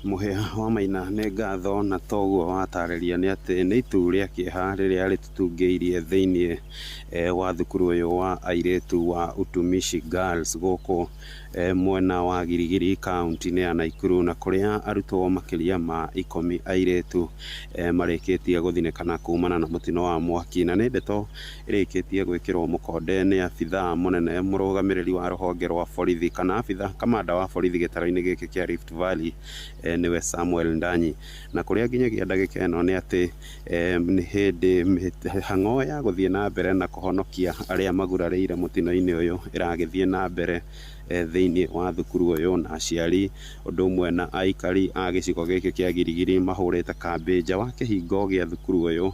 Mũhĩa wa Maina nĩ ngatho na toguo watarĩria nĩ atĩ nĩ itu rĩa kĩeha rĩrĩa rĩtũtungĩirie thĩinĩ wa thukuru ũyũ wa airĩtu wa Utumishi Girls gũkũ mwena wa Girigiri kaunti-inĩ ya Naikuru, na kũrĩa arutwo makĩria ma 10 airĩtu marĩkĩtie gũthinĩkana kumana na mũtino wa mwaki. Na nĩ ndeto ĩrĩkĩtie gwĩkĩrwo mũkonde nĩ abithaa mũnene mũrũgamĩrĩri wa rũhonge rwa borithi kana abithaa kamanda wa borithi gĩtaro-inĩ gĩkĩ kĩa Rift Valley, nĩwe Samuel Ndanyi. Na kũrĩa nginyagia ndagĩka ĩno nĩ atĩ nĩ hĩndĩ mĩhang'o ya gũthiĩ na mbere na kũhonokia arĩa magurarĩire mũtino-inĩ ũyũ ĩragĩthiĩ na mbere thĩinĩ wa thukuru ũyũ, na aciari ũndũ ũmwe na aikari a gĩcigo gĩkĩ kĩa Girigiri mahũrĩte kambĩ nja wa kĩhingo gĩa thukuru ũyũ,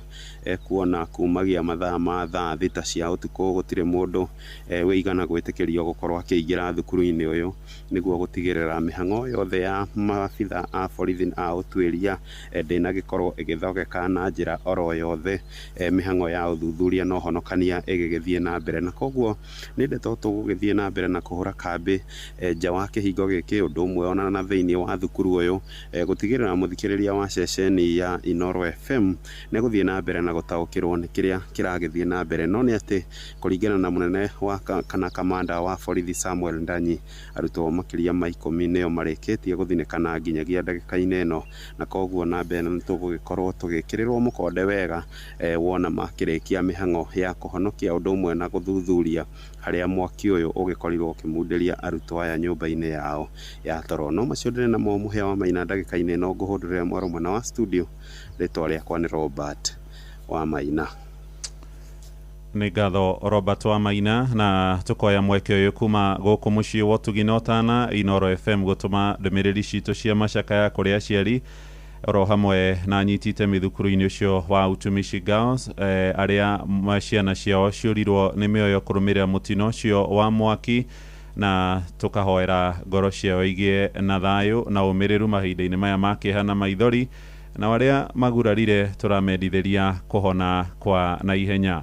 kuona kumagia mathaa ma thaa 6 cia ũtukũ gũtirĩ mũndũ wĩigana gwĩtĩkĩrio gũkorwo akĩingĩra thukuru-inĩ ũyũ, nĩguo gũtigĩrĩra mĩhang'o yothe ya maabitha a borithi a ũtuĩria ndĩnagĩkorwo ĩgĩthogeka na njĩra oro yothe, mĩhang'o ya ũthuthuria na ũhonokania ĩgĩgĩthiĩ na mbere. Na koguo nĩ ndeto tũgũgĩthiĩ na mbere na kũhũra kambĩ nja wa kĩhingo gĩkĩ ũndũ ũmwe ona na thĩinĩ wa thukuru ũyũ, gũtigĩrĩra mũthikĩrĩria wa ceceni ya Inooro FM nĩ gũthiĩ na mbere na gũtaũkĩrwo nĩ kĩrĩa kĩragĩthiĩ na mbere. No nĩ atĩ kũringana na mũnene wa kana kamanda wa borithi Samuel Ndanyi, arutwo makĩria ma 10 nĩo marĩkĩtie gũthinĩkana nginyagia ndagĩka-inĩ ĩno, na koguo na mbere nĩ tũgũgĩkorwo tũgĩkĩrĩrwo mũkonde wega wona makĩrĩkia mĩhang'o ya kũhonokia ũndũ ũmwe na gũthuthuria harĩa mwaki ũyũ ũgĩkorirwo ũkĩmundĩria arutwo aya nyũmba-inĩ yao ya toro. No macio ndĩrĩ namo Mũhĩa wa Maina ndagĩka-inĩ ĩno, ngũhũndũrĩra mwaro mwena wa studio. Rĩtwa rĩakwa nĩ Robert wa Maina. Nĩ ngatho Robert wa Maina, na tũkoya mweke ũyũ kuma gũkũ mũciĩ wa Ũtugi na Ũtana Inooro FM gũtũma ndũmĩrĩri citũ cia macakaya kũrĩ aciari oro hamwe na anyiti itemi thukuru-inĩ ũcio wa Utumishi Girls, arĩa ciana ciao ciũrirwo nĩ mĩoyo kũrũmĩrĩra mũtino ũcio wa mwaki, na tũkahoera ngoro ciao igĩe na thayũ na ũmĩrĩru mahinda-inĩ maya ma kĩeha na maithori, na arĩa magurarire tũramendithĩria kũhona kwa naihenya.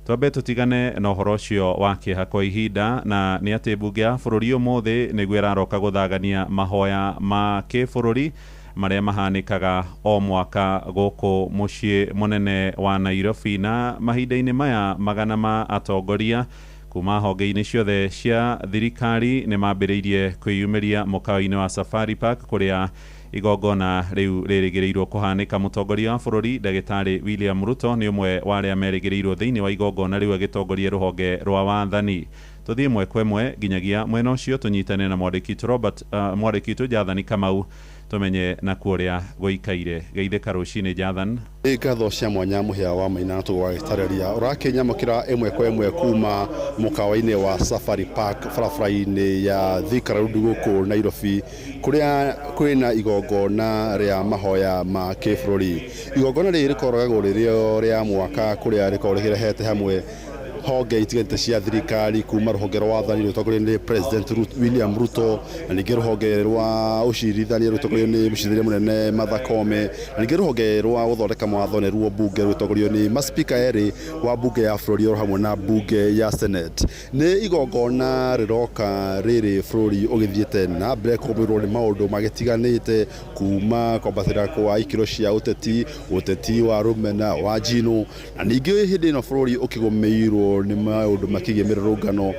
Twambe tũtigane na ũhoro ũcio wa kĩeha kwa ihinda, na nĩ atĩ mbunge ya bũrũri ũmũthĩ nĩguo ĩraroka gũthagania mahoya ma kĩbũrũri marĩa mahanĩkaga o mwaka gũkũ mũciĩ mũnene wa Nairobi. Na mahinda-inĩ maya magana ma atongoria kuma honge-inĩ ciothe cia thirikari nĩ mambĩrĩirie kwĩyumĩria mũkawa-inĩ wa Safari Park kũrĩa igongona rĩu rĩrĩgĩrĩirwo kũhanĩka. Mũtongoria wa bũrũri ndagĩtarĩ William Ruto nĩ ũmwe wa arĩa merĩgĩrĩirwo thĩinĩ wa igongona rĩu agĩtongoria rũhonge rwa wathani. Tũthiĩ ĩmwe kwa ĩmwe nginyagia mwena ũcio tũnyitane na mwandĩki witũ Robert, mwandĩki witũ Jathani Kamau, tũmenye nakuo ũrĩa gũikaire. Geithĩka rũcinĩ Jathan. Nĩ ngatho cia mwanya Mũhĩa wa Maina tũgũgagĩtarĩria ũrakĩnyamũkĩra ĩmwe kwa ĩmwe kuma mũkawa-inĩ wa Safari Park barabara-inĩ ya Thika Road gũkũ Nairobi, kũrĩa kwĩna igongona rĩa mahoya ma kĩbũrũri. Igongona rĩrĩ rĩkoragwo rĩrĩ rĩa mwaka kũrĩa rĩkoragwo rĩrehete hamwe honge itiganĩte cia thirikari kuma rũhonge rwa wathani rũtongorio nĩ President William Ruto, na ningĩ rũhonge rwa ũcirithania rũtongorio nĩ mũcirithania mũnene Martha Koome, na ningĩ rũhonge rwa gũthondeka mawatho nĩruo mbunge rũtongorio nĩ maspika erĩ wa mbunge ya bũrũri oro hamwe na mbunge ya Senate. Nĩ igongona rĩroka rĩrĩ bũrũri ũgĩthiĩte na mbere kũgũmĩrwo nĩ maũndũ magĩtiganĩte kuma kwambatĩra kwa ikĩro cia ũteti, ũteti wa rũmena wa njino, na ningĩ hĩndĩ ĩno bũrũri ũkĩgũmĩirwo nĩ maũndũ makĩgiĩ mĩrũrũngano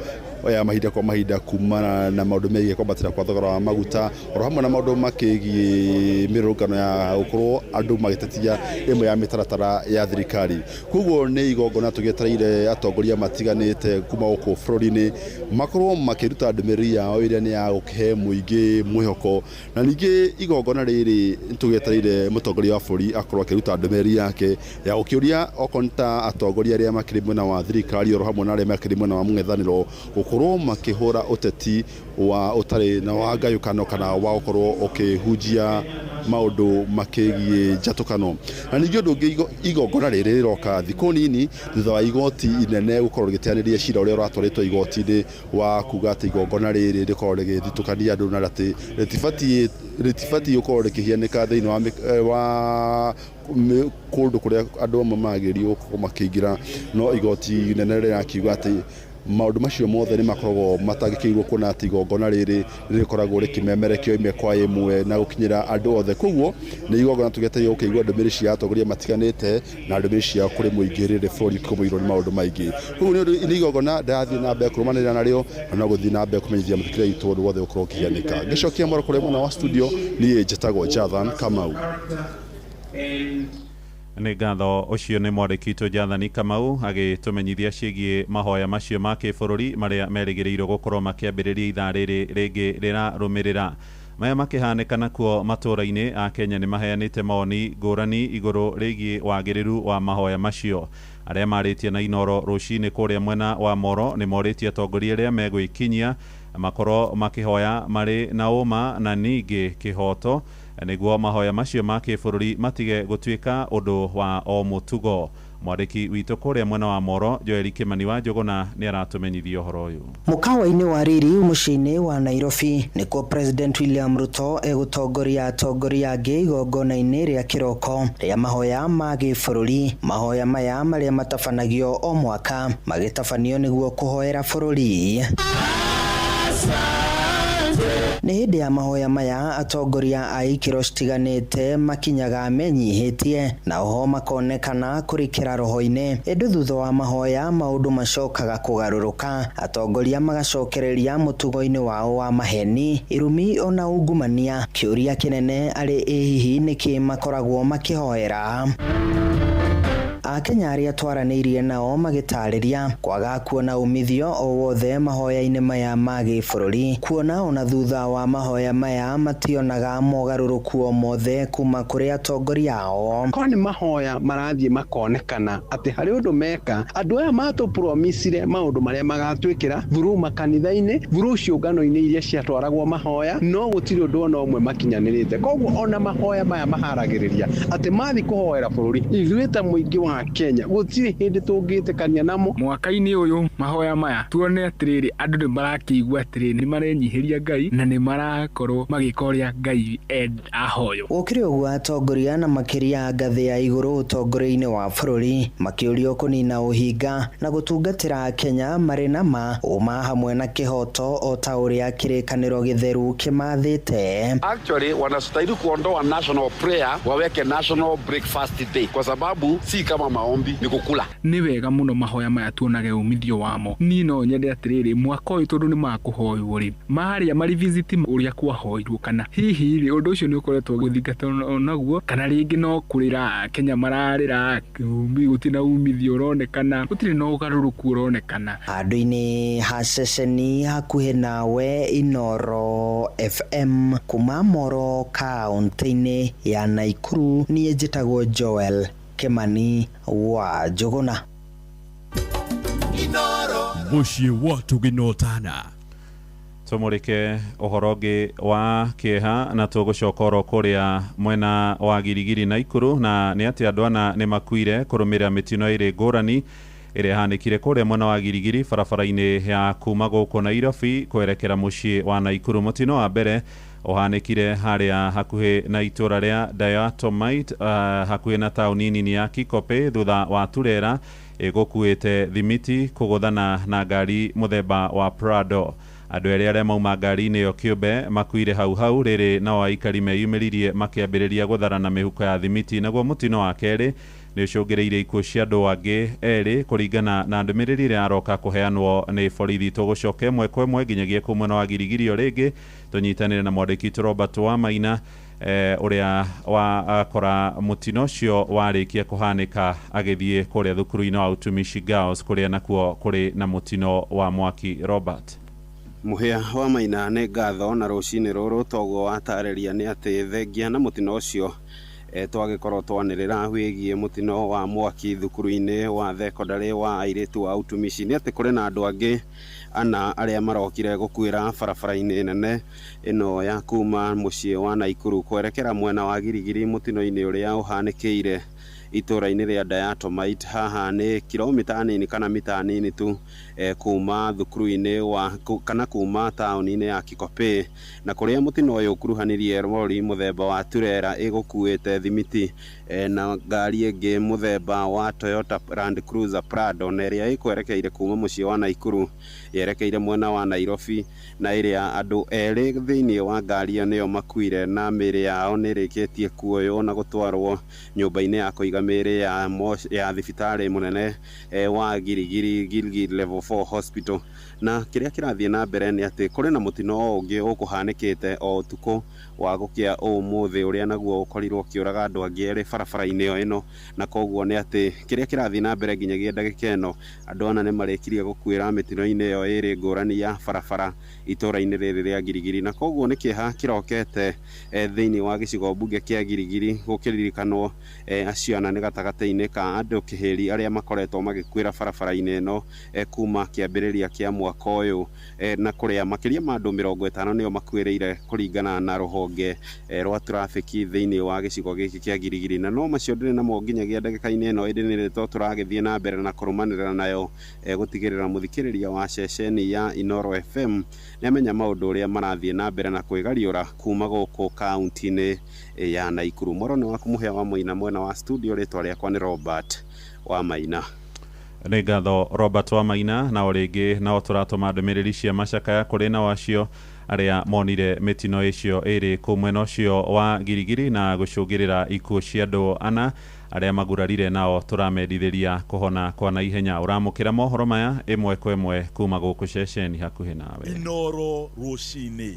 ya mahinda kwa mahinda kumana na maũndũ megiĩ kwambatĩra kwa thogora wa maguta oro hamwe na maũndũ makĩgiĩ mĩrũrũngano ya gũkorwo andũ magĩtetia ĩmwe ya mĩtaratara ya thirikari. Koguo nĩ igongona tũgĩetereire atongoria matiganĩte kuma gũkũ bũrũri-inĩ makorwo makĩruta ndũmĩrĩri yao ĩrĩa nĩ ya gũkĩhe mũingĩ mwĩhoko, na ningĩ igongona rĩrĩ tũgĩetereire mũtongoria wa bũrũri akorwo akĩruta ndũmĩrĩri yake ya gũkĩũria okorwo nĩ ta atongoria arĩa makĩrĩ mwena wa thirikari oro hamwe na arĩa makĩrĩ mwena wa mũng'ethanĩro gũkorwo makĩhũra ũteti wa ũtarĩ na wa ngayũkano kana wa gũkorwo ũkĩhunjia maũndũ makĩgiĩ njatũkano. Na ningĩ ũndũ ũngĩ igongona rĩrĩ rĩroka thikũ nini thutha wa igoti inene gũkorwo rĩgĩteanĩria cira ũrĩa ũratwarĩtwo igoti-inĩ wa kuga atĩ igongona rĩrĩ rĩkorwo rĩgĩthitũkania andũ na atĩ rĩtibatiĩ gũkorwo rĩkĩhianĩka thĩinĩ wa kũndũ kũrĩa andũ amwe magĩrĩirwo gũkorwo makĩingĩra, no igoti inene rĩrakiuga atĩ Maũndũ macio mothe nĩ makoragwo matangĩkĩirwo kuona atĩ igongona rĩrĩ rĩkoragwo rĩkĩmemerekio ĩmwe kwa ĩmwe na gũkinyĩra andũ othe. Koguo nĩ igongona tũgetereire gũkĩigua ndũmĩrĩri cia atongoria matiganĩte na ndũmĩrĩri ciao kũrĩ mũingĩ rĩrĩ bũrũri ũkĩgũmĩirwo nĩ maũndũ maingĩ. Koguo nĩ igongona ndĩrathiĩ na mbere kũrũmanĩrĩra narĩo na no gũthiĩ na mbere kũmenyithia mũthikĩrĩria witũ ũndũ wothe ũkorwo ũkĩhanĩka. Ngĩcokia mwaro kũrĩ mwena wa studio, niĩ njĩtagwo Jathan Kamau. Nĩ ngatho. Ũcio nĩ mwandĩki witũ Jathani Kamau agĩtũmenyithia ciĩgiĩ mahoya macio ma kĩbũrũri marĩa merĩgĩrĩirwo gũkorwo makĩambĩrĩria ithaa rĩrĩ rĩngĩ rĩrarũmĩrĩra. Maya makĩhanĩka nakuo matũũra-inĩ, Akenya nĩ maheanĩte mawoni ngũrani igũrũ rĩgiĩ wagĩrĩru wa mahoya macio. Arĩa marĩtie na Inoro rũcinĩ kũrĩa mwena wa Moro nĩ morĩtie atongoria arĩa megwĩkinyia makorwo makĩhoya marĩ na ũma na ningĩ kĩhoto nĩguo mahoya macio ma kĩbũrũri matige gũtuĩka ũndũ wa o mũtugo. Mwandĩki witũ kũrĩa mwena wa Moro, Joeli Kimani wa Njũgũna, nĩ aratũmenyithia ũhoro ũyũ. Mũkawa-inĩ wa Riri mũciĩ-inĩ wa Nairobi nĩkuo President William Ruto egũtongoria atongoria angĩ igongona-inĩ rĩa kĩroko rĩa mahoya ma gĩbũrũri. Mahoya maya marĩa matabanagio o mwaka magĩtabanio nĩguo kũhoera bũrũri. Nĩ hĩndĩ ya mahoya maya atongoria a ikĩro citiganĩte makinyaga menyihĩtie na oho makonekana kũrikĩra roho-inĩ. Ĩndĩ thutha wa mahoya maũndũ macokaga kũgarũrũka, atongoria magacokereria mũtugo-inĩ wao wa maheni, irumi ona ungumania. Kĩũria kĩnene arĩ ĩ hihi nĩkĩ makoragwo makĩhoera? Akenya arĩa twaranĩirie nao magĩtarĩria kwaga kuona umithio o wothe mahoya-inĩ maya ma gĩbũrũri, kuona ona thutha wa mahoya maya mationaga mogarũrũku o mothe kuma kũrĩ atongoria ao. Korwo nĩ mahoya marathiĩ makonekana atĩ harĩ ũndũ meka, andũ aya matũpromisire maũndũ marĩa magatwĩkĩra through makanitha-inĩ, through ciũngano-inĩ iria ciatwaragwo mahoya, no gũtirĩ ũndũ ona ũmwe makinyanĩrĩte. Koguo ona mahoya maya maharagĩrĩria atĩ mathiĩ kũhoera bũrũri, ithuĩ ta mũingĩ wa Kenya gũtirĩ hĩndĩ tũngĩtĩkania namo. Mwaka-inĩ ũyũ mahoya maya tuone atĩrĩrĩ, andũ nĩ marakĩigua atĩrĩrĩ, nĩ marenyihĩria Ngai na nĩ marakorwo magĩka ũrĩa Ngai ahoywo. Gũkĩrĩ ũguo atongoria na makĩria ngathĩ ya igũrũ ũtongoria-inĩ wa bũrũri makĩũrio kũnina ũhinga na gũtungatĩra Akenya marĩ na ma, ũma hamwe na kĩhoto o ta ũrĩa kĩrĩkanĩro gĩtheru kĩmathĩte. Actually wanastahili kuondoa national prayer waweke national breakfast day, kwa sababu si kama maombi, ni kukula. Nĩ wega mũno mahoya maya tuonage umithio wamo. Niĩ no nyende atĩrĩrĩ, mwaka ũyũ tondũ nĩ makũhoywo rĩ, marĩa mari visit ũrĩa kwahoirwo, kana hihi rĩ ũndũ ũcio nĩ ũkoretwo gũthingatwo naguo, kana rĩngĩ no kũrĩra Kenya mararĩra, gũtirĩ na umithio ũronekana, gũtirĩ na ũgarũrũku ũronekana. Handũ-inĩ ha ceceni hakuhĩ nawe Inoro FM kuma Moro kaũntĩ-inĩ ya Naikuru, niĩ njĩtagwo Joel Kimani wa Njũgũna. Mũciĩ wa Tũginotana. Tũmũrĩke ũhoro ũngĩ wa kĩeha na tũgũcoka oro kũrĩa mwena wa Girigiri Naikuru, na nĩ atĩ andũ ana nĩ makuire kũrũmĩrĩra mĩtino ĩrĩ ngũrani ĩrĩa ĩhanĩkire kũrĩa mwena wa Girigiri barabara-inĩ ya kuma gũkũ Nairobi kwerekera mũciĩ wa Naikuru. Mũtino wa mbere ũhanĩkire harĩa hakuhĩ na itũra rĩa Diatomite, hakuhĩ na taũni nini ya Kikope, thutha wa turera ĩgũkuĩte thimiti kũgũthana na ngari mũthemba wa Prado. Andũ erĩ arĩa mauma ngari-inĩ ĩyo kĩũmbe makuire hau hau, rĩrĩ nao aikari meyumĩririe makĩambĩrĩria gũtharana mĩhuko ya thimiti. Naguo mũtino wa kerĩ nĩ ũcũngĩrĩirie ikuũ cia andũ angĩ erĩ kũringana na ndũmĩrĩri ĩrĩa yaroka kũheanwo nĩ borithi. Tũgũcoka ĩmwe kwa ĩmwe nginyagia kũu mwena wa Girigiri o rĩngĩ tũnyitanĩre na mwandĩki witũ Robert Wamaina, ũrĩa wakora mũtino ũcio warĩkia kũhanĩka agĩthiĩ kũrĩa thukuru-inĩ wa Utumishi Girls kũrĩa nakuo kũrĩ na mũtino wa mwaki. Robert. Mũhĩa wa Maina, nĩ ngatho na rũcinĩ rũrũ. Toguo watarĩria nĩ atĩ thengia na mũtino ũcio twagĩkorwo twanĩrĩra wĩgiĩ mũtino wa mwaki thukuru-inĩ wa thekondarĩ wa airĩtu wa Utumishi, nĩ atĩ kũrĩ na andũ angĩ ana arĩa marokire gũkuĩra barabara-inĩ nene ĩno ya kuma mũciĩ wa Naikuru kwerekera mwena wa Girigiri mũtino-inĩ ũrĩa ũhanĩkĩire itũra-inĩ rĩa Diatomite. Haha nĩ kilomita nini kana mita nini tu kuma thukuru-inĩ wa kana kuma taũni-inĩ ya Kikopey, na kũrĩa mũtino ũyũ ũkuruhanirie rori mũthemba wa turera ĩgũkuĩte thimiti na ngari ĩngĩ mũthemba wa Toyota Land Cruiser Prado, na ĩrĩa ĩkwerekeire kuma mũciĩ wa Naikuru yerekeire mwena wa Nairobi, na ĩrĩa andũ erĩ thĩinĩ wa ngari ĩyo nĩo makuire na mĩĩrĩ yao nĩ ĩrĩkĩtie kuoywo na gũtwarwo nyũmba-inĩ ya kũiga mĩĩrĩ ya thibitarĩ mũnene wa Giligili, Gilgil Level 4 Hospital. Na kĩrĩa kĩrathiĩ na mbere nĩ atĩ kũrĩ na mũtino ũngĩ ũkũhanĩkĩte o ũtukũ wa gũkĩa ũmũthĩ, ũrĩa naguo ũkorirwo ũkĩũraga andũ angĩ erĩ barabara-inĩ o ĩno, na koguo nĩ atĩ kĩrĩa kĩrathiĩ na mbere nginyagia ndagĩka ĩno andũ ana nĩ marĩkirie gũkuĩra mĩtino-inĩ ĩyo ĩrĩ ngũrani ya barabara itũra-inĩ rĩrĩ rĩa Giligili. Na koguo nĩ kĩeha kĩrokete thĩinĩ wa gĩcigo mbunge kĩa Giligili gũkĩririkanwo acio ana nĩ gatagatĩ-inĩ ka andũ kĩhĩri arĩa makoretwo magĩkuĩra barabara-inĩ ĩno kuma kĩambĩrĩria kĩa mwaka ũyũ, na kũrĩa makĩria ma andũ 50 nĩo makuĩrĩire kũringana na rũhonge rwa trafiki thĩinĩ wa gĩcigo gĩkĩ kĩa Giligili. Na no macio ndĩrĩ namo nginyagia ndagĩka-inĩ ĩno, ĩndĩ nĩ rĩtwa tũragĩthiĩ na mbere na kũrũmanĩrĩra nayo gũtigĩrĩra mũthikĩrĩria wa ceceni ya Inooro FM nĩamenya maũndũ ũrĩa marathiĩ na mbere na kwĩgariũra kuma gũkũ kaunti-inĩ ya Naikuru. Mworo nĩ waku Mũhĩa wa Mũina, mwena wa studio rĩtwa rĩakwa nĩ Robert wa Maina. Nĩ ngatho Robert wa Maina. Na o rĩngĩ nao tũratũma ndũmĩrĩri cia macakaya kũrĩ nao acio arĩa monire mĩtino ĩcio ĩrĩ kũu mwena ũcio wa Giligili na gũcũngĩrĩra ikuũ cia andũ ana arĩa magurarire, nao tũramendithĩria kũhona kwa naihenya. Ũramũkĩra mohoro maya ĩmwe kwa ĩmwe kuma gũkũ ceceni hakuhĩ nawe. Inooro rũcinĩ.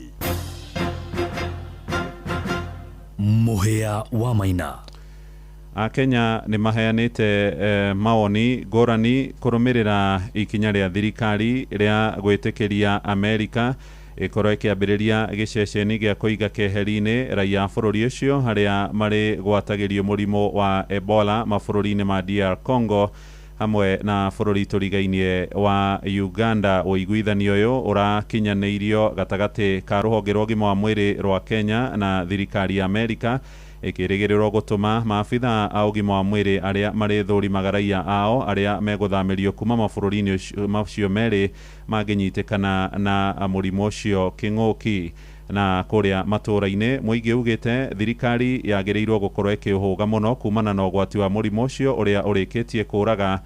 Mũhĩa wa Maina. Akenya nĩ maheanĩte mawoni ngũrani kũrũmĩrĩra ikinya rĩa thirikari rĩa gwĩtĩkĩria Amerika ĩkorwo ĩkĩambĩrĩria gĩceceni gĩa kũiga keheri-inĩ raia a bũrũri ũcio arĩa marĩ gwatagĩrio mũrimũ wa Ebola mabũrũri-inĩ ma DR Congo hamwe na bũrũri tũrigainie wa Uganda. Ũiguithanio ũyũ ũrakinyanĩirio gatagatĩ ka rũhonge rwa ũgima wa mwĩrĩ rwa Kenya na thirikari ya Amerika, ĩkĩrĩgĩrĩrwo gũtũma maabitha a ũgima wa mwĩrĩ arĩa marĩthũrimaga raia ao arĩa megũthamĩrio kuma mabũrũri-inĩ macio merĩ mangĩnyitĩkana na mũrimũ ũcio kĩng'ũki. Na kũrĩa matũũra-inĩ mũingĩ ugĩte thirikari yagĩrĩirwo gũkorwo ĩkĩũhũga mũno kumana na ũgwati wa mũrimũ ũcio ũrĩa ũrĩkĩtie kũũraga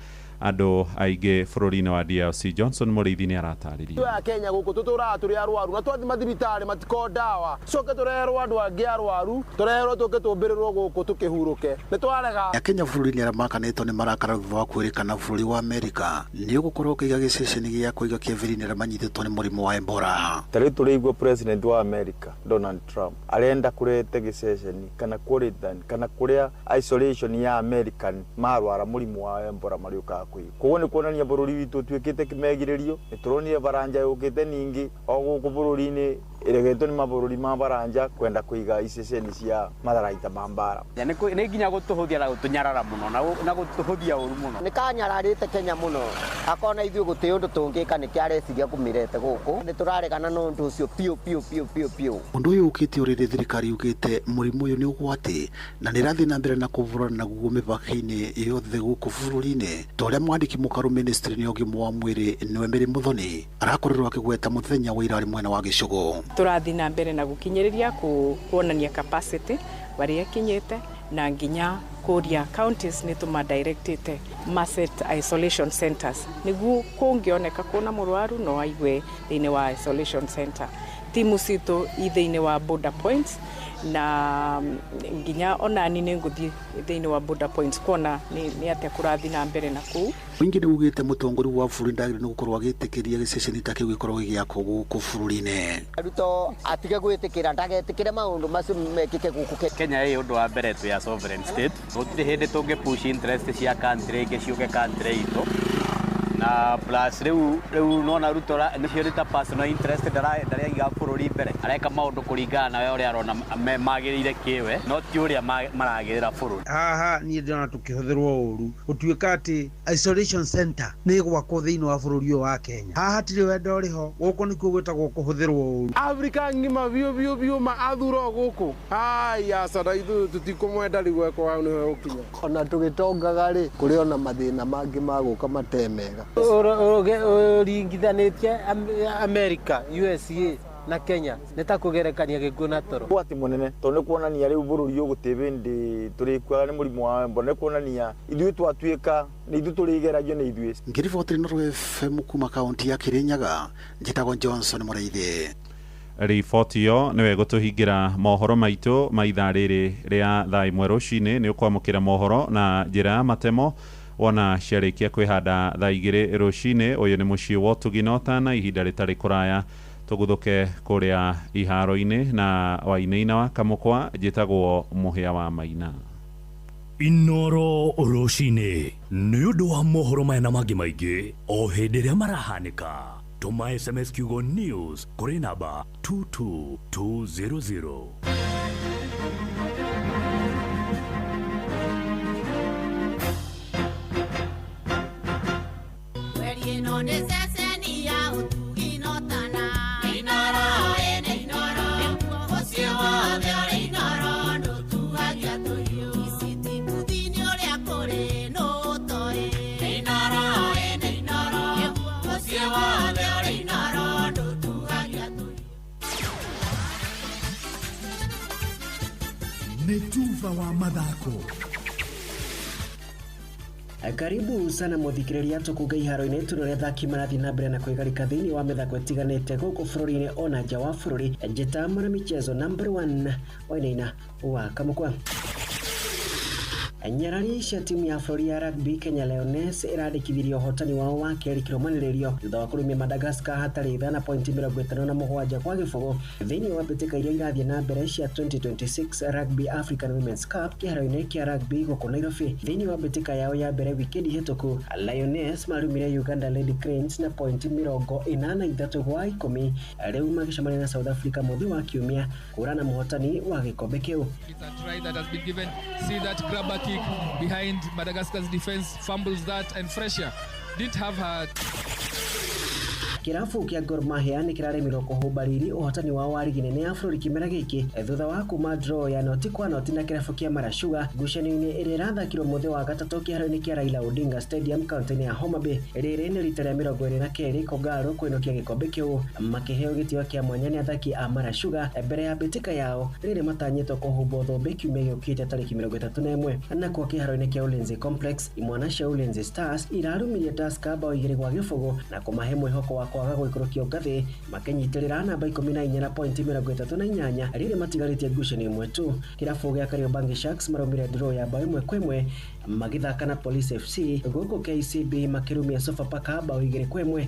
andũ aingĩ bũrũri-inĩ wa DRC. Johnson Mũrĩithi nĩ aratarĩria. Ya Kenya gũkũ tũtũraga tũrĩ arwaru na twathiĩ mathibitarĩ matiko ndawa, coke tũreherwo andũ angĩ arwaru, tũreherwo tũke tũmbĩrĩrwo gũkũ tũkĩhurũke, nĩ twarega. Akenya bũrũri-inĩ arĩa makanĩtwo nĩ marakara thutha wa kwĩrĩkana bũrũri wa Amerika nĩ ũgũkorwo ũkĩiga gĩceceni gĩa kũiga kĩbĩri-inĩ arĩa manyitĩtwo nĩ mũrimũ wa Ebola. Ta rĩu tũrĩigua president wa America Donald Trump arenda kũrete gĩceceni kana quarantine kana kũrĩa isolation ya American marwara mũrimũ wa Ebola marĩũkaga kwĩ. Koguo nĩ kuonania bũrũri witũ ũtuĩkĩte kĩmegirĩrio. Nĩ tũronire baranja yũkĩte ningĩ o gũkũ bũrũri-inĩ ĩregetwo nĩ mabũrũri ma baranja kwenda kũiga iceceni cia matharaita ma mbara. Nĩ nginya gũtũhũthia na gũtũnyarara mũno na gũtũhũthia ũru mũno. Nĩ kanyararĩte Kenya mũno, akona ithuĩ gũtĩ ũndũ tũngĩka nĩkĩo areciria kũmĩrete gũkũ. Nĩ tũraregana na ũndũ ũcio piũ piũ piũ piũ piũ. Ũndũ ũyũ ũkĩte ũrĩrĩ thirikari yugĩte mũrimũ ũyũ nĩ ũgwati na nĩ ĩrathiĩ na mbere na kũvũrana naguo mĩbaka-inĩ yothe gũkũ bũrũri-inĩ, ta ũrĩa mwandĩki mũkaru ministry-inĩ ya ũgima wa mwĩrĩ nĩwe Mary Muthoni arakorirwo akĩgweta mũthenya wa ira arĩ mwena wa Gĩcũgũ. Tũrathiĩ na mbere na gũkinyĩrĩria kuonania capacity barĩa kinyĩte na nginya kũria counties nĩ tũmadirectĩte maset isolation centers nĩguo kũngĩoneka kũna mũrwaru no aigue thĩinĩ wa isolation center. Timu citũ i thĩinĩ wa border points na nginya onani nĩ ngũthiĩ thĩinĩ wa border points kuona nĩ atĩa kũrathiĩ na mbere na kũu. Mũingĩ nĩ ugĩte mũtongoria wa bũrũri ndagĩrĩirwo nĩ gũkorwo agĩtĩkĩria gĩceceni ta kĩu gĩkorwo gĩgĩakwo gũkũ bũrũri-inĩ. Ruto atige gwĩtĩkĩra ndagetĩkĩre maũndũ macio mekĩke gũkũ Kenya. Ĩ ũndũ wa mbere twĩ a sovereign state, gũtirĩ hĩndĩ tũngĩ push interest cia country ĩngĩ ciũke country itũ, Na plus riu nona Ruto nĩcio nĩ ta personal interest ndaraiga bũrũri mbere, areka maũndũ kũringana na we ũrĩa arona magĩrĩire kĩwe, no ti ũrĩa maragĩrĩra bũrũri. Haha niĩ ndĩrona tũkĩhũthĩrwo ũru, gũtuĩka atĩ isolation center nĩ ĩgwakwo thĩinĩ wa bũrũri ũyũ wa Kenya. Haha hatirĩ wendo ũrĩ ho, gũkũ nĩkuo gwĩtagwo kũhũthĩrwo ũru. Afrika ng'ima biũ biũ biũ ma athuro gũkũ. Ai aca na ithuĩ tũtikũmwenda rĩu eko hau nĩho gũkinya. Ona tũgĩtongaga rĩ, kũrĩ ona mathĩna mangĩ magũka matemega. Ũringithanĩtie America, USA na Kenya nĩ ta kũgerekania gĩkuũ na toro. Ũgwati mũnene tondũ nĩ kuonania rĩu bũrũri ũyũ gũtirĩ hĩndĩ tũrĩkuaga nĩ mũrimũ wa Ebola, nĩ kuonania ithuĩ twatuĩka nĩ ithuĩ tũrĩgeragio nĩ ithuĩ. Ngĩribotera Inooro FM kuma kaunti ya Kirinyaga, njĩtagwo Johnson Mũrĩithi. Riboti ĩyo nĩwe gũtũhingĩra mohoro maitũ ma ithaa rĩrĩ rĩa thaa 1 rũcinĩ. Nĩ ũkwamũkĩra mohoro na njĩra ya matemo wona ciarĩkia kwĩhanda thaa 2 rũcinĩ. Ũyũ nĩ mũciĩ wa ũtugi na ũtana, ihinda rĩtarĩ kũraya tũguthũke kũrĩa iharo-inĩ na Wainaina wa Kamũkwa. Njĩtagwo Mũhĩa wa Maina. Inooro rũcinĩ nĩ ũndũ wa mohoro maya na mangĩ maingĩ o hĩndĩ ĩrĩa marahanĩka. Tũma SMS kiugo news kũrĩ namba 22200. Nĩ tuba wa mathako. Karibu sana muthikiriria tukuga iharo-inĩ tũrore athaki marathiĩ na mbere na kwĩgarika thĩinĩ wa mĩthako ĩtiganĩte gũkũ bũrũri-inĩ ona nja wa bũrũri. Njĩta mwana michezo number 1 Wainaina wa Kamũkwa. Nyarari cia timu ya bũrũri ya rugby Kenya Lioness ĩrandĩkithirie ũhotani wao wa kerĩ kĩrũmanĩrĩrio thutha wa kũrũmia Madagascar hatarĩ tha na pointi 57 kwa gĩbũgũ thĩinĩ wa mbĩtĩka iria irathiĩ na mbere cia 2026 Rugby African Women's Cup kĩharo-inĩ kĩa rugby gũkũ Nairobi. Thĩinĩ wa mbĩtĩka yao ya mbere wikendi hĩtũku, Lioness marumire Uganda Lady Cranes na pointi 83 kwa 10, rĩu magĩcemania na South Africa mũthĩ wa kiumia kũhũrana mũhotani wa gĩkombe kĩu. Behind Madagascar's defense, fumbles that, and Fresher didn't have her. Kĩrabu kĩa Gor Mahia nĩ kĩraremirwo kũhũmba riri ũhotani wao wa rigi nene ya bũrũri kĩmera gĩkĩ thutha wa kuma draw ya 0-0 na kĩrabu kĩa Mara Sugar ngucanio-inĩ ĩrĩa ĩrathakirwo mũthĩ wa gatatũ kĩharo-inĩ kĩa Raila Odinga Stadium kaunti-inĩ ya Homa Bay. Rĩrĩ nĩ rita rĩa 22 Kogalo kũinũkia gĩkombe kĩu, makĩheo gĩtĩo kĩa mwanya nĩ athaki a Mara Sugar mbere ya mbĩtĩka yao rĩrĩ matanyĩtwo kũhumbwo thũmbĩ kiumia gĩũkĩte tarĩki 31. Nakuo kĩharo-inĩ kĩa Ulinzi Complex, imwana cia Ulinzi Stars irarumirie Tusker bao 2-0 na kũmahe mwĩhoko wa kwaga gũikũrũkio ngathĩ, makĩnyitĩrĩra namba 14 na pointi 38 rĩrĩ matigarĩtie ngucanio ĩmwe tu. Kĩrabu gĩa Kariobangi Sharks marumire draw ya bao 1-1 magĩthaka na Police FC, gũkũ KCB makĩrumia Sofapaka bao 2-1.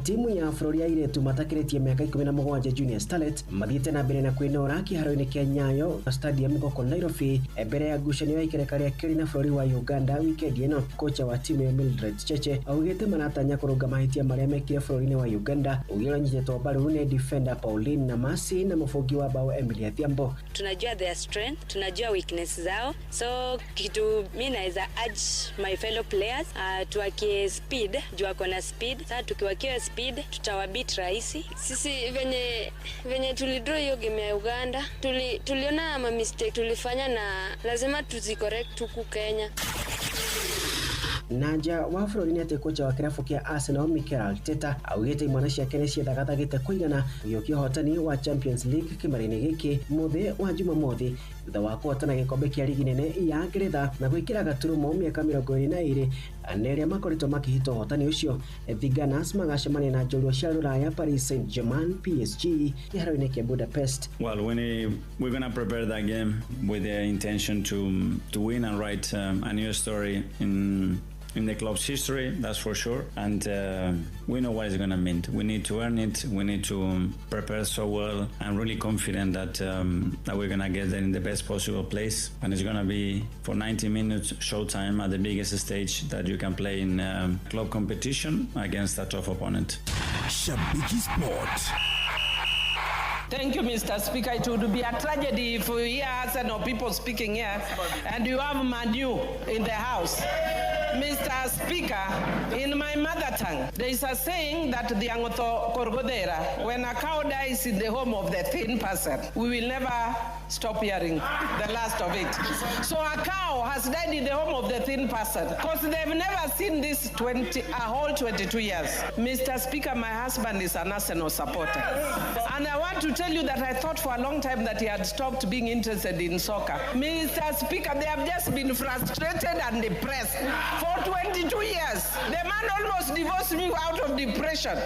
Timu ya bũrũri ya airĩtu matakĩrĩtie mĩaka 17 Junior Starlet mathiĩte na mbere na kwĩnora kĩharo-inĩ kĩa Nyayo Stadium gũkũ Nairobi mbere ya ngucanio ya ikereka rĩa kerĩ na bũrũri wa Uganda wikendi ĩno. Kocha wa timu ya Mildred Cheche augĩte maratanya kũrũnga mahĩtia marĩa mekire bũrũri-inĩ wa Uganda, ũgĩ ũranyitĩtwo mbaru nĩ defender Pauline Namasi na mũbũngi wa bao Emily Adhiambo. Tunajua their strength, tunajua weakness zao, so kitu mimi naweza urge my fellow players tuwakie speed, juu wako na speed. Sasa tukiwakia speed tutawabit rahisi. Sisi venye tulidraw hiyo game ya Uganda, tuliona ma mistake tulifanya na lazima tuzicorrect huku Kenya. Nanja wa bũrũri nĩ atĩ kocha wa kĩrabu kĩa Arsenal Mikel Arteta augĩte imwana ciake nĩ ciethagathagĩte kũigana gũgĩũkia ũhotani wa Champions League kĩmera-inĩ gĩkĩ mũthĩ wa Jumamothi thutha wa kũhotana gĩkombe kĩa rigi nene ya Ngeretha na gwĩkĩra gaturumo mĩaka 22 na ĩrĩa makoretwo makĩhĩta ũhotani ũcio. The Gunners magacemania na njorua cia Rũraya Paris Saint-Germain PSG kĩharo-inĩ kĩa Budapest. Well, we're gonna prepare that game with the intention to win and write a new story in in the club's history, that's for sure. And we know what it's going to mean. We need to earn it. We need to prepare so well. I'm really confident that that we're going to get there in the best possible place. And it's going to be for 90 minutes showtime at the biggest stage that you can play in club competition against a tough opponent. Shabiki Sport. Thank you, Mr. Speaker. It would be a tragedy if we hear Arsenal people speaking here and you have Manu in the house. Mr. Speaker, in my mother tongue, there is a saying that the Angotho Korgodera, when a cow dies in the home of the thin person, we will never stop hearing the last of it. So a cow has died in the home of the thin person because they've never seen this a whole 22 years. Mr. Speaker, my husband is an Arsenal supporter. And I want to tell you that I thought for a long time that he had stopped being interested in soccer. Mr. Speaker, they have just been frustrated and depressed for 22 years. The man almost divorced me out of depression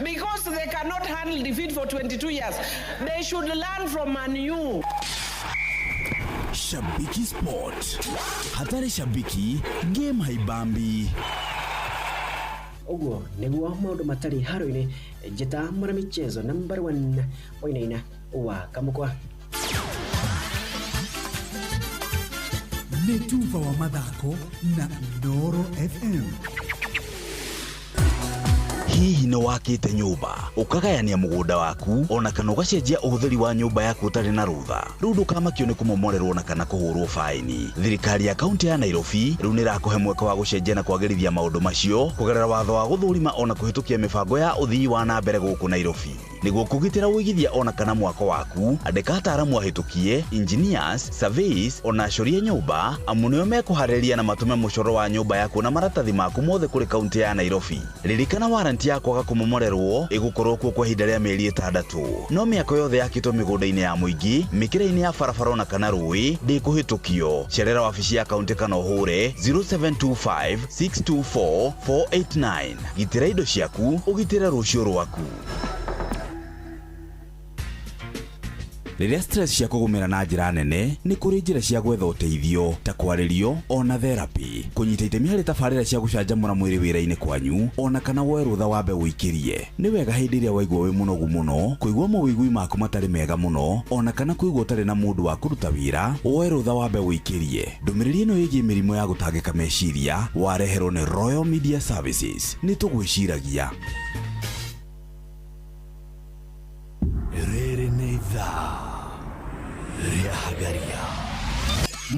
because they cannot handle defeat for 22 years. They should learn from Manu. Shabiki Sport. Hatari shabiki, game haibambi. Ũguo nĩguo maũndũ matarĩ haro-inĩ njĩta mwana michezo number 1 wainaina wa Kamũkwa. Nĩ tuba wa mathako na Inooro FM. Hihi nĩ wakĩte nyũmba ũkagayania mũgũnda waku ona kana ũgacenjia ũhũthĩri wa nyũmba yaku ũtarĩ na rũtha? Rĩu ndũkamakio nĩ kũmomorerwo na kana kũhũrwo baĩni. Thirikari ya kaunti ya Nairobi rĩu nĩ ĩrakũhe mweke wa gũcenjia na kwagĩrithia maũndũ macio kũgerera watho wa gũthũrima ona kũhĩtũkia mĩbango ya ũthii wa na mbere gũkũ Nairobi. Nĩguo kũgitĩra ũigithia ona kana mwako waku, andĩka ataaramu ahĩtũkie, engineers, surveys ona acorie nyũmba, amu nĩo mekũharĩria na matũme mũcoro wa nyũmba yaku na maratathi maku mothe kũrĩ kaunti ya Nairobi. Ririkana waranti ya kwaga kũmomorerwo ĩgũkorwo kuo kwa ihinda rĩa mĩeri 6. No mĩako yothe yakĩtwo mĩgũnda-inĩ ya mũingĩ, mĩkĩra-inĩ ya barabara ona kana rũĩ ndĩkũhĩtũkio. Cerera wabici ya kaunti kana ũhũre 0725 624 489. Gitĩra indo ciaku, ũgitĩre rũciũ rwaku. Rĩrĩa stress cia kũgũmĩra na njĩra nene, nĩ kũrĩ njĩra cia gwetha ũteithio ta kwarĩrio ona therapy, kũnyita itemi harĩ tabarĩra cia gũcanjamũra mwĩrĩ wĩra-inĩ kwanyu, ona kana woe rũtha wambe ũikĩrie. Nĩ wega hĩndĩ ĩrĩa waigua wĩ mũnogu mũno, kũigua mawĩigui maku matarĩ mega mũno, ona kana kũigua ũtarĩ na mũndũ wa kũruta wĩra, woe rũtha wambe ũikĩrie. Ndũmĩrĩri ĩno ĩgiĩ mĩrimũ ya gũtangĩka meciria wareherwo nĩ Royal Media Services. Nĩ tũgwĩciragia. Rĩrĩ nĩ ithaa rĩa Hagaria.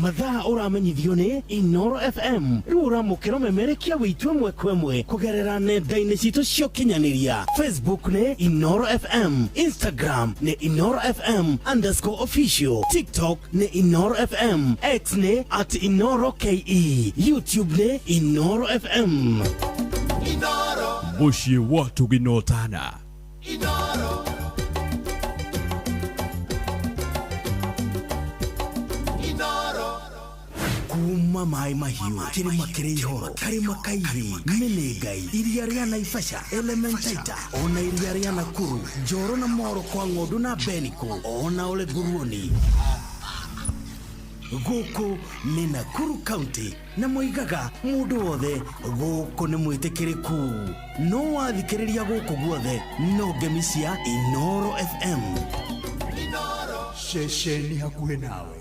Mathaa ũramenyithio nĩ Inooro FM. Rĩu ũramũkĩra ũmemerekia wĩitũ ĩmwe kwa ĩmwe kũgerera nenda-inĩ citũ cia ũkinyanĩria. Facebook nĩ Inooro FM, Instagram nĩ Inooro FM _official, TikTok nĩ Inooro FM, X nĩ @InooroKE, YouTube nĩ Inooro FM. Mũciĩ wa Tũginotana. Kuma maĩ mahiũ, kĩrĩma kĩrĩ ihoro, karĩma kairi, Menengai, iria rĩa Naivasha, Elementaita, ona iria rĩa Nakuru, Njoro na Moro kwa ng'ondu na Beniko, ona Ole Nguruoni. Gũkũ nĩ Nakuru County na moigaga mũndũ wothe gũkũ nĩ mwĩtĩkĩrĩku. No wathikĩrĩria gũkũ guothe no ngemi cia Inooro FM. Ceceni hakuhĩ nawe.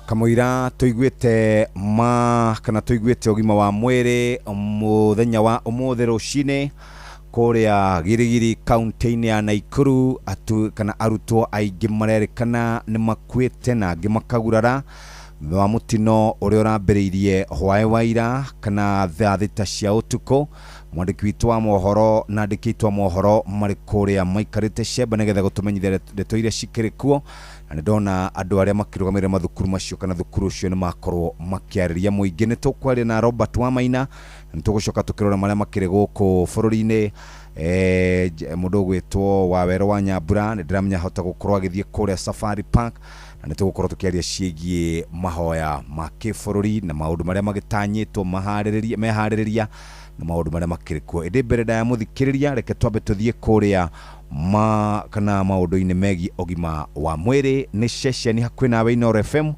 Kamũira tũiguĩte ma kana tũiguĩte ũgima wa mwĩrĩ mũthenya wa ũmũthĩ rũcinĩ kũrĩa Girigiri kaunti-inĩ ya Naikuru kana arutwo aingĩ marerĩkana nĩ makuĩte na angĩ makagurara wa mũtino ũrĩa ũrambĩrĩirie hwaĩ wa ira kana thaa 6 cia ũtukũ. Mwandĩki witũ wa mohoro na andĩki aitũ a mohoro marĩ kũrĩa maikarĩte cemba nĩgetha gũtũmenyithia ndeto iria cikĩrĩ kuo, na nĩ ndona andũ arĩa makĩrũgamĩrĩra mathukuru macio kana thukuru ũcio nĩ makorwo makĩarĩria mũingĩ. Nĩ tũkwaria na Robert Wamaina na nĩ tũgũcoka tũkĩrora marĩa makĩrĩ gũkũ bũrũri-inĩ. Mũndũ ũgwĩtwo Wawerũ wa Nyambura nĩ ndĩramenya ahota gũkorwo agĩthiĩ kũrĩa Safari Park, na nĩ tũgũkorwo tũkĩaria ciĩgiĩ mahoya ma kĩbũrũri na maũndũ marĩa magĩtanyĩtwo meharĩrĩria na maũndũ marĩa makĩrĩ kuo. Ĩndĩ mbere ndaya mũthikĩrĩria, reke twambe tũthiĩ kũrĩa Ma kana maũndũ-inĩ megiĩ ũgima wa mwĩrĩ. Nĩ ceceni hakuhĩ nawe Inooro FM,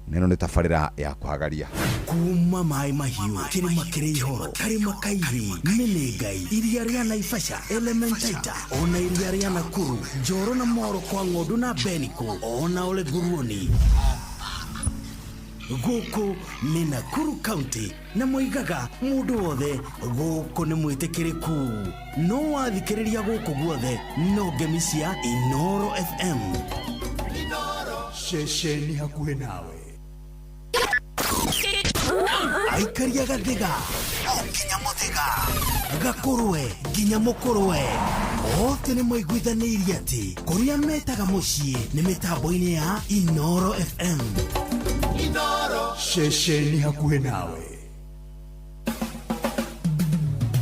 na ĩno nĩ tabarĩra ya kũhagaria. Kuma maĩ mahiũ, kĩrĩma kĩrĩ ihoro, karĩma kaithi, mĩnĩngai, iria rĩa Naivasha, Elementaita, ona iria rĩa Nakuru, Njoro na Moro kwa ng'ondu na Beniko, ona Ole Nguruoni. Gũkũ nĩ Nakuru County, na moigaga mũndũ wothe gũkũ nĩ mwĩtĩkĩrĩku. No wathikĩrĩria gũkũ guothe no ngemi cia Inooro FM. Ceceni hakuhĩ nawe. Aikaria gathiga o nginya mũthĩga, gakũrwe nginya mũkũrwe, othe nĩ maiguithanĩirie atĩ kũrĩa metaga mũciĩ nĩ mĩtambo-inĩ ya Inooro FM. Ceceni hakuhĩ nawe.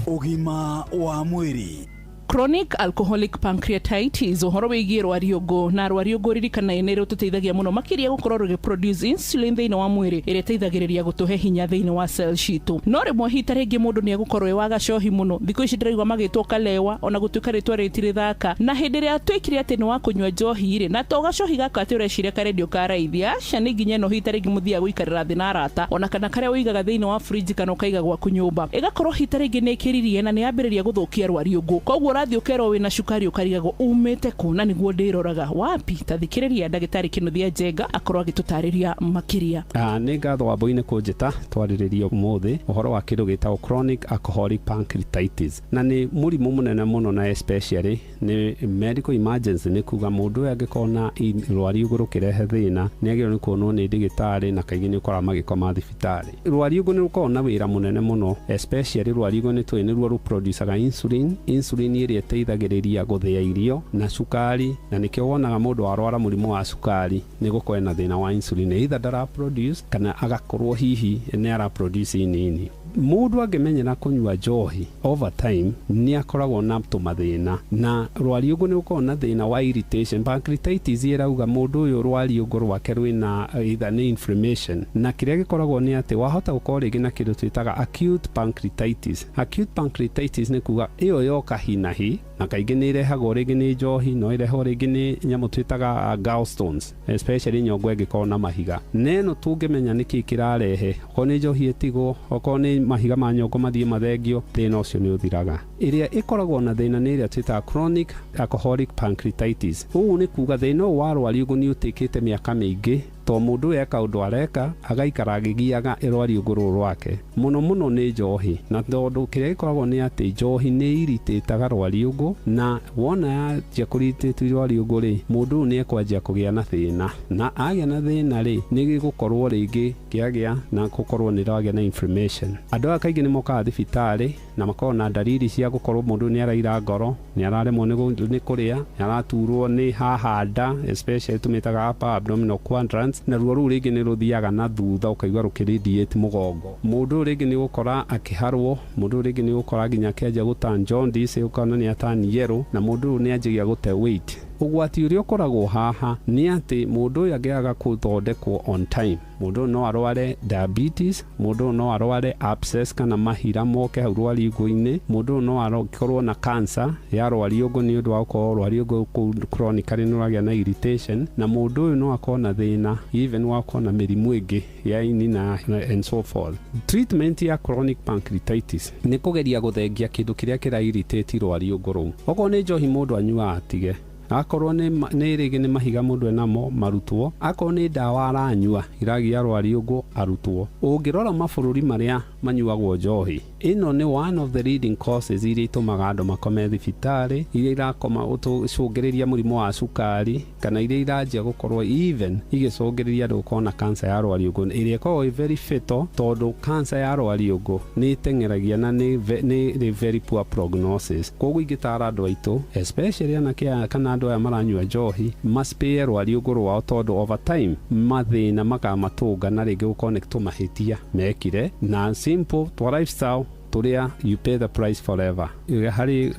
Ũgima wa mwĩrĩ. Chronic alcoholic pancreatitis, ũhoro wĩgiĩ rwariũngũ. Na rwariũngũ, ririkana, nĩ rũtũteithagia mũno makĩria gũkorwo rũgĩproduce insulin thĩinĩ wa mwĩrĩ, ĩrĩa ĩteithagĩrĩria gũtũhe hinya thĩinĩ wa cell citũ. No rĩmwe hita rĩngĩ mũndũ nĩ egũkorwo ĩ wa gacohi mũno. Thikũ ici ndĩraigua magĩtwo kalewa, ona gũtuĩka rĩtwa rĩtirĩ thaka. Na hĩndĩ ĩrĩa twĩkire atĩ nĩ wa kũnyua njohi rĩ, na to gacohi gaka atĩ ũreciria karendio ka raithi, aca, nĩ nginya ĩno hita rĩngĩ mũthiaga gũikarĩra thĩ na arata, ona kana karĩa ũigaga thĩinĩ wa fridge kana ũkaiga gwaku nyũmba, ĩgakorwo hita rĩngĩ nĩ ĩkĩririe na nĩ yambĩrĩria gũthũkia rwariũngũ. Koguo ũrathiĩ ũkerwo wĩna cukari, ũkarigagwo umĩte kũ na nĩguo ndĩroraga wapi. Ta thikĩrĩria ndagĩtarĩ Kĩnuthia Njenga akorwo agĩtũtarĩria makĩria. Nĩ ngatho Wambui-nĩ kũnjĩta twarĩrĩrie ũmũthĩ ũhoro wa kĩndũ gĩtagwo chronic alcoholic pancreatitis, na nĩ mũrimũ mũnene mũno, na especially nĩ medical emergency. Nĩ kuga mũndũ ũyũ angĩkorwo na rwariũngũ rũkĩrehe thĩna, nĩ agĩrĩirwo nĩ kuonwo nĩ ndagĩtarĩ, na kaingĩ nĩ ũkoraga magĩkoma thibitarĩ. Rwariũngũ nĩ rũkoragwo na wĩra mũnene mũno, especially rwariũngũ nĩ tũĩ nĩruo rũproducaga insulin, insulin ĩrĩa ĩteithagĩrĩria gũthĩa irio na cukari. Na nĩkĩo wonaga mũndũ arwara mũrimũ wa cukari nĩ gũkorwo na thĩna wa insulin, either ndara produce kana agakorwo hihi nĩ ara produce nini. Mũndũ angĩmenyera kũnyua njohi over time, nĩ akoragwo na tũmathĩna, na rwariũngũ nĩ rũkoragwo na thĩna wa irritation. Pancreatitis ĩrauga mũndũ ũyũ rwariũngũ rwake rwĩna either nĩ inflammation, na kĩrĩa gĩkoragwo nĩ atĩ wahota gũkorwo rĩngĩ na kĩndũ twĩtaga acute pancreatitis. Acute pancreatitis nĩ kuga ĩyo yoka hi na hi, na kaingĩ nĩ ĩrehagwo rĩngĩ nĩ njohi, no ĩrehwo rĩngĩ nĩ nyamũ twĩtaga gallstones, especially nyongo ĩngĩkorwo na mahiga. Neno tũngĩmenya nĩkĩ kĩrarehe, okorwo nĩ njohi ĩtigwo, okorwo nĩ mahiga ma nyongo mathiĩ mathengio, thĩna ũcio nĩ ũthiraga. Ĩrĩa ĩkoragwo na thĩna nĩ ĩrĩa twĩtaga chronic alcoholic pancreatitis. Ũũ nĩ kuga thĩna ũyũ wa rwariũngũ nĩ ũtĩkĩte mĩaka mĩingĩ, to mũndũ ũyũ eka ũndũ areka, agaikara agĩgiaga rwariũngũ rũrũ rwake mũno mũno nĩ njohi. Na tondũ kĩrĩa gĩkoragwo nĩ atĩ njohi nĩ iritĩtaga rwariũngũ, na wona yanjia kũritĩtu rwariũngũ rĩ, mũndũ ũyũ nĩ ekwanjia kũgĩa na thĩna, na agĩa na thĩna rĩ, nĩ gĩgũkorwo rĩngĩ kĩagĩa na gũkorwo nĩ rwagĩa na inflammation. Andũ aya kaingĩ nĩ mokaga thibitarĩ na makoragwo na ndariri cia gũkorwo mũndũ nĩ araira ngoro, nĩ araremwo nĩ kũrĩa, nĩ araturwo nĩ haha nda, especially tũmĩtaga upper abdominal quadrant, na ruo rũu rĩngĩ nĩ rũthiaga na thutha, ũkaigua rũkĩradiate mũgongo. Mũndũ ũyũ rĩngĩ nĩ ũgũkora akĩharwo, mũndũ ũyũ rĩngĩ nĩ ũgũkora nginya akĩanjia gũturn jaundice, ũkona nĩ aturn yellow, na mũndũ ũyũ nĩ anjagia gũte weight. Ũgwati ũrĩa ũkoragwo haha nĩ atĩ mũndũ ũyũ angĩaga gũthondekwo on time, mũndũ ũyũ no arware diabetes, mũndũ ũyũ no arware abscess kana mahira moke hau rwariũngũ-inĩ, mũndũ ũyũ no akorwo na cancer ya rwariũngũ nĩ ũndũ wa gũkorwo rwariũngũ kũu chronically nĩ rwagĩa na irritation, na mũndũ ũyũ no akorwo na thĩna even wa gũkorwo na mĩrimũ ĩngĩ ya ini na and so forth. Treatment ya chronic pancreatitis nĩ kũgeria gũthengia kĩndũ kĩrĩa kĩra irritate rwariũngũ rũu. Okorwo nĩ njohi mũndũ anyuaga, atige. Akorwo nĩ rĩngĩ nĩ mahiga mũndũ enamo, marutwo. Akorwo nĩ ndawa aranyua iragia rwariũngũ, arutwo. Ũngĩrora mabũrũri marĩa manyuagwo njohi, ĩno nĩ one of the leading causes iria itũmaga andũ makome thibitarĩ, iria irakoma ũcũngĩrĩria mũrimũ wa cukari, kana iria iranjia gũkorwo even igĩcũngĩrĩria andũ gũkorwo na cancer ya rwariũngũ, ĩrĩa ĩkoragwo ĩ very fatal, tondũ cancer ya rwariũngũ nĩ ĩteng'eragia na nĩ very poor prognosis. Koguo ingĩtara andũ aitũ, especially anake aya kana andũ aya maranyua njohi, maspĩe rwariũngũ rwao, tondũ over time mathĩna makamatũnga, na rĩngĩ gũkorwo nĩ tũmahĩtia mekire na simple twa lifestyle. Tũrĩa you pay the price forever. Harĩ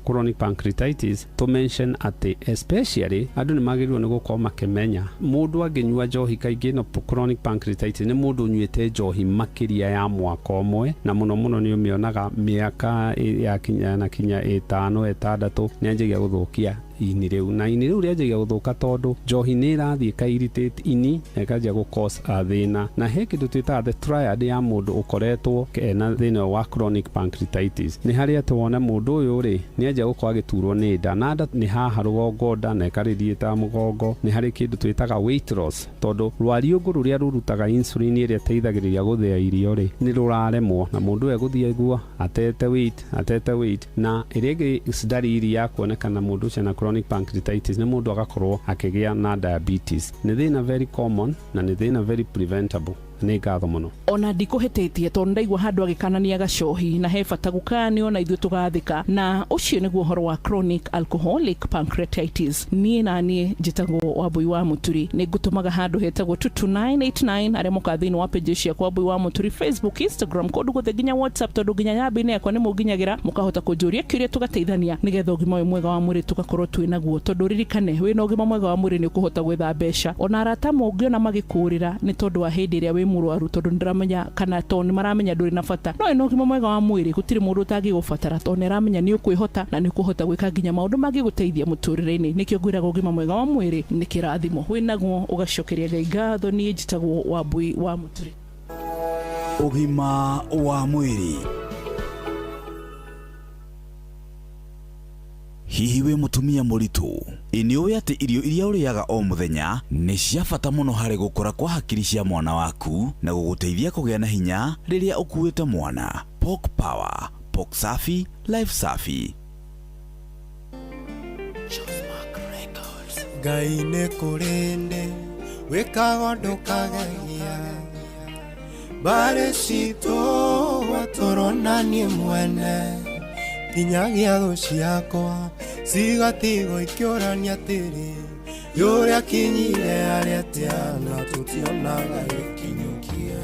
chronic pancreatitis to mention atĩ especially andũ nĩ magĩrĩirwo nĩ gũkorwo makĩmenya mũndũ angĩnyua njohi kaingĩ no chronic pancreatitis nĩ mũndũ ũnyuĩte njohi makĩria ya mwaka ũmwe, na mũno mũno nĩ ũmĩonaga mĩaka yakinya na kinya 5 6 nĩ anjagia gũthũkia ini rĩu, na ini rĩu rĩanjagia gũthũka tondũ njohi nĩ ĩrathiĩ ĩka irritate ini na ĩkanjia gũ cause thĩna. Na he kĩndũ twĩtaga the triad ya mũndũ ũkoretwo ena thĩna wa chronic pancreatitis. Nĩ harĩa atĩ wone mũndũ ũyũ rĩ nĩ anjia gũkorwo agĩturwo nĩ nda, na nda nĩ haha rũgongo nda na ĩkarĩthiĩ ta mũgongo. Nĩ harĩ kĩndũ twĩtaga weight loss, tondũ rwariũngũ rũrĩa rũrutaga insulin ĩrĩa ĩteithagĩrĩria gũthĩa irio rĩ nĩ rũraremwo, na mũndũ ũyũ egũthiĩ guo atete weight. Na ĩrĩa ĩngĩ ndariri ya kuonekana mũndũ ũcio na chronic pancreatitis nĩ mũndũ agakorwo akĩgĩa na diabetes. Nĩ thĩna very common na nĩ thĩna very preventable. Nĩ ngatho mũno. Ona ndikũhĩtĩtie tondũ ndaigua handũ agĩkanania gacohi, na he bata gũkanio na ithuĩ tũgathĩka, na ũcio nĩguo ũhoro wa chronic alcoholic pancreatitis. Niĩ na niĩ njĩtagwo Wambui wa Mũturi, nĩ ngũtũmaga handũ hetagwo 22989 arĩa mokaga thĩinĩ wa page ciakwa Wambui wa Mũturi, Facebook, Instagram, kũndũ guothe nginya WhatsApp, tondũ nginya nyambi-inĩ yakwa nĩ mũnginyagĩra, mũkahota kũnjũria kĩũria tũgateithania nĩgetha ũgima ũyũ mwega wa mwĩrĩ tũgakorwo twĩ naguo. Tondũ ririkane wĩna ũgima mwega wa mwĩrĩ nĩ ũkũhota gwetha mbeca, ona arata mũngĩona magĩkũrĩra nĩ tondũ wa hĩndĩ ĩrĩa wĩ mũrwaru, tondũ nĩndĩramenya kana tondũ nĩmaramenya ndũrĩ na bata. No wĩna ũgima mwega wa mwĩrĩ gũtirĩ mũndũ ũtangĩgũbatara, tondũ nĩaramenya nĩ ũkwĩhota na nĩ ũkũhota gwĩka nginya maũndũ mangĩgũteithia mũtũrĩre-inĩ. Nĩkĩo ngwĩraga ũgima mwega wa mwĩrĩ nĩ kĩrathimo, wĩnaguo ũgacokeria Ngai ngatho. Niĩ njĩtagwo Wambui wa Mũturi. Ũgima wa mwĩrĩ. Hihi wĩ mũtumia mũritũ? Ĩ nĩ ũĩ atĩ irio iria ũrĩaga o mũthenya nĩ cia bata mũno harĩ gũkũra kwa hakiri cia mwana waku na gũgũteithia kũgĩa na hinya rĩrĩa ũkuĩte mwana. Pork Power, Pork Safi, Life Safi. Ngai nĩ kũrĩ ndĩ wĩkaga ndũkagegia mbarĩ citũ watũrona niĩ mwene nginyagia thũ ciakwa cigatigwo ikĩũrania atĩrĩ yũrĩa kinyire arĩa atĩa na tũtionaga gĩkinyũkia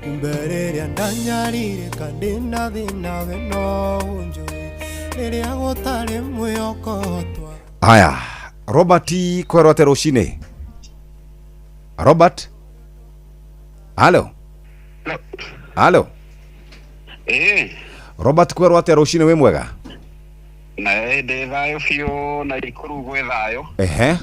kumbe rĩrĩa ndanyarirĩka ndĩna thĩna we no ũnjũĩ rĩrĩa gũtarĩ mwĩhoko twa. Haya, Robert kwerwo atĩa rũcinĩ? Robert? Halo? Halo? Robert kwerwo atĩa rũcinĩ, wĩ mwega? Na ndĩ thayũ biũ, na Ikuru gwĩ thayũ. Ehe.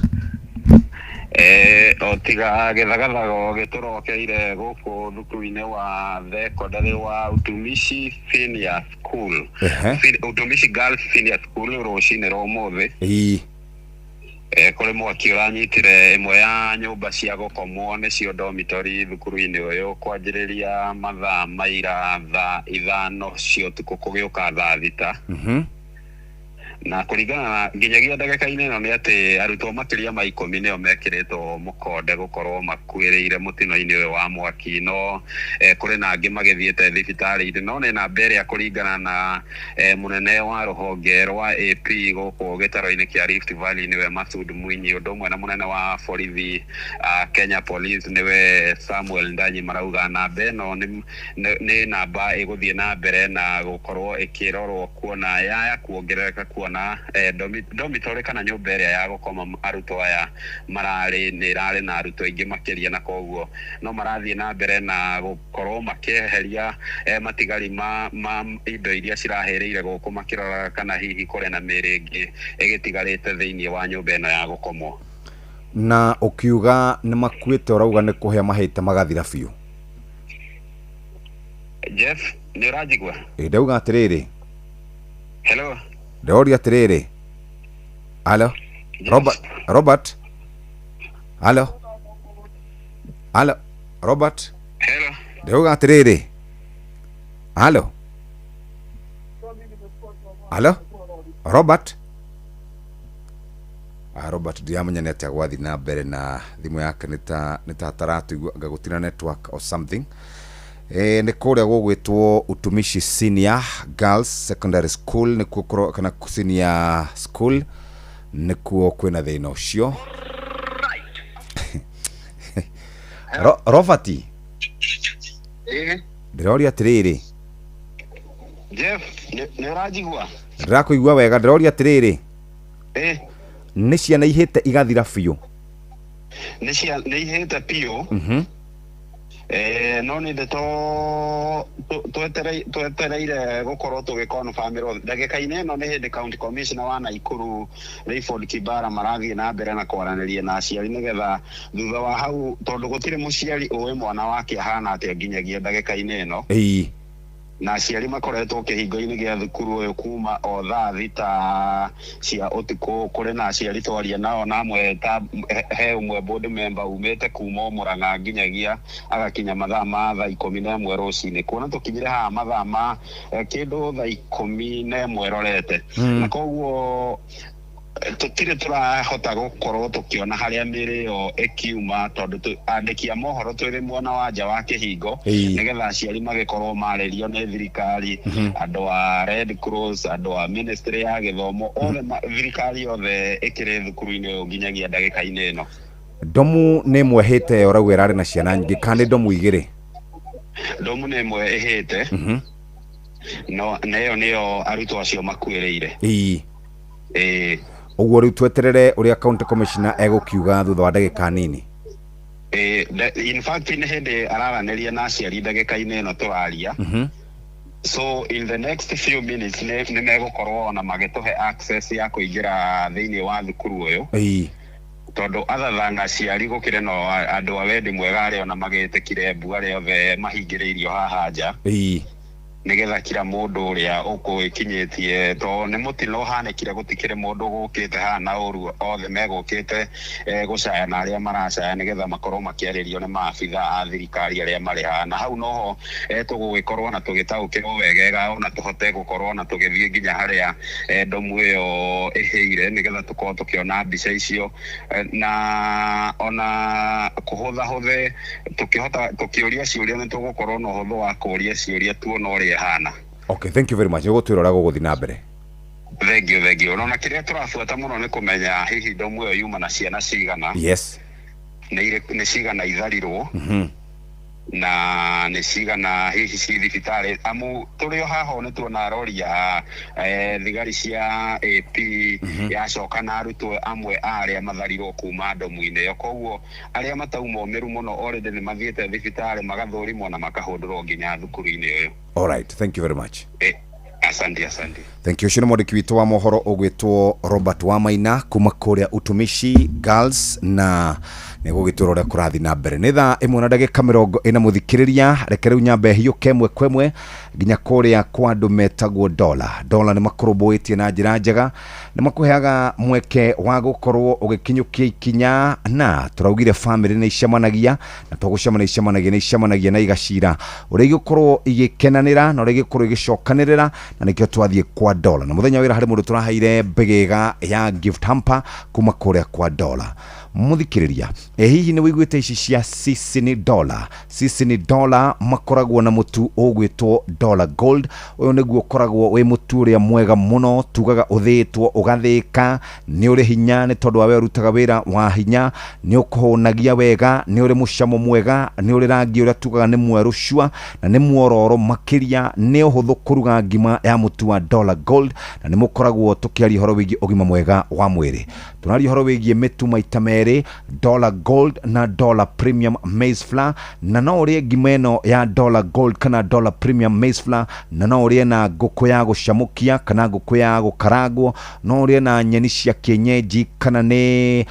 O tiga gĩthagathago gĩtũrokeire gũkũ thukuru-inĩ wa thekondarĩ wa Utumishi Senior School. Ehe. Utumishi Girls Senior School rũcinĩ rwa ũmũthĩ. Ĩĩ. Kũrĩ mwaki ũranyitire ĩmwe ya nyũmba cia gũkomwo nĩcio dormitory thukuru-inĩ ũyũ kwanjĩrĩria mathaa maira thaa 5 cia ũtukũ kũgĩũka thaa 6. Na kũringana na nginyagia ndagĩka-inĩ ĩno nĩ atĩ arutwo makĩria ma 10 nĩo mekĩrĩtwo mũkonde gũkorwo makuĩrĩire mũtino-inĩ ũyũ wa mwaki, no kũrĩ na angĩ magĩthiĩte thibitarĩ-inĩ, no nĩ namba ĩrĩa kũringana na mũnene wa rũhonge rwa AP gũkũ gĩtaro-inĩ kĩa Rift Valley nĩwe Masud Mwinyi, ũndũ ũmwe na mũnene wa borithi Kenya Police nĩwe Samuel Ndanyi, marauga namba ĩno nĩ namba ĩgũthiĩ na mbere na gũkorwo ĩkĩrorwo kuona yaya kuongerereka, kuona dormitory kana nyũmba ĩrĩa ya gũkoma arutwo aya mararĩ nĩ ĩrarĩ na arutwo aingĩ makĩria, na koguo no marathiĩ na mbere na gũkorwo makĩeheria matigari ma indo iria cirahĩrĩire gũkũ, makĩroraga kana hihi kũrĩ na mĩĩrĩ ĩngĩ ĩgĩtigarĩte thĩinĩ wa nyũmba ĩno ya gũkomwo. Na ũkiuga nĩ makuĩte ũrauga nĩ kũhĩa mahĩte magathira biũ. Jeff, nĩ ũranjigua? Ĩ ndauga atĩrĩrĩ. Hello. Ndĩroria atĩrĩrĩ. Halo? Robert, Robert? Halo? Halo? Robert? Hello. Ndĩrauga atĩrĩrĩ. Halo? Halo? Robert? Robert ndiramenya nĩ atĩa gwathiĩ na mbere na thimũ yake nĩ ta taratũigua anga gũtirĩ network or something. Nĩ kũrĩa gũgwĩtwo Utumishi Senior Girls Secondary School nĩkuo kana Senior School nĩkuo kwĩna thĩna ũcio. Robert, ndĩroria atĩrĩrĩ. Jeff, nĩ ũranjigua? Ndĩrakũigua wega. Ndĩroria atĩrĩrĩ, Ĩ. Nĩ ciana ihĩte igathira biũ? Nĩ ihĩte biũ. No nĩ ndeto twetereire gũkorwo tũgĩconfirmĩrwo ndagĩka-inĩ ĩno. Nĩ hĩndĩ county commissioner wa Nakuru Rayford Kibara marathiĩ na mbere na kwaranĩria na aciari, nĩgetha thutha wa hau, tondũ gũtirĩ mũciari ũĩ mwana wake ahana atĩa nginyagia ndagĩka-inĩ ĩno. Na aciari makoretwo kĩhingo-inĩ gĩa thukuru ũyũ kuma o thaa 6 cia ũtukũ. Kũrĩ na aciari twaria nao, na amwe ta he ũmwe board member umĩte kuma o Mũrang'a nginyagia agakinya mathaa ma thaa 11 rũcinĩ, kuona tũkinyire haha mathaa ma kĩndũ thaa 11 ĩrorete. Na koguo tũtirĩ tũrahota gũkorwo tũkĩona harĩa mĩrĩ ĩyo ĩkiuma, tondũ andĩki a mohoro twĩrĩ mwena wa nja wa kĩhingo, nĩgetha aciari magĩkorwo marĩrio nĩ thirikari, andũ a Red Cross, andũ a ministry ya gĩthomo, othe thirikari yothe ĩkĩrĩ thukuru-inĩ ũyũ nginyagia ndagĩka-inĩ ĩno. Ndomu nĩ ĩmwe hĩte, ũrauga ĩrarĩ na ciana nyingĩ, kana nĩ ndomu igĩrĩ? Ndomu nĩ ĩmwe ĩhĩte. No na ĩyo nĩyo arutwo acio makuĩrĩire. Ĩĩ. Ũguo rĩu tweterere ũrĩa county commissioner egũkiuga thutha wa ndagĩka nini. Ĩĩ, in fact nĩ hĩndĩ araranĩria na aciari ndagĩka-inĩ ĩno tũraria. So in the next few minutes nĩ megũkorwo ona magĩtũhe access ya kũingĩra thĩinĩ wa thukuru ũyũ, tondũ other than aciari, gũkĩrĩ no andũ a wendi mwega arĩa ona magĩtĩkire mbu, arĩa othe mahingĩrĩirio haha nja, nĩgetha kila mũndũ ũrĩa ũkũĩkinyĩtie, to nĩ mũtino ũhanĩkire, gũtikĩrĩ mũndũ gũkĩte haha na ũru, othe megũkĩte gũcaya na arĩa maracaya, nĩgetha makorwo makĩarĩrio nĩ maabitha a thirikari arĩa marĩ haha. Na hau noho tũgũgĩkorwo na tũgĩtaũkĩrwo wegega, ona tũhote gũkorwo na tũgĩthiĩ nginya harĩa ndomu ĩyo ĩhĩire, nĩgetha tũkorwo tũkĩona mbica icio, na ona kũhũthahũthe tũkĩhota tũkĩũria ciũria, nĩ tũgũkorwo na ũhũthũ wa kũũria ciũria tuona ũrĩa ĩhana. Okay, thank you very much. Nĩgũtwĩra ũrĩa gũgũthiĩ na mbere. Thank you, thank you. Ona kĩrĩa tũrabuata mũno nĩ kũmenya hihi ndomu ĩyo yuma na ciana cigana, nĩ cigana itharirwo, na nĩ cigana hihi ci thibitarĩ, amu tũrĩ o haha nĩ tuona rori ya thigari cia AP yacoka na arutwo amwe a arĩa matharirwo kuma ndomu-inĩ ĩyo. Koguo arĩa matauma ũmĩru mũno already nĩ mathiĩte thibitarĩ, magathũrimwo na makahũndũrwo nginya thukuru-inĩ ũyũ. All right, thank you very much. Asante, asante. Thank you. Ũcio nĩ mwandĩki witũ wa mohoro ũgwĩtwo Robert Wamaina kuma kũrĩa Utumishi Girls, na nĩ gũgĩtwĩra ũrĩa kũrathiĩ na mbere. Nĩ 1:40. Mũthikĩrĩria, reke rĩu nyambe hiũke ĩmwe kwa ĩmwe nginya kũrĩa kwa andũ metagwo Dola. Dola nĩ makũrũmbũĩtie na njĩra njega, nĩ makũheaga mweke wa gũkorwo ũgĩkinyũkia ikinya, na tũraugire famĩlĩ nĩ icemanagia, na to gũcemania icemanagia, nĩ icemanagia na igacira ũrĩa igũkorwo igĩkenanĩra na ũrĩa igĩkorwo igĩcokanĩrĩra, na nĩkĩo twathiĩ kwa Dola. Na mũthenya wĩra harĩ mũndũ tũraheire mbĩgĩga ya gift hamper kuma kũrĩa kwa Dola. Mũthikĩrĩria, hihi nĩ wĩiguĩte ici cia Sisi ni Dola? Sisi ni Dola makoragwo na mũtu ũgwĩtwo Dola Gold. Ũyũ nĩguo ũkoragwo wĩ mũtu ũrĩa mwega mũno, tugaga ũthĩĩtwo ũgathĩka, nĩ ũrĩ hinya, nĩ tondũ wa we ũrutaga wĩra wa hinya, nĩ ũkũhũnagia wega, nĩ ũrĩ mũcamo mwega, nĩ ũrĩ rangi ũrĩa tugaga nĩ mwerũ cua na nĩ mwororo makĩria, nĩ ũhũthũ kũruga ngima ya mũtu wa Dola Gold, na nĩ mũkoragwo tũkĩaria ũhoro wĩgiĩ ũgima mwega wa mwĩrĩ. Tũraria ũhoro wĩgiĩ mĩtu maita merĩ, Dollar Gold na Dollar Premium Maize Flour, na no ũrĩe ngima ĩno ya Dollar Gold kana Dollar Premium Maize Flour, na no ũrĩe na ngũkũ ya gũcamũkia kana ngũkũ ya gũkarangwo, no ũrĩe na nyeni cia kienyeji kana nĩ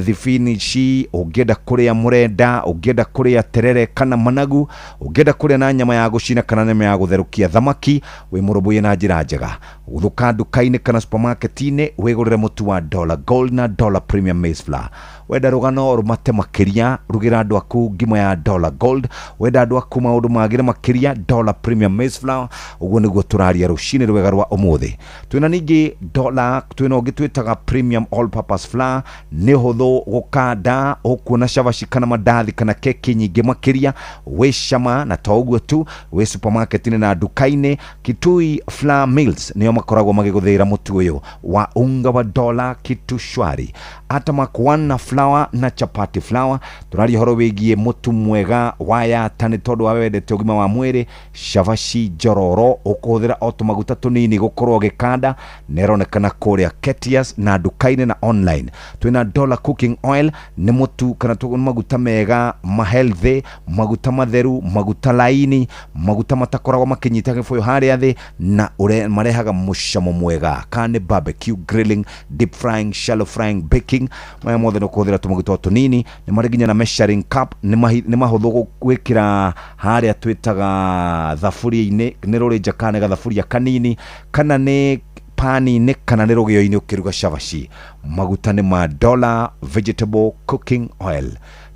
thibinici, ũngĩenda kũrĩa mũrenda, ũngĩenda kũrĩa terere kana managu, ũngĩenda kũrĩa na nyama ya gũcina kana nyama ya gũtherũkia thamaki, wĩ mũrũmbũiye na njĩra njega. Gũthũka nduka-inĩ kana supermarket-inĩ wĩgũrĩre mũtu wa Dollar Gold na Dollar Premium Maize Flour. Wenda rũgano rũmate makĩria, rugĩra andũ aku ngima ya Dollar Gold. Wenda andũ aku maũndũ magĩre makĩria, Dollar Premium Maize Flour. Ũguo nĩguo tũraria rũcinĩ rwega rwa ũmũthĩ. Twĩna ningĩ Dollar, twĩna ũngĩ twĩtaga Premium All Purpose Flour, nĩ ũhũthũ gũkanda, ũkuona cabaci kana mandathi kana keki nyingĩ makĩria, wĩ cama. Na to ũguo tu, wĩ supermarket-inĩ na nduka-inĩ. Kitui Flour Mills nĩo makoragwo magĩgũthĩra mũtu ũyũ wa unga wa Dola kitu shwari. Atamak 1 na flour na chapati flour, tũraria ũhoro wĩgiĩ mũtu mwega wa Yata nĩ tondũ wa wendete ũgima wa mwĩrĩ. Cabaci njororo ũkũhũthĩra o tũmaguta tũnini gũkorwo ũgĩkanda, na ĩronekana kũrĩa Ketias na nduka-inĩ na online. Twĩna Dola cooking oil, nĩ mũtu kana maguta mega ma healthy, maguta matheru, maguta laini, maguta matakoragwo makinyita gĩbũyũ harĩa thĩ, na marehaga mũcamo mwega. Kana nĩ barbecue, grilling, deep frying, shallow frying, baking, maya mothe nĩ ũkũhũthĩra tũmaguta o tũnini. Nĩ marĩ nginya na measuring cup, nĩ mahũthũ gwĩkĩra harĩa twĩtaga thaburia-inĩ, nĩ rũrĩnja kana nĩ gathaburia kanini, kana nĩ pani-inĩ, kana nĩ rũgĩo-inĩ ũkĩruga cabaci. Maguta nĩ ma Dola vegetable cooking oil.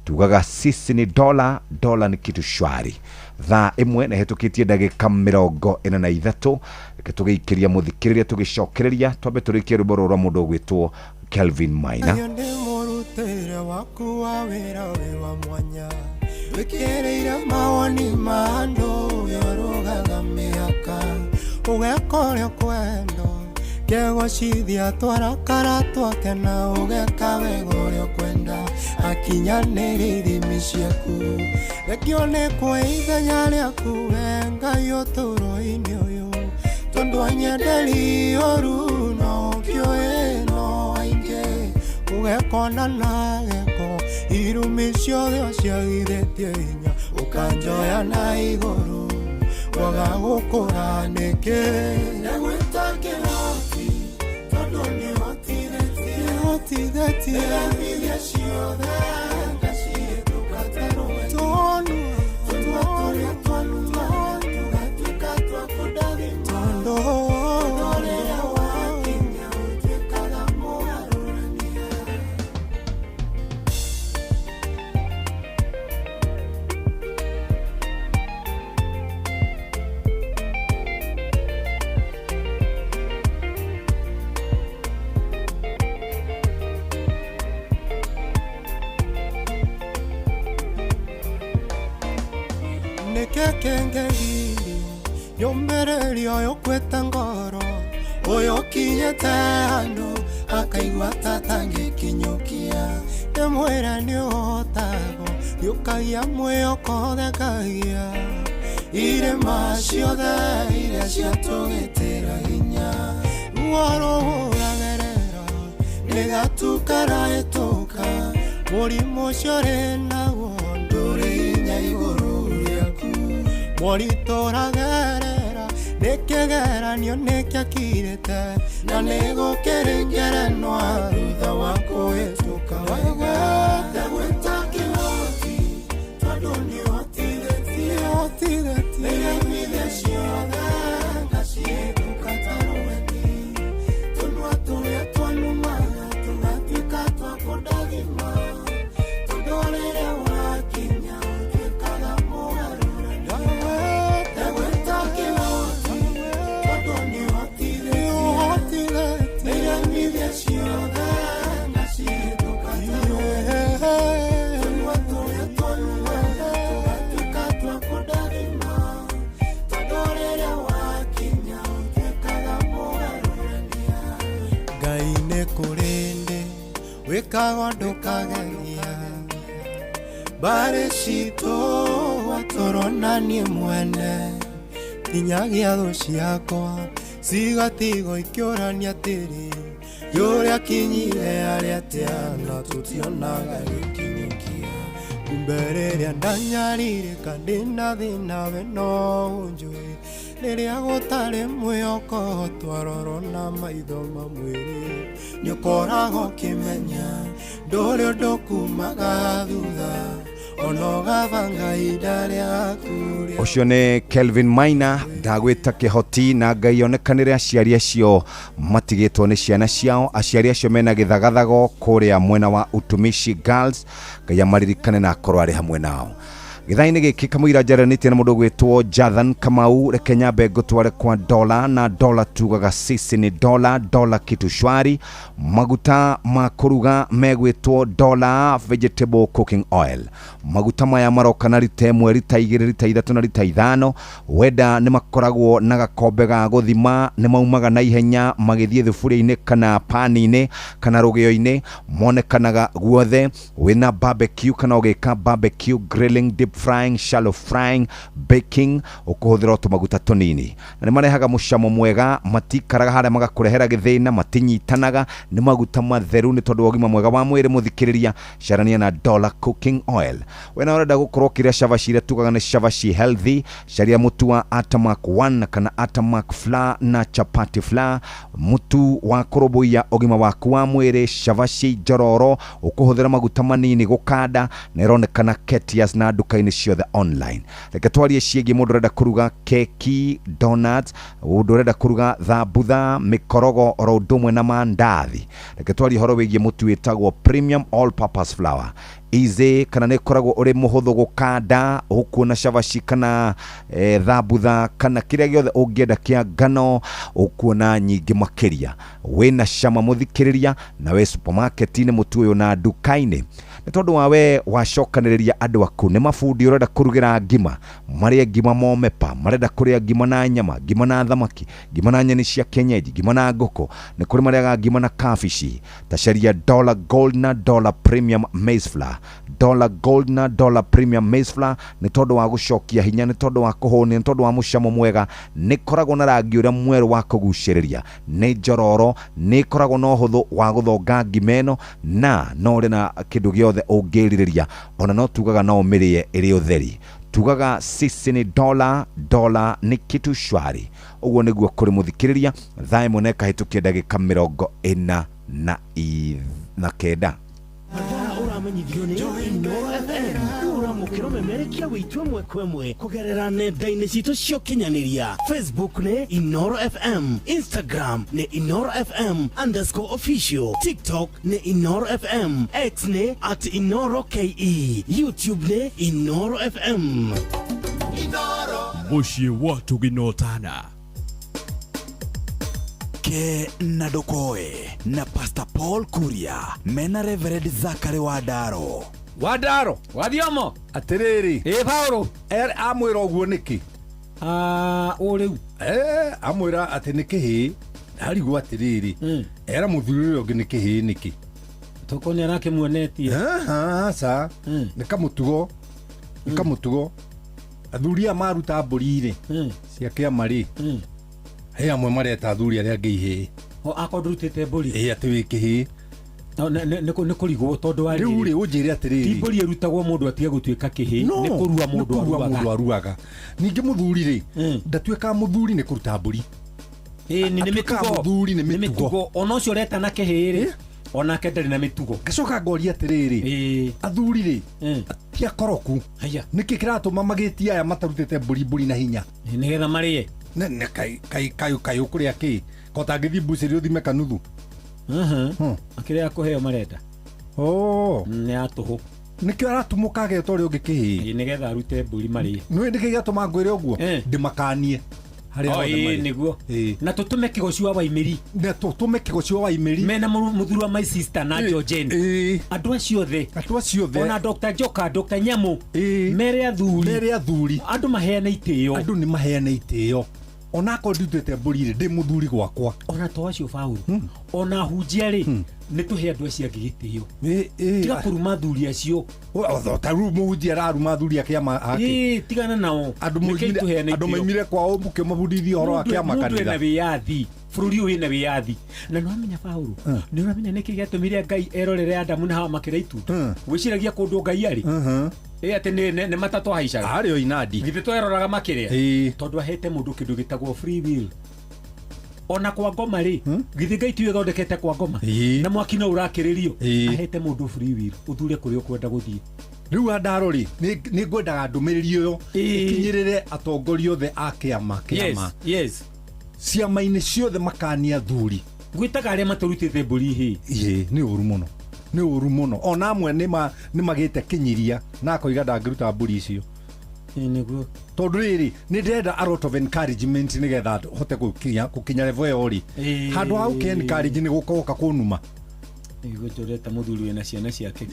Tugaga sisi ni Dola, Dola ni kitu shwari. Thaa 1 na hetũkĩtie ndagĩka 43, reke tũgĩikĩria mũthikĩrĩria tũgĩcokereria, twambe tũrĩkie rwĩmbo rũrũ rwa mũndũ ũgwĩtwo Kelvin Maina. Ndĩ mũrutĩre waku wa wĩra wĩ wa mwanya, wĩkĩrĩire mawoni ma andũ, ũrũgaga mĩhaka ũgeka ũrĩa ũkwenda, kegocithia twarakara twakena, ũgeka wega ũrĩa ũkwenda, akinyanĩria ithimi ciaku. Rekio nĩ kwa ithenya rĩaku we Ngai ũtũũro-inĩ ũyũ, tondũ anyenderi ũru no ũkĩũĩ no aingĩ, ũgekona na gĩko irumi ciothe ũciagithĩtie hinya, ũkanjoya na igũrũ waga gũkũra nĩkĩ. Ndagwĩta kĩhoti tondũ nĩhotithĩtie iremithia ciothe ngacihĩtũka ta rũĩ, tũnua tũrĩa twanuma tũgatuĩka twa kũndathima, tondũ rĩrĩa wakinya ũtuĩkaga mũgarũrania. Nĩkĩkĩngĩgirio yũmĩrĩrio ũyũ kwĩte ngoro, ũyũ ũkinyĩte handũ akaigua ta atangĩkinyũkia, ndĩmwĩre nĩũhotagwo nĩũkagia mwĩhoko thekagia irĩma ciothe iria ciatũgĩtĩra hinya, ruo rũhũragĩrĩra nĩgatukara ĩtũka, mũrimũ ũcio ũrĩ naguo ndũrĩ hinya igũrũ rĩaku, moritũ ũragerera nĩ kĩgeranio nĩkĩakirĩte, na nĩgũkĩrĩngerenwa thutha wa kũhĩtũka wega. Ndagwĩta kĩhoti tondũ nĩhotithĩtie iremithia ciothe ngacihĩtũka ta rũheni, tũnua tũrĩa twanumaga tũgatuĩka twa kũndathima, tondũ rĩrĩa wakinya ũtuĩkaga mũgarũrania. Ndagwĩta kĩhoti tondũ nĩhotithĩtie iremithia ciothe ngacihĩtũka ta rũheni, tũnua tũrĩa twanumaga tũgatuĩka twa kũndathima, tondũ rĩrĩa wakinya ũtuĩkaga mũgarũrania. Ngai nĩ kũrĩ ndĩ wĩkaga ndũkageria, mbarĩ citũ watũrona niĩ mwene, nginyagia thũ ciakwa cigatigwo ikĩũrania atĩrĩ, yũrĩa kinyire harĩa atĩa na tũtionaga gĩkinyũkia, kumbe rĩrĩa ndanyarirĩka ndĩna thĩna we no ũnjũĩ, rĩrĩa gũtarĩ mwĩhoko twarorwo na maitho ma mwĩrĩ, nĩũkoragwo ũkĩmenya ndũrĩ ũndũ kumaga thutha, ona ũgabanga ihinda rĩaku rĩa Ũcio nĩ Kelvin Maina, ndagwĩta kĩhoti na Ngai onekanĩre aciari acio matigĩtwo nĩ ciana ciao, aciari acio mena gĩthagathago kũrĩa mwena wa Utumishi Girls, Ngai amaririkane na akorwo arĩ hamwe nao. Gĩthaa-inĩ gĩkĩ kamũira njaranĩtie na mũndũ ũgwĩtwo Jathan Kamau. Reke nyambe ngũtware kwa dola na dola, tugaga sisi ni dola, dola kitu shwari. Maguta ma kũruga megwĩtwo Dola vegetable cooking oil. Maguta maya maroka na rita 1, rita 2, rita 3 na rita 5. Wenda nĩ makoragwo na gakombe ga gũthima, nĩ maumaga na ihenya magĩthiĩ thuburia-inĩ kana pani-inĩ kana rũgĩo-inĩ, monekanaga guothe. Wĩna barbecue kana ũgĩka barbecue, grilling, deep frying, shallow frying, baking, ũkũhũthĩra o tũmaguta tũnini, na nĩ marehaga mũcamo mwega, matikaraga harĩa magakũrehera gĩthĩna, matinyitanaga, nĩ maguta matheru nĩ tondũ wa ũgima mwega wa mwĩrĩ. Mũthikĩrĩria, carania na Dollar cooking oil. We na ũrenda gũkorwo ũkĩrĩa cabaci iria tugaga nĩ cabaci healthy, caria mũtu wa Atamak 1 kana Atamak flour na chapati flour, mũtu wa kũrũmbũiya ũgima waku wa mwĩrĩ, cabaci njororo, ũkũhũthĩra maguta manini gũkanda, na ĩronekana Ketias na nduka-inĩ ciothe online. Reke twarie ciĩgiĩ mũndũ ũrenda kũruga keki, donuts, mũndũ ũrenda kũruga thambutha, mĩkorogo oro ũndũ ũmwe na mandathi. Reke twarie ũhoro wĩgiĩ mũtu wĩtagwo premium all purpose flour. Easy kana nĩ ĩkoragwo ũrĩ mũhũthũ gũkanda, ũkuona cabaci kana thambutha kana kĩrĩa gĩothe ũngĩenda kĩa ngano, ũkuona nyingĩ makĩria. Wĩna cama mũthikĩrĩria, na wĩ supermarket-inĩ mũtu ũyũ na nduka-inĩ. Nĩ tondũ wa we wacokanĩrĩria andũ aku, nĩ mabundi ũrenda kũrugĩra ngima, marĩe ngima momepa, marenda kũrĩa ngima na nyama, ngima na thamaki, ngima na nyeni cia kienyeji, ngima na ngũkũ, nĩ kũrĩ marĩaga ngima na kabici. Ta caria Dollar Gold na Dollar Premium maize flour. Dollar Gold na Dollar Premium maize flour nĩ tondũ wa gũcokia hinya, nĩ tondũ wa kũhũnia, nĩ tondũ wa mũcamo mwega, nĩ ĩkoragwo na rangi ũrĩa mwerũ wa kũgucĩrĩria, nĩ njororo, nĩ ĩkoragwo na ũhũthũ wa gũthonga ngima ĩno, na no ũrĩ na kĩndũ gĩothe ũngĩrirĩria, ona no tugaga no ũmĩrĩe ĩrĩ ũtheri. Tugaga sisi ni dola, dola ni kitu shwari. Ũguo nĩguo kũrĩ mũthikĩrĩria. Thaa 1 na ĩkahĩtũkia ndagĩka 49. Ũramenyithio nĩ Inooro FM. Ũramũkĩra ũmemerekia wĩitũ ĩmwe kwa ĩmwe kũgerera nenda-inĩ citũ cia ũkinyanĩria. Facebook nĩ Inooro FM, Instagram nĩ Inooro FM underscore official, TikTok nĩ Inooro FM, X nĩ at Inooro KE, YouTube nĩ Inooro FM. Mũciĩ wa tũginotana Ke na Ndokoe na Pastor Paul Kuria mena Reverend Zakari Wandaro. Wandaro wathiomo atiriri ĩ Paũlũ amwĩra ũguo nĩkĩ? Ũ rĩu amwĩra atĩ nĩ kĩhĩĩ, arigwo atĩrĩrĩ, era mũthuri ũrĩa ũngĩ nĩ kĩhĩĩ nĩkĩ? Toko nĩ arakĩmuonetie. Aca, nĩ kamũtugo, nĩ kamũtugo. Athuri aya maruta mbũri rĩ cia kĩama rĩ, he amwe mareta athuri arĩa angĩ ihĩĩ. O akorwo ndũrutĩte mbũri. Ĩ atĩ wĩ kĩhĩĩ. Nĩ kũrigwo tondũ wa rĩu rĩ ũnjĩre atĩrĩrĩ, ti mbũri ĩrutagwo mũndũ atige gũtuĩka kĩhĩĩ, nĩ kũrua mũndũ aruaga. Ningĩ mũthuri rĩ, ndatuĩkaga mũthuri nĩ kũruta mbũri. Nĩ mĩtugo. Mũthuri nĩ mĩtugo. Ona ũcio ũretana kĩhĩĩ rĩ, onake ndarĩ na mĩtugo. Ngacoka ngoria atĩrĩrĩ, athuri rĩ ti akoroku, nĩkĩ kĩratũma magĩtie aya matarutĩte mbũri mbũri na hinya? Nĩgetha marĩe. Kaĩ ũkũrĩa kĩ? Ko tangĩthiĩ mbucĩrĩ ũthime kanuthu. Akĩrĩa kũheo marenda. Nĩ ya tũhũ. Nĩkĩo aratumũka ageta ũrĩa ũngĩ kĩhĩĩ. Nĩgetha arute mbũri marĩe. Nĩũĩ nĩkĩ gĩatũma ngwĩre ũguo? Ndĩmakanie harĩa othe marĩ. Nĩguo. Na tũtũme kĩgoci wa Waimĩri. Na tũtũme kĩgoci wa Waimĩri. Mena mũthuri wa my sister na Georgine. Andũ acio othe. Andũ acio othe. Ona Dr. Joka, Dr. Nyamu. Mere athuri. Mere athuri. Andũ maheane itĩo. Andũ nĩ maheane itĩo. Ona akorwo ndutĩte mbũri rĩ, ndĩ mũthuri gwakwa. Ona to acio Paũlũ. Ona hunjia rĩ, nĩ tũhe andũ acio angĩ gĩtĩo. Tiga kũruma athuri acio. Ta rĩu mũhunjia araruma athuri a kĩama ake. Tigana nao. Andũ maimire kwao mũkĩmabundithia ũhoro wa kĩama kanitha. Mũndũ ena wĩyathi. Bũrũri ũyũ wĩna wĩyathi. Na nĩ ũramenya Paũlũ, nĩ ũramenya nĩkĩ gĩatũmire Ngai erorere Adamu na Hawa makĩrĩa itunda? Wĩciragia kũndũ Ngai arĩ? Atĩ nĩ matatũ ahaicaga. Arĩ o inadi. Githĩ tweroraga makĩrĩa? Tondũ ahete mũndũ kĩndũ gĩtagwo free will. Ona kwa ngoma rĩ, githĩ Ngai tiwe ũthondekete kwa ngoma? Na mwaki no ũrakĩrĩrio. Ahete mũndũ free will, ũthure kũrĩa ũkwenda gũthiĩ. Rĩu Andaro rĩ, nĩ ngwendaga ndũmĩrĩri ĩyo ĩkinyĩrĩre atongoria othe a kĩama kĩama. Yes. Ciama-inĩ ciothe makania athuri. Gwĩtaga arĩa matarutĩte mbũri hĩ. Ĩ, nĩ ũru mũno. Nĩ ũru mũno. Ona amwe nĩ magĩte kĩnyiria na akoiga ndangĩruta mbũri icio. Nĩguo. Tondũ rĩrĩ nĩ ndĩrenda a lot of encouragement nĩgetha hote gũkinya level ĩyo rĩ. Handũ ha gũkĩ encourage nĩ gũkoka kũnuma. Nĩguo njoreta mũthuri wĩna ciana ciake.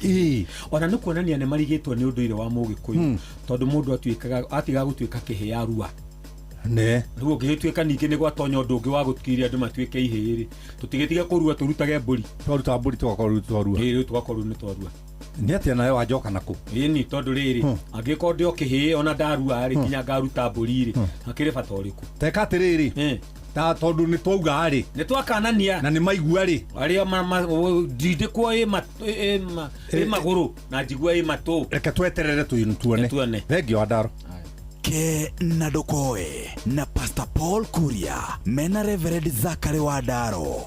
Ona nĩ kuonania nĩ marigĩtwo nĩ ũndũire wa Mũgĩkũyũ, tondũ mũndũ atuĩkaga atiga gũtuĩka kĩhĩ arua. Ne. Rĩu ũngĩgĩtuĩka ningĩ nĩ gwatonya ũndũ ũngĩ wa gũkiria andũ matuĩke ihĩĩ rĩ, tũtigĩtige kũrua tũrutage mbũri. Twaruta mbũri tũgakorwo rĩu twarua. Ĩĩ, rĩu tũgakorwo nĩ twarua. Nĩ atĩa nawe wanjoka nakũ? Ĩni tondũ rĩrĩ angĩkorwo ndĩ o kĩhĩĩ ona ndarua rĩ, nginya ngaruta mbũri rĩ, hakĩrĩ bata ũrĩkũ? Teka atĩrĩrĩ, ta tondũ nĩ twauga rĩ, nĩ twakanania na nĩ maigua rĩ, arĩa ndindĩkwo ĩ magũrũ na njigua ĩ matũ. Reke tweterere tuone. Thengio Andaro. Ke na Ndukoe na Pastor Paul Kuria mena Reverend Zachary Wandaro.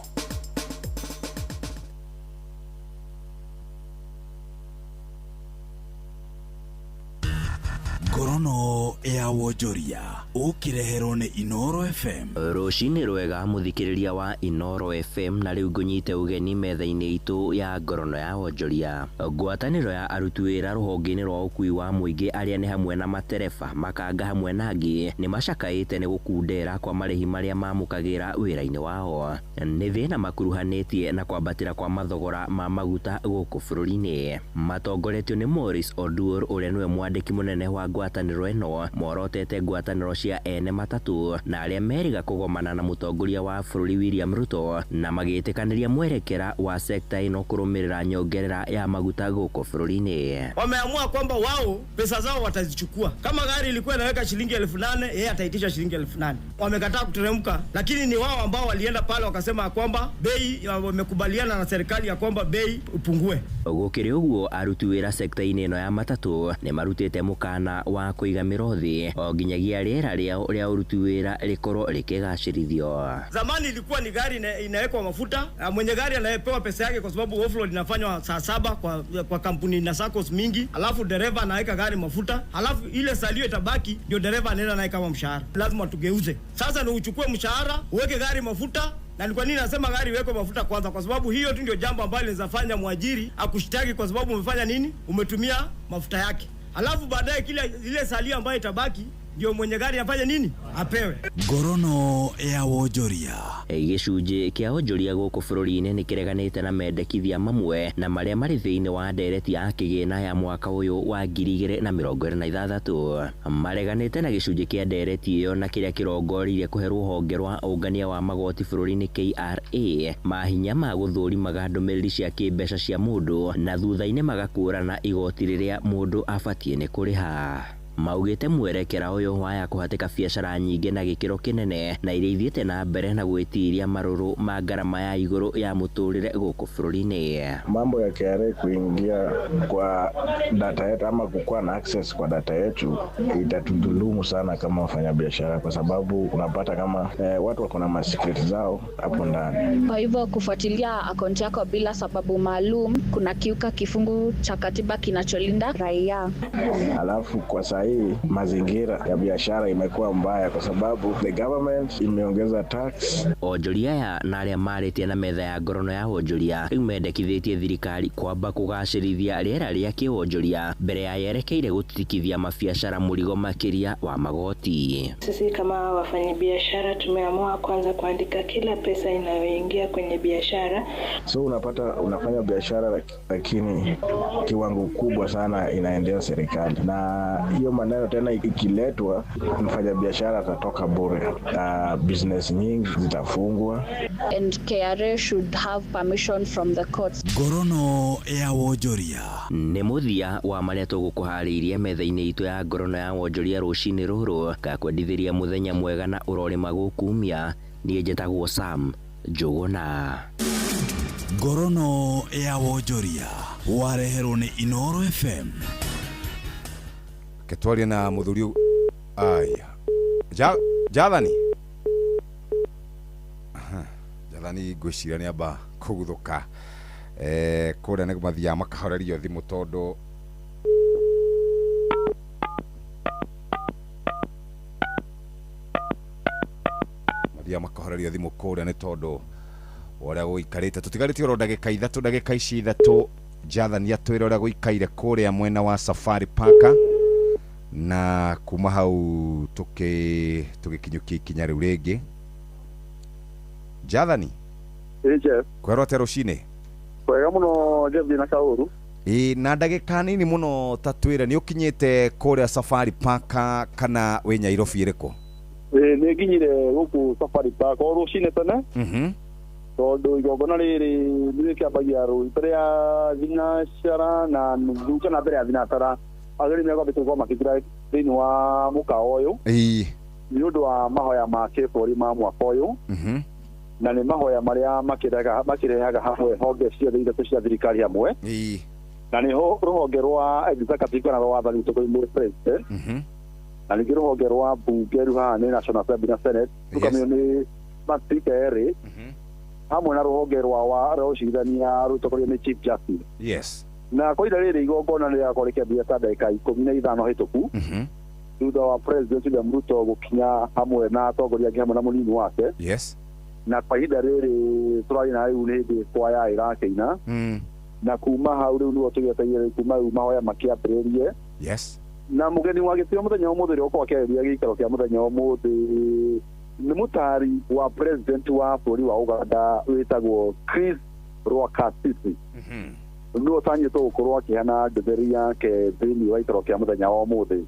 Ngorono ya wonjoria ũkĩreherwo nĩ Inoro FM. Rũcinĩ rwega mũthikĩrĩria wa Inoro FM, na rĩu ngũnyite ũgeni metha-inĩ itũ ya ngorono ya wonjoria. Ngwatanĩro ya aruti wĩra rũhonge-inĩ rwa ũkui wa mũingĩ arĩa nĩ hamwe na matereba, makanga hamwe na angĩ nĩ macakaĩte nĩ gũkundera kwa marĩhi marĩa mamũkagĩra wĩra-inĩ wao. Nĩ thĩna makuruhanĩtie na kwambatĩra kwa mathogora ma maguta gũkũ bũrũri-inĩ. Matongoretio nĩ Morris Oduor ũrĩa nĩwe mwandĩki mũnene wa ngwatanĩro ĩno, morotete ngwatanĩro cia ene matatũ na arĩa meriga kũgomana na mũtongoria wa bũrũri William Ruto na magĩtĩkanĩria mwerekera wa sekta ĩno kũrũmĩrĩra nyongerera ya maguta gũkũ bũrũri-inĩ. Wameamua kwamba wao pesa zao watazichukua. Kama gari ilikuwa inaweka shilingi 8,000, yeye ataitisha shilingi 8,000. Wamekataa kuteremka, lakini ni wao ambao walienda pale wakasema kwamba bei, wamekubaliana na serikali ya kwamba bei ipungue. Gũkĩrĩ ũguo aruti wĩra sekta-inĩ ĩno ya matatũ nĩ marutĩte mũkana wa kũiga mĩrothi o nginyagia rĩera rĩao rĩa ũruti wĩra rĩkorwo rĩkĩgacĩrithio. Zamani ilikuwa ni gari inawekwa mafuta, mwenye gari anayepewa pesa yake kwa sababu offload inafanywa saa 7 kwa kampuni na SACCOS mingi, alafu dereva anaweka gari mafuta, alafu ile salio itabaki ndio dereva anaenda naye kama mshahara. Lazima tugeuze. Sasa ni uchukue mshahara, uweke gari mafuta. Na ni kwa nini nasema gari iwekwe mafuta kwanza? Kwa sababu hiyo tu ndio jambo ambalo linaweza mwajiri akushtaki kwa sababu umefanya nini? Umetumia mafuta yake. Alafu baadaye kile ile salio ambayo itabaki ndio mwenye gari afanye nini? Apewe. Ngorono ya wonjoria. Gĩcunjĩ kĩa wonjoria gũkũ bũrũri-inĩ nĩ kĩreganĩte na mendekithia mamwe na marĩa marĩ thĩinĩ wa ndereti ya kĩgĩna ya mwaka ũyũ wa 2026. Mareganĩte na gĩcunjĩ kĩa ndereti ĩyo na kĩrĩa kĩrongoreirie kũhe rũhonge rwa ũngania wa magoti bũrũri-inĩ KRA mahinya ma gũthũrimaga ndũmĩrĩri cia kĩmbeca cia mũndũ na thutha-inĩ magakũrana igoti rĩrĩa mũndũ abatiĩ nĩ kũrĩha. Maugĩte mwerekera ũyũ waya kũhatĩka biacara nyingĩ na gĩkĩro kĩnene na iria ithiĩte na mbere na gwĩtiria marũrũ ma ngarama ya igũrũ ya mũtũrĩre gũkũ bũrũri-inĩ. Mambo ya KRA kuingia kwa data yetu ama kukuwa na access kwa data yetu itatudhulumu sana kama wafanyabiashara, kwa sababu unapata kama watu wako na masecret zao hapo ndani. Kwa hivyo kufuatilia akaunti yako bila sababu maalum kuna kiuka kifungu cha katiba kinacholinda raia. Alafu kwa sahi mazingira ya biashara imekuwa mbaya kwa sababu the government imeongeza tax. Onjoria aya na arĩa marĩtie na metha ya ngorono ya wonjoria rĩu mendekithĩtie thirikari kwamba kũgacĩrithia rĩera rĩa kĩwonjoria mbere ya yerekeire gũtitikithia mabiacara mũrigo makĩria wa magoti. Sisi kama wafanyabiashara tumeamua kwanza kuandika kila pesa inayoingia kwenye biashara. So unapata unafanya biashara lakini kiwango kubwa sana inaendea serikali, na hiyo maneno tena ikiletwa mfanyabiashara atatoka bure. Business nyingi zitafungwa. And KRA should have permission from the courts. Ngorono ya wonjoria. Nĩ mũthia wa marĩa tũgũkũharĩirie metha-inĩ itũ ya ngorono ya wonjoria rũcinĩ rũrũ. Ngakwendithĩria mũthenya mwega na ũrorĩma gũkumia. Niĩ njĩtagwo Sam Njũgũna. Ngorono ya wonjoria wareherwo nĩ Inoro FM. Ketwaria na muthuri aya Jathani. Jathani ngwĩciria nĩ amba kũguthũka kũrĩa nĩ mathiaga makahorerio thimũ tondũ mathiaga makahorerio thimũ kũrĩa nĩ tondũ ũrĩa gũikarĩte. Tũtigarĩtie oro ndagĩka ithatũ, ndagĩka ici ithatũ Jathani atwĩre ũrĩa gũikaire kũrĩa mwena wa Safari Park. Na kuma hau tũgĩkinyũkia ikinya rĩu rĩngĩ. Jathani. Ĩ Jeff. Kwerwo atĩa rũcinĩ? Kwega mũno Jeff, ndina kaũru. Ĩ, na ndagĩka nini mũno, ta twĩre nĩ ũkinyĩte kũrĩa Safari Park kana wĩ Nyairobi ĩrĩkũ? Ĩ, nĩ nginyire gũkũ Safari Park o rũcinĩ tene, tondũ igongona rĩrĩ nĩ rĩkĩambagia mbere ya 3:30 kana mbere ya 3:30, ageni nĩmekwambĩte gũkorwo makĩingĩra thĩinĩ wa mũkawa ũyũ nĩ ũndũ wa mahoya ma kĩbũrũri ma mwaka ũyũ, na nĩ mahoya marĩa makĩrehaga hamwe honge ciothe ithatũ cia thirikari hamwe, na nĩho rũhonge rwa executive kana rwa wathani rũtongoreirio nĩ president, na ningĩ rũhonge rwa mbunge rĩu haha nĩ National Assembly na Senate rũkamĩo nĩ maspika erĩ, hamwe na rũhonge rwa ũcirithania rũtongorio nĩ Chief Justice. Na kwa ihinda rĩrĩ igongona rĩrakorwo rĩkĩambĩrĩria ta ndagĩka 15 hĩtũku, thutha wa President William Ruto gũkinya hamwe na atongoria angĩ hamwe na mũnini wake. Na kwa ihinda rĩrĩ tũraria na rĩu nĩ hĩndĩ kwaya ĩrakĩina, na kuma hau rĩu nĩguo tũgĩetereire kuma rĩu mahoya makĩambĩrĩrie. Na mũgeni wa gĩtĩo mũthenya wa ũmũthĩ ũrĩa ũkorwo akĩarĩria gĩikaro kĩa mũthenya wa ũmũthĩ nĩ mũtari wa president wa bũrũri wa Uganda wĩtagwo Chris Rwakasisi, nĩwe ũtanyĩtwo gũkorwo akĩheana ndũmĩrĩri yake thĩinĩ wa gĩikaro kĩa mũthenya wa ũmũthĩ.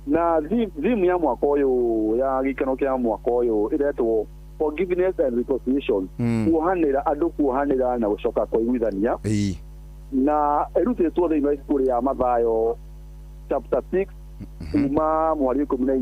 Na theme ya mwaka ũyũ ya gĩikaro kĩa mwaka ũyũ ĩretwo Forgiveness and Reconciliation, kuohanĩra andũ, kuohanĩra na gũcoka kũiguithania, na ĩrutĩtwo thĩinĩ wa ibuku rĩa Mathayo chapter 6 kuma mũhari 14.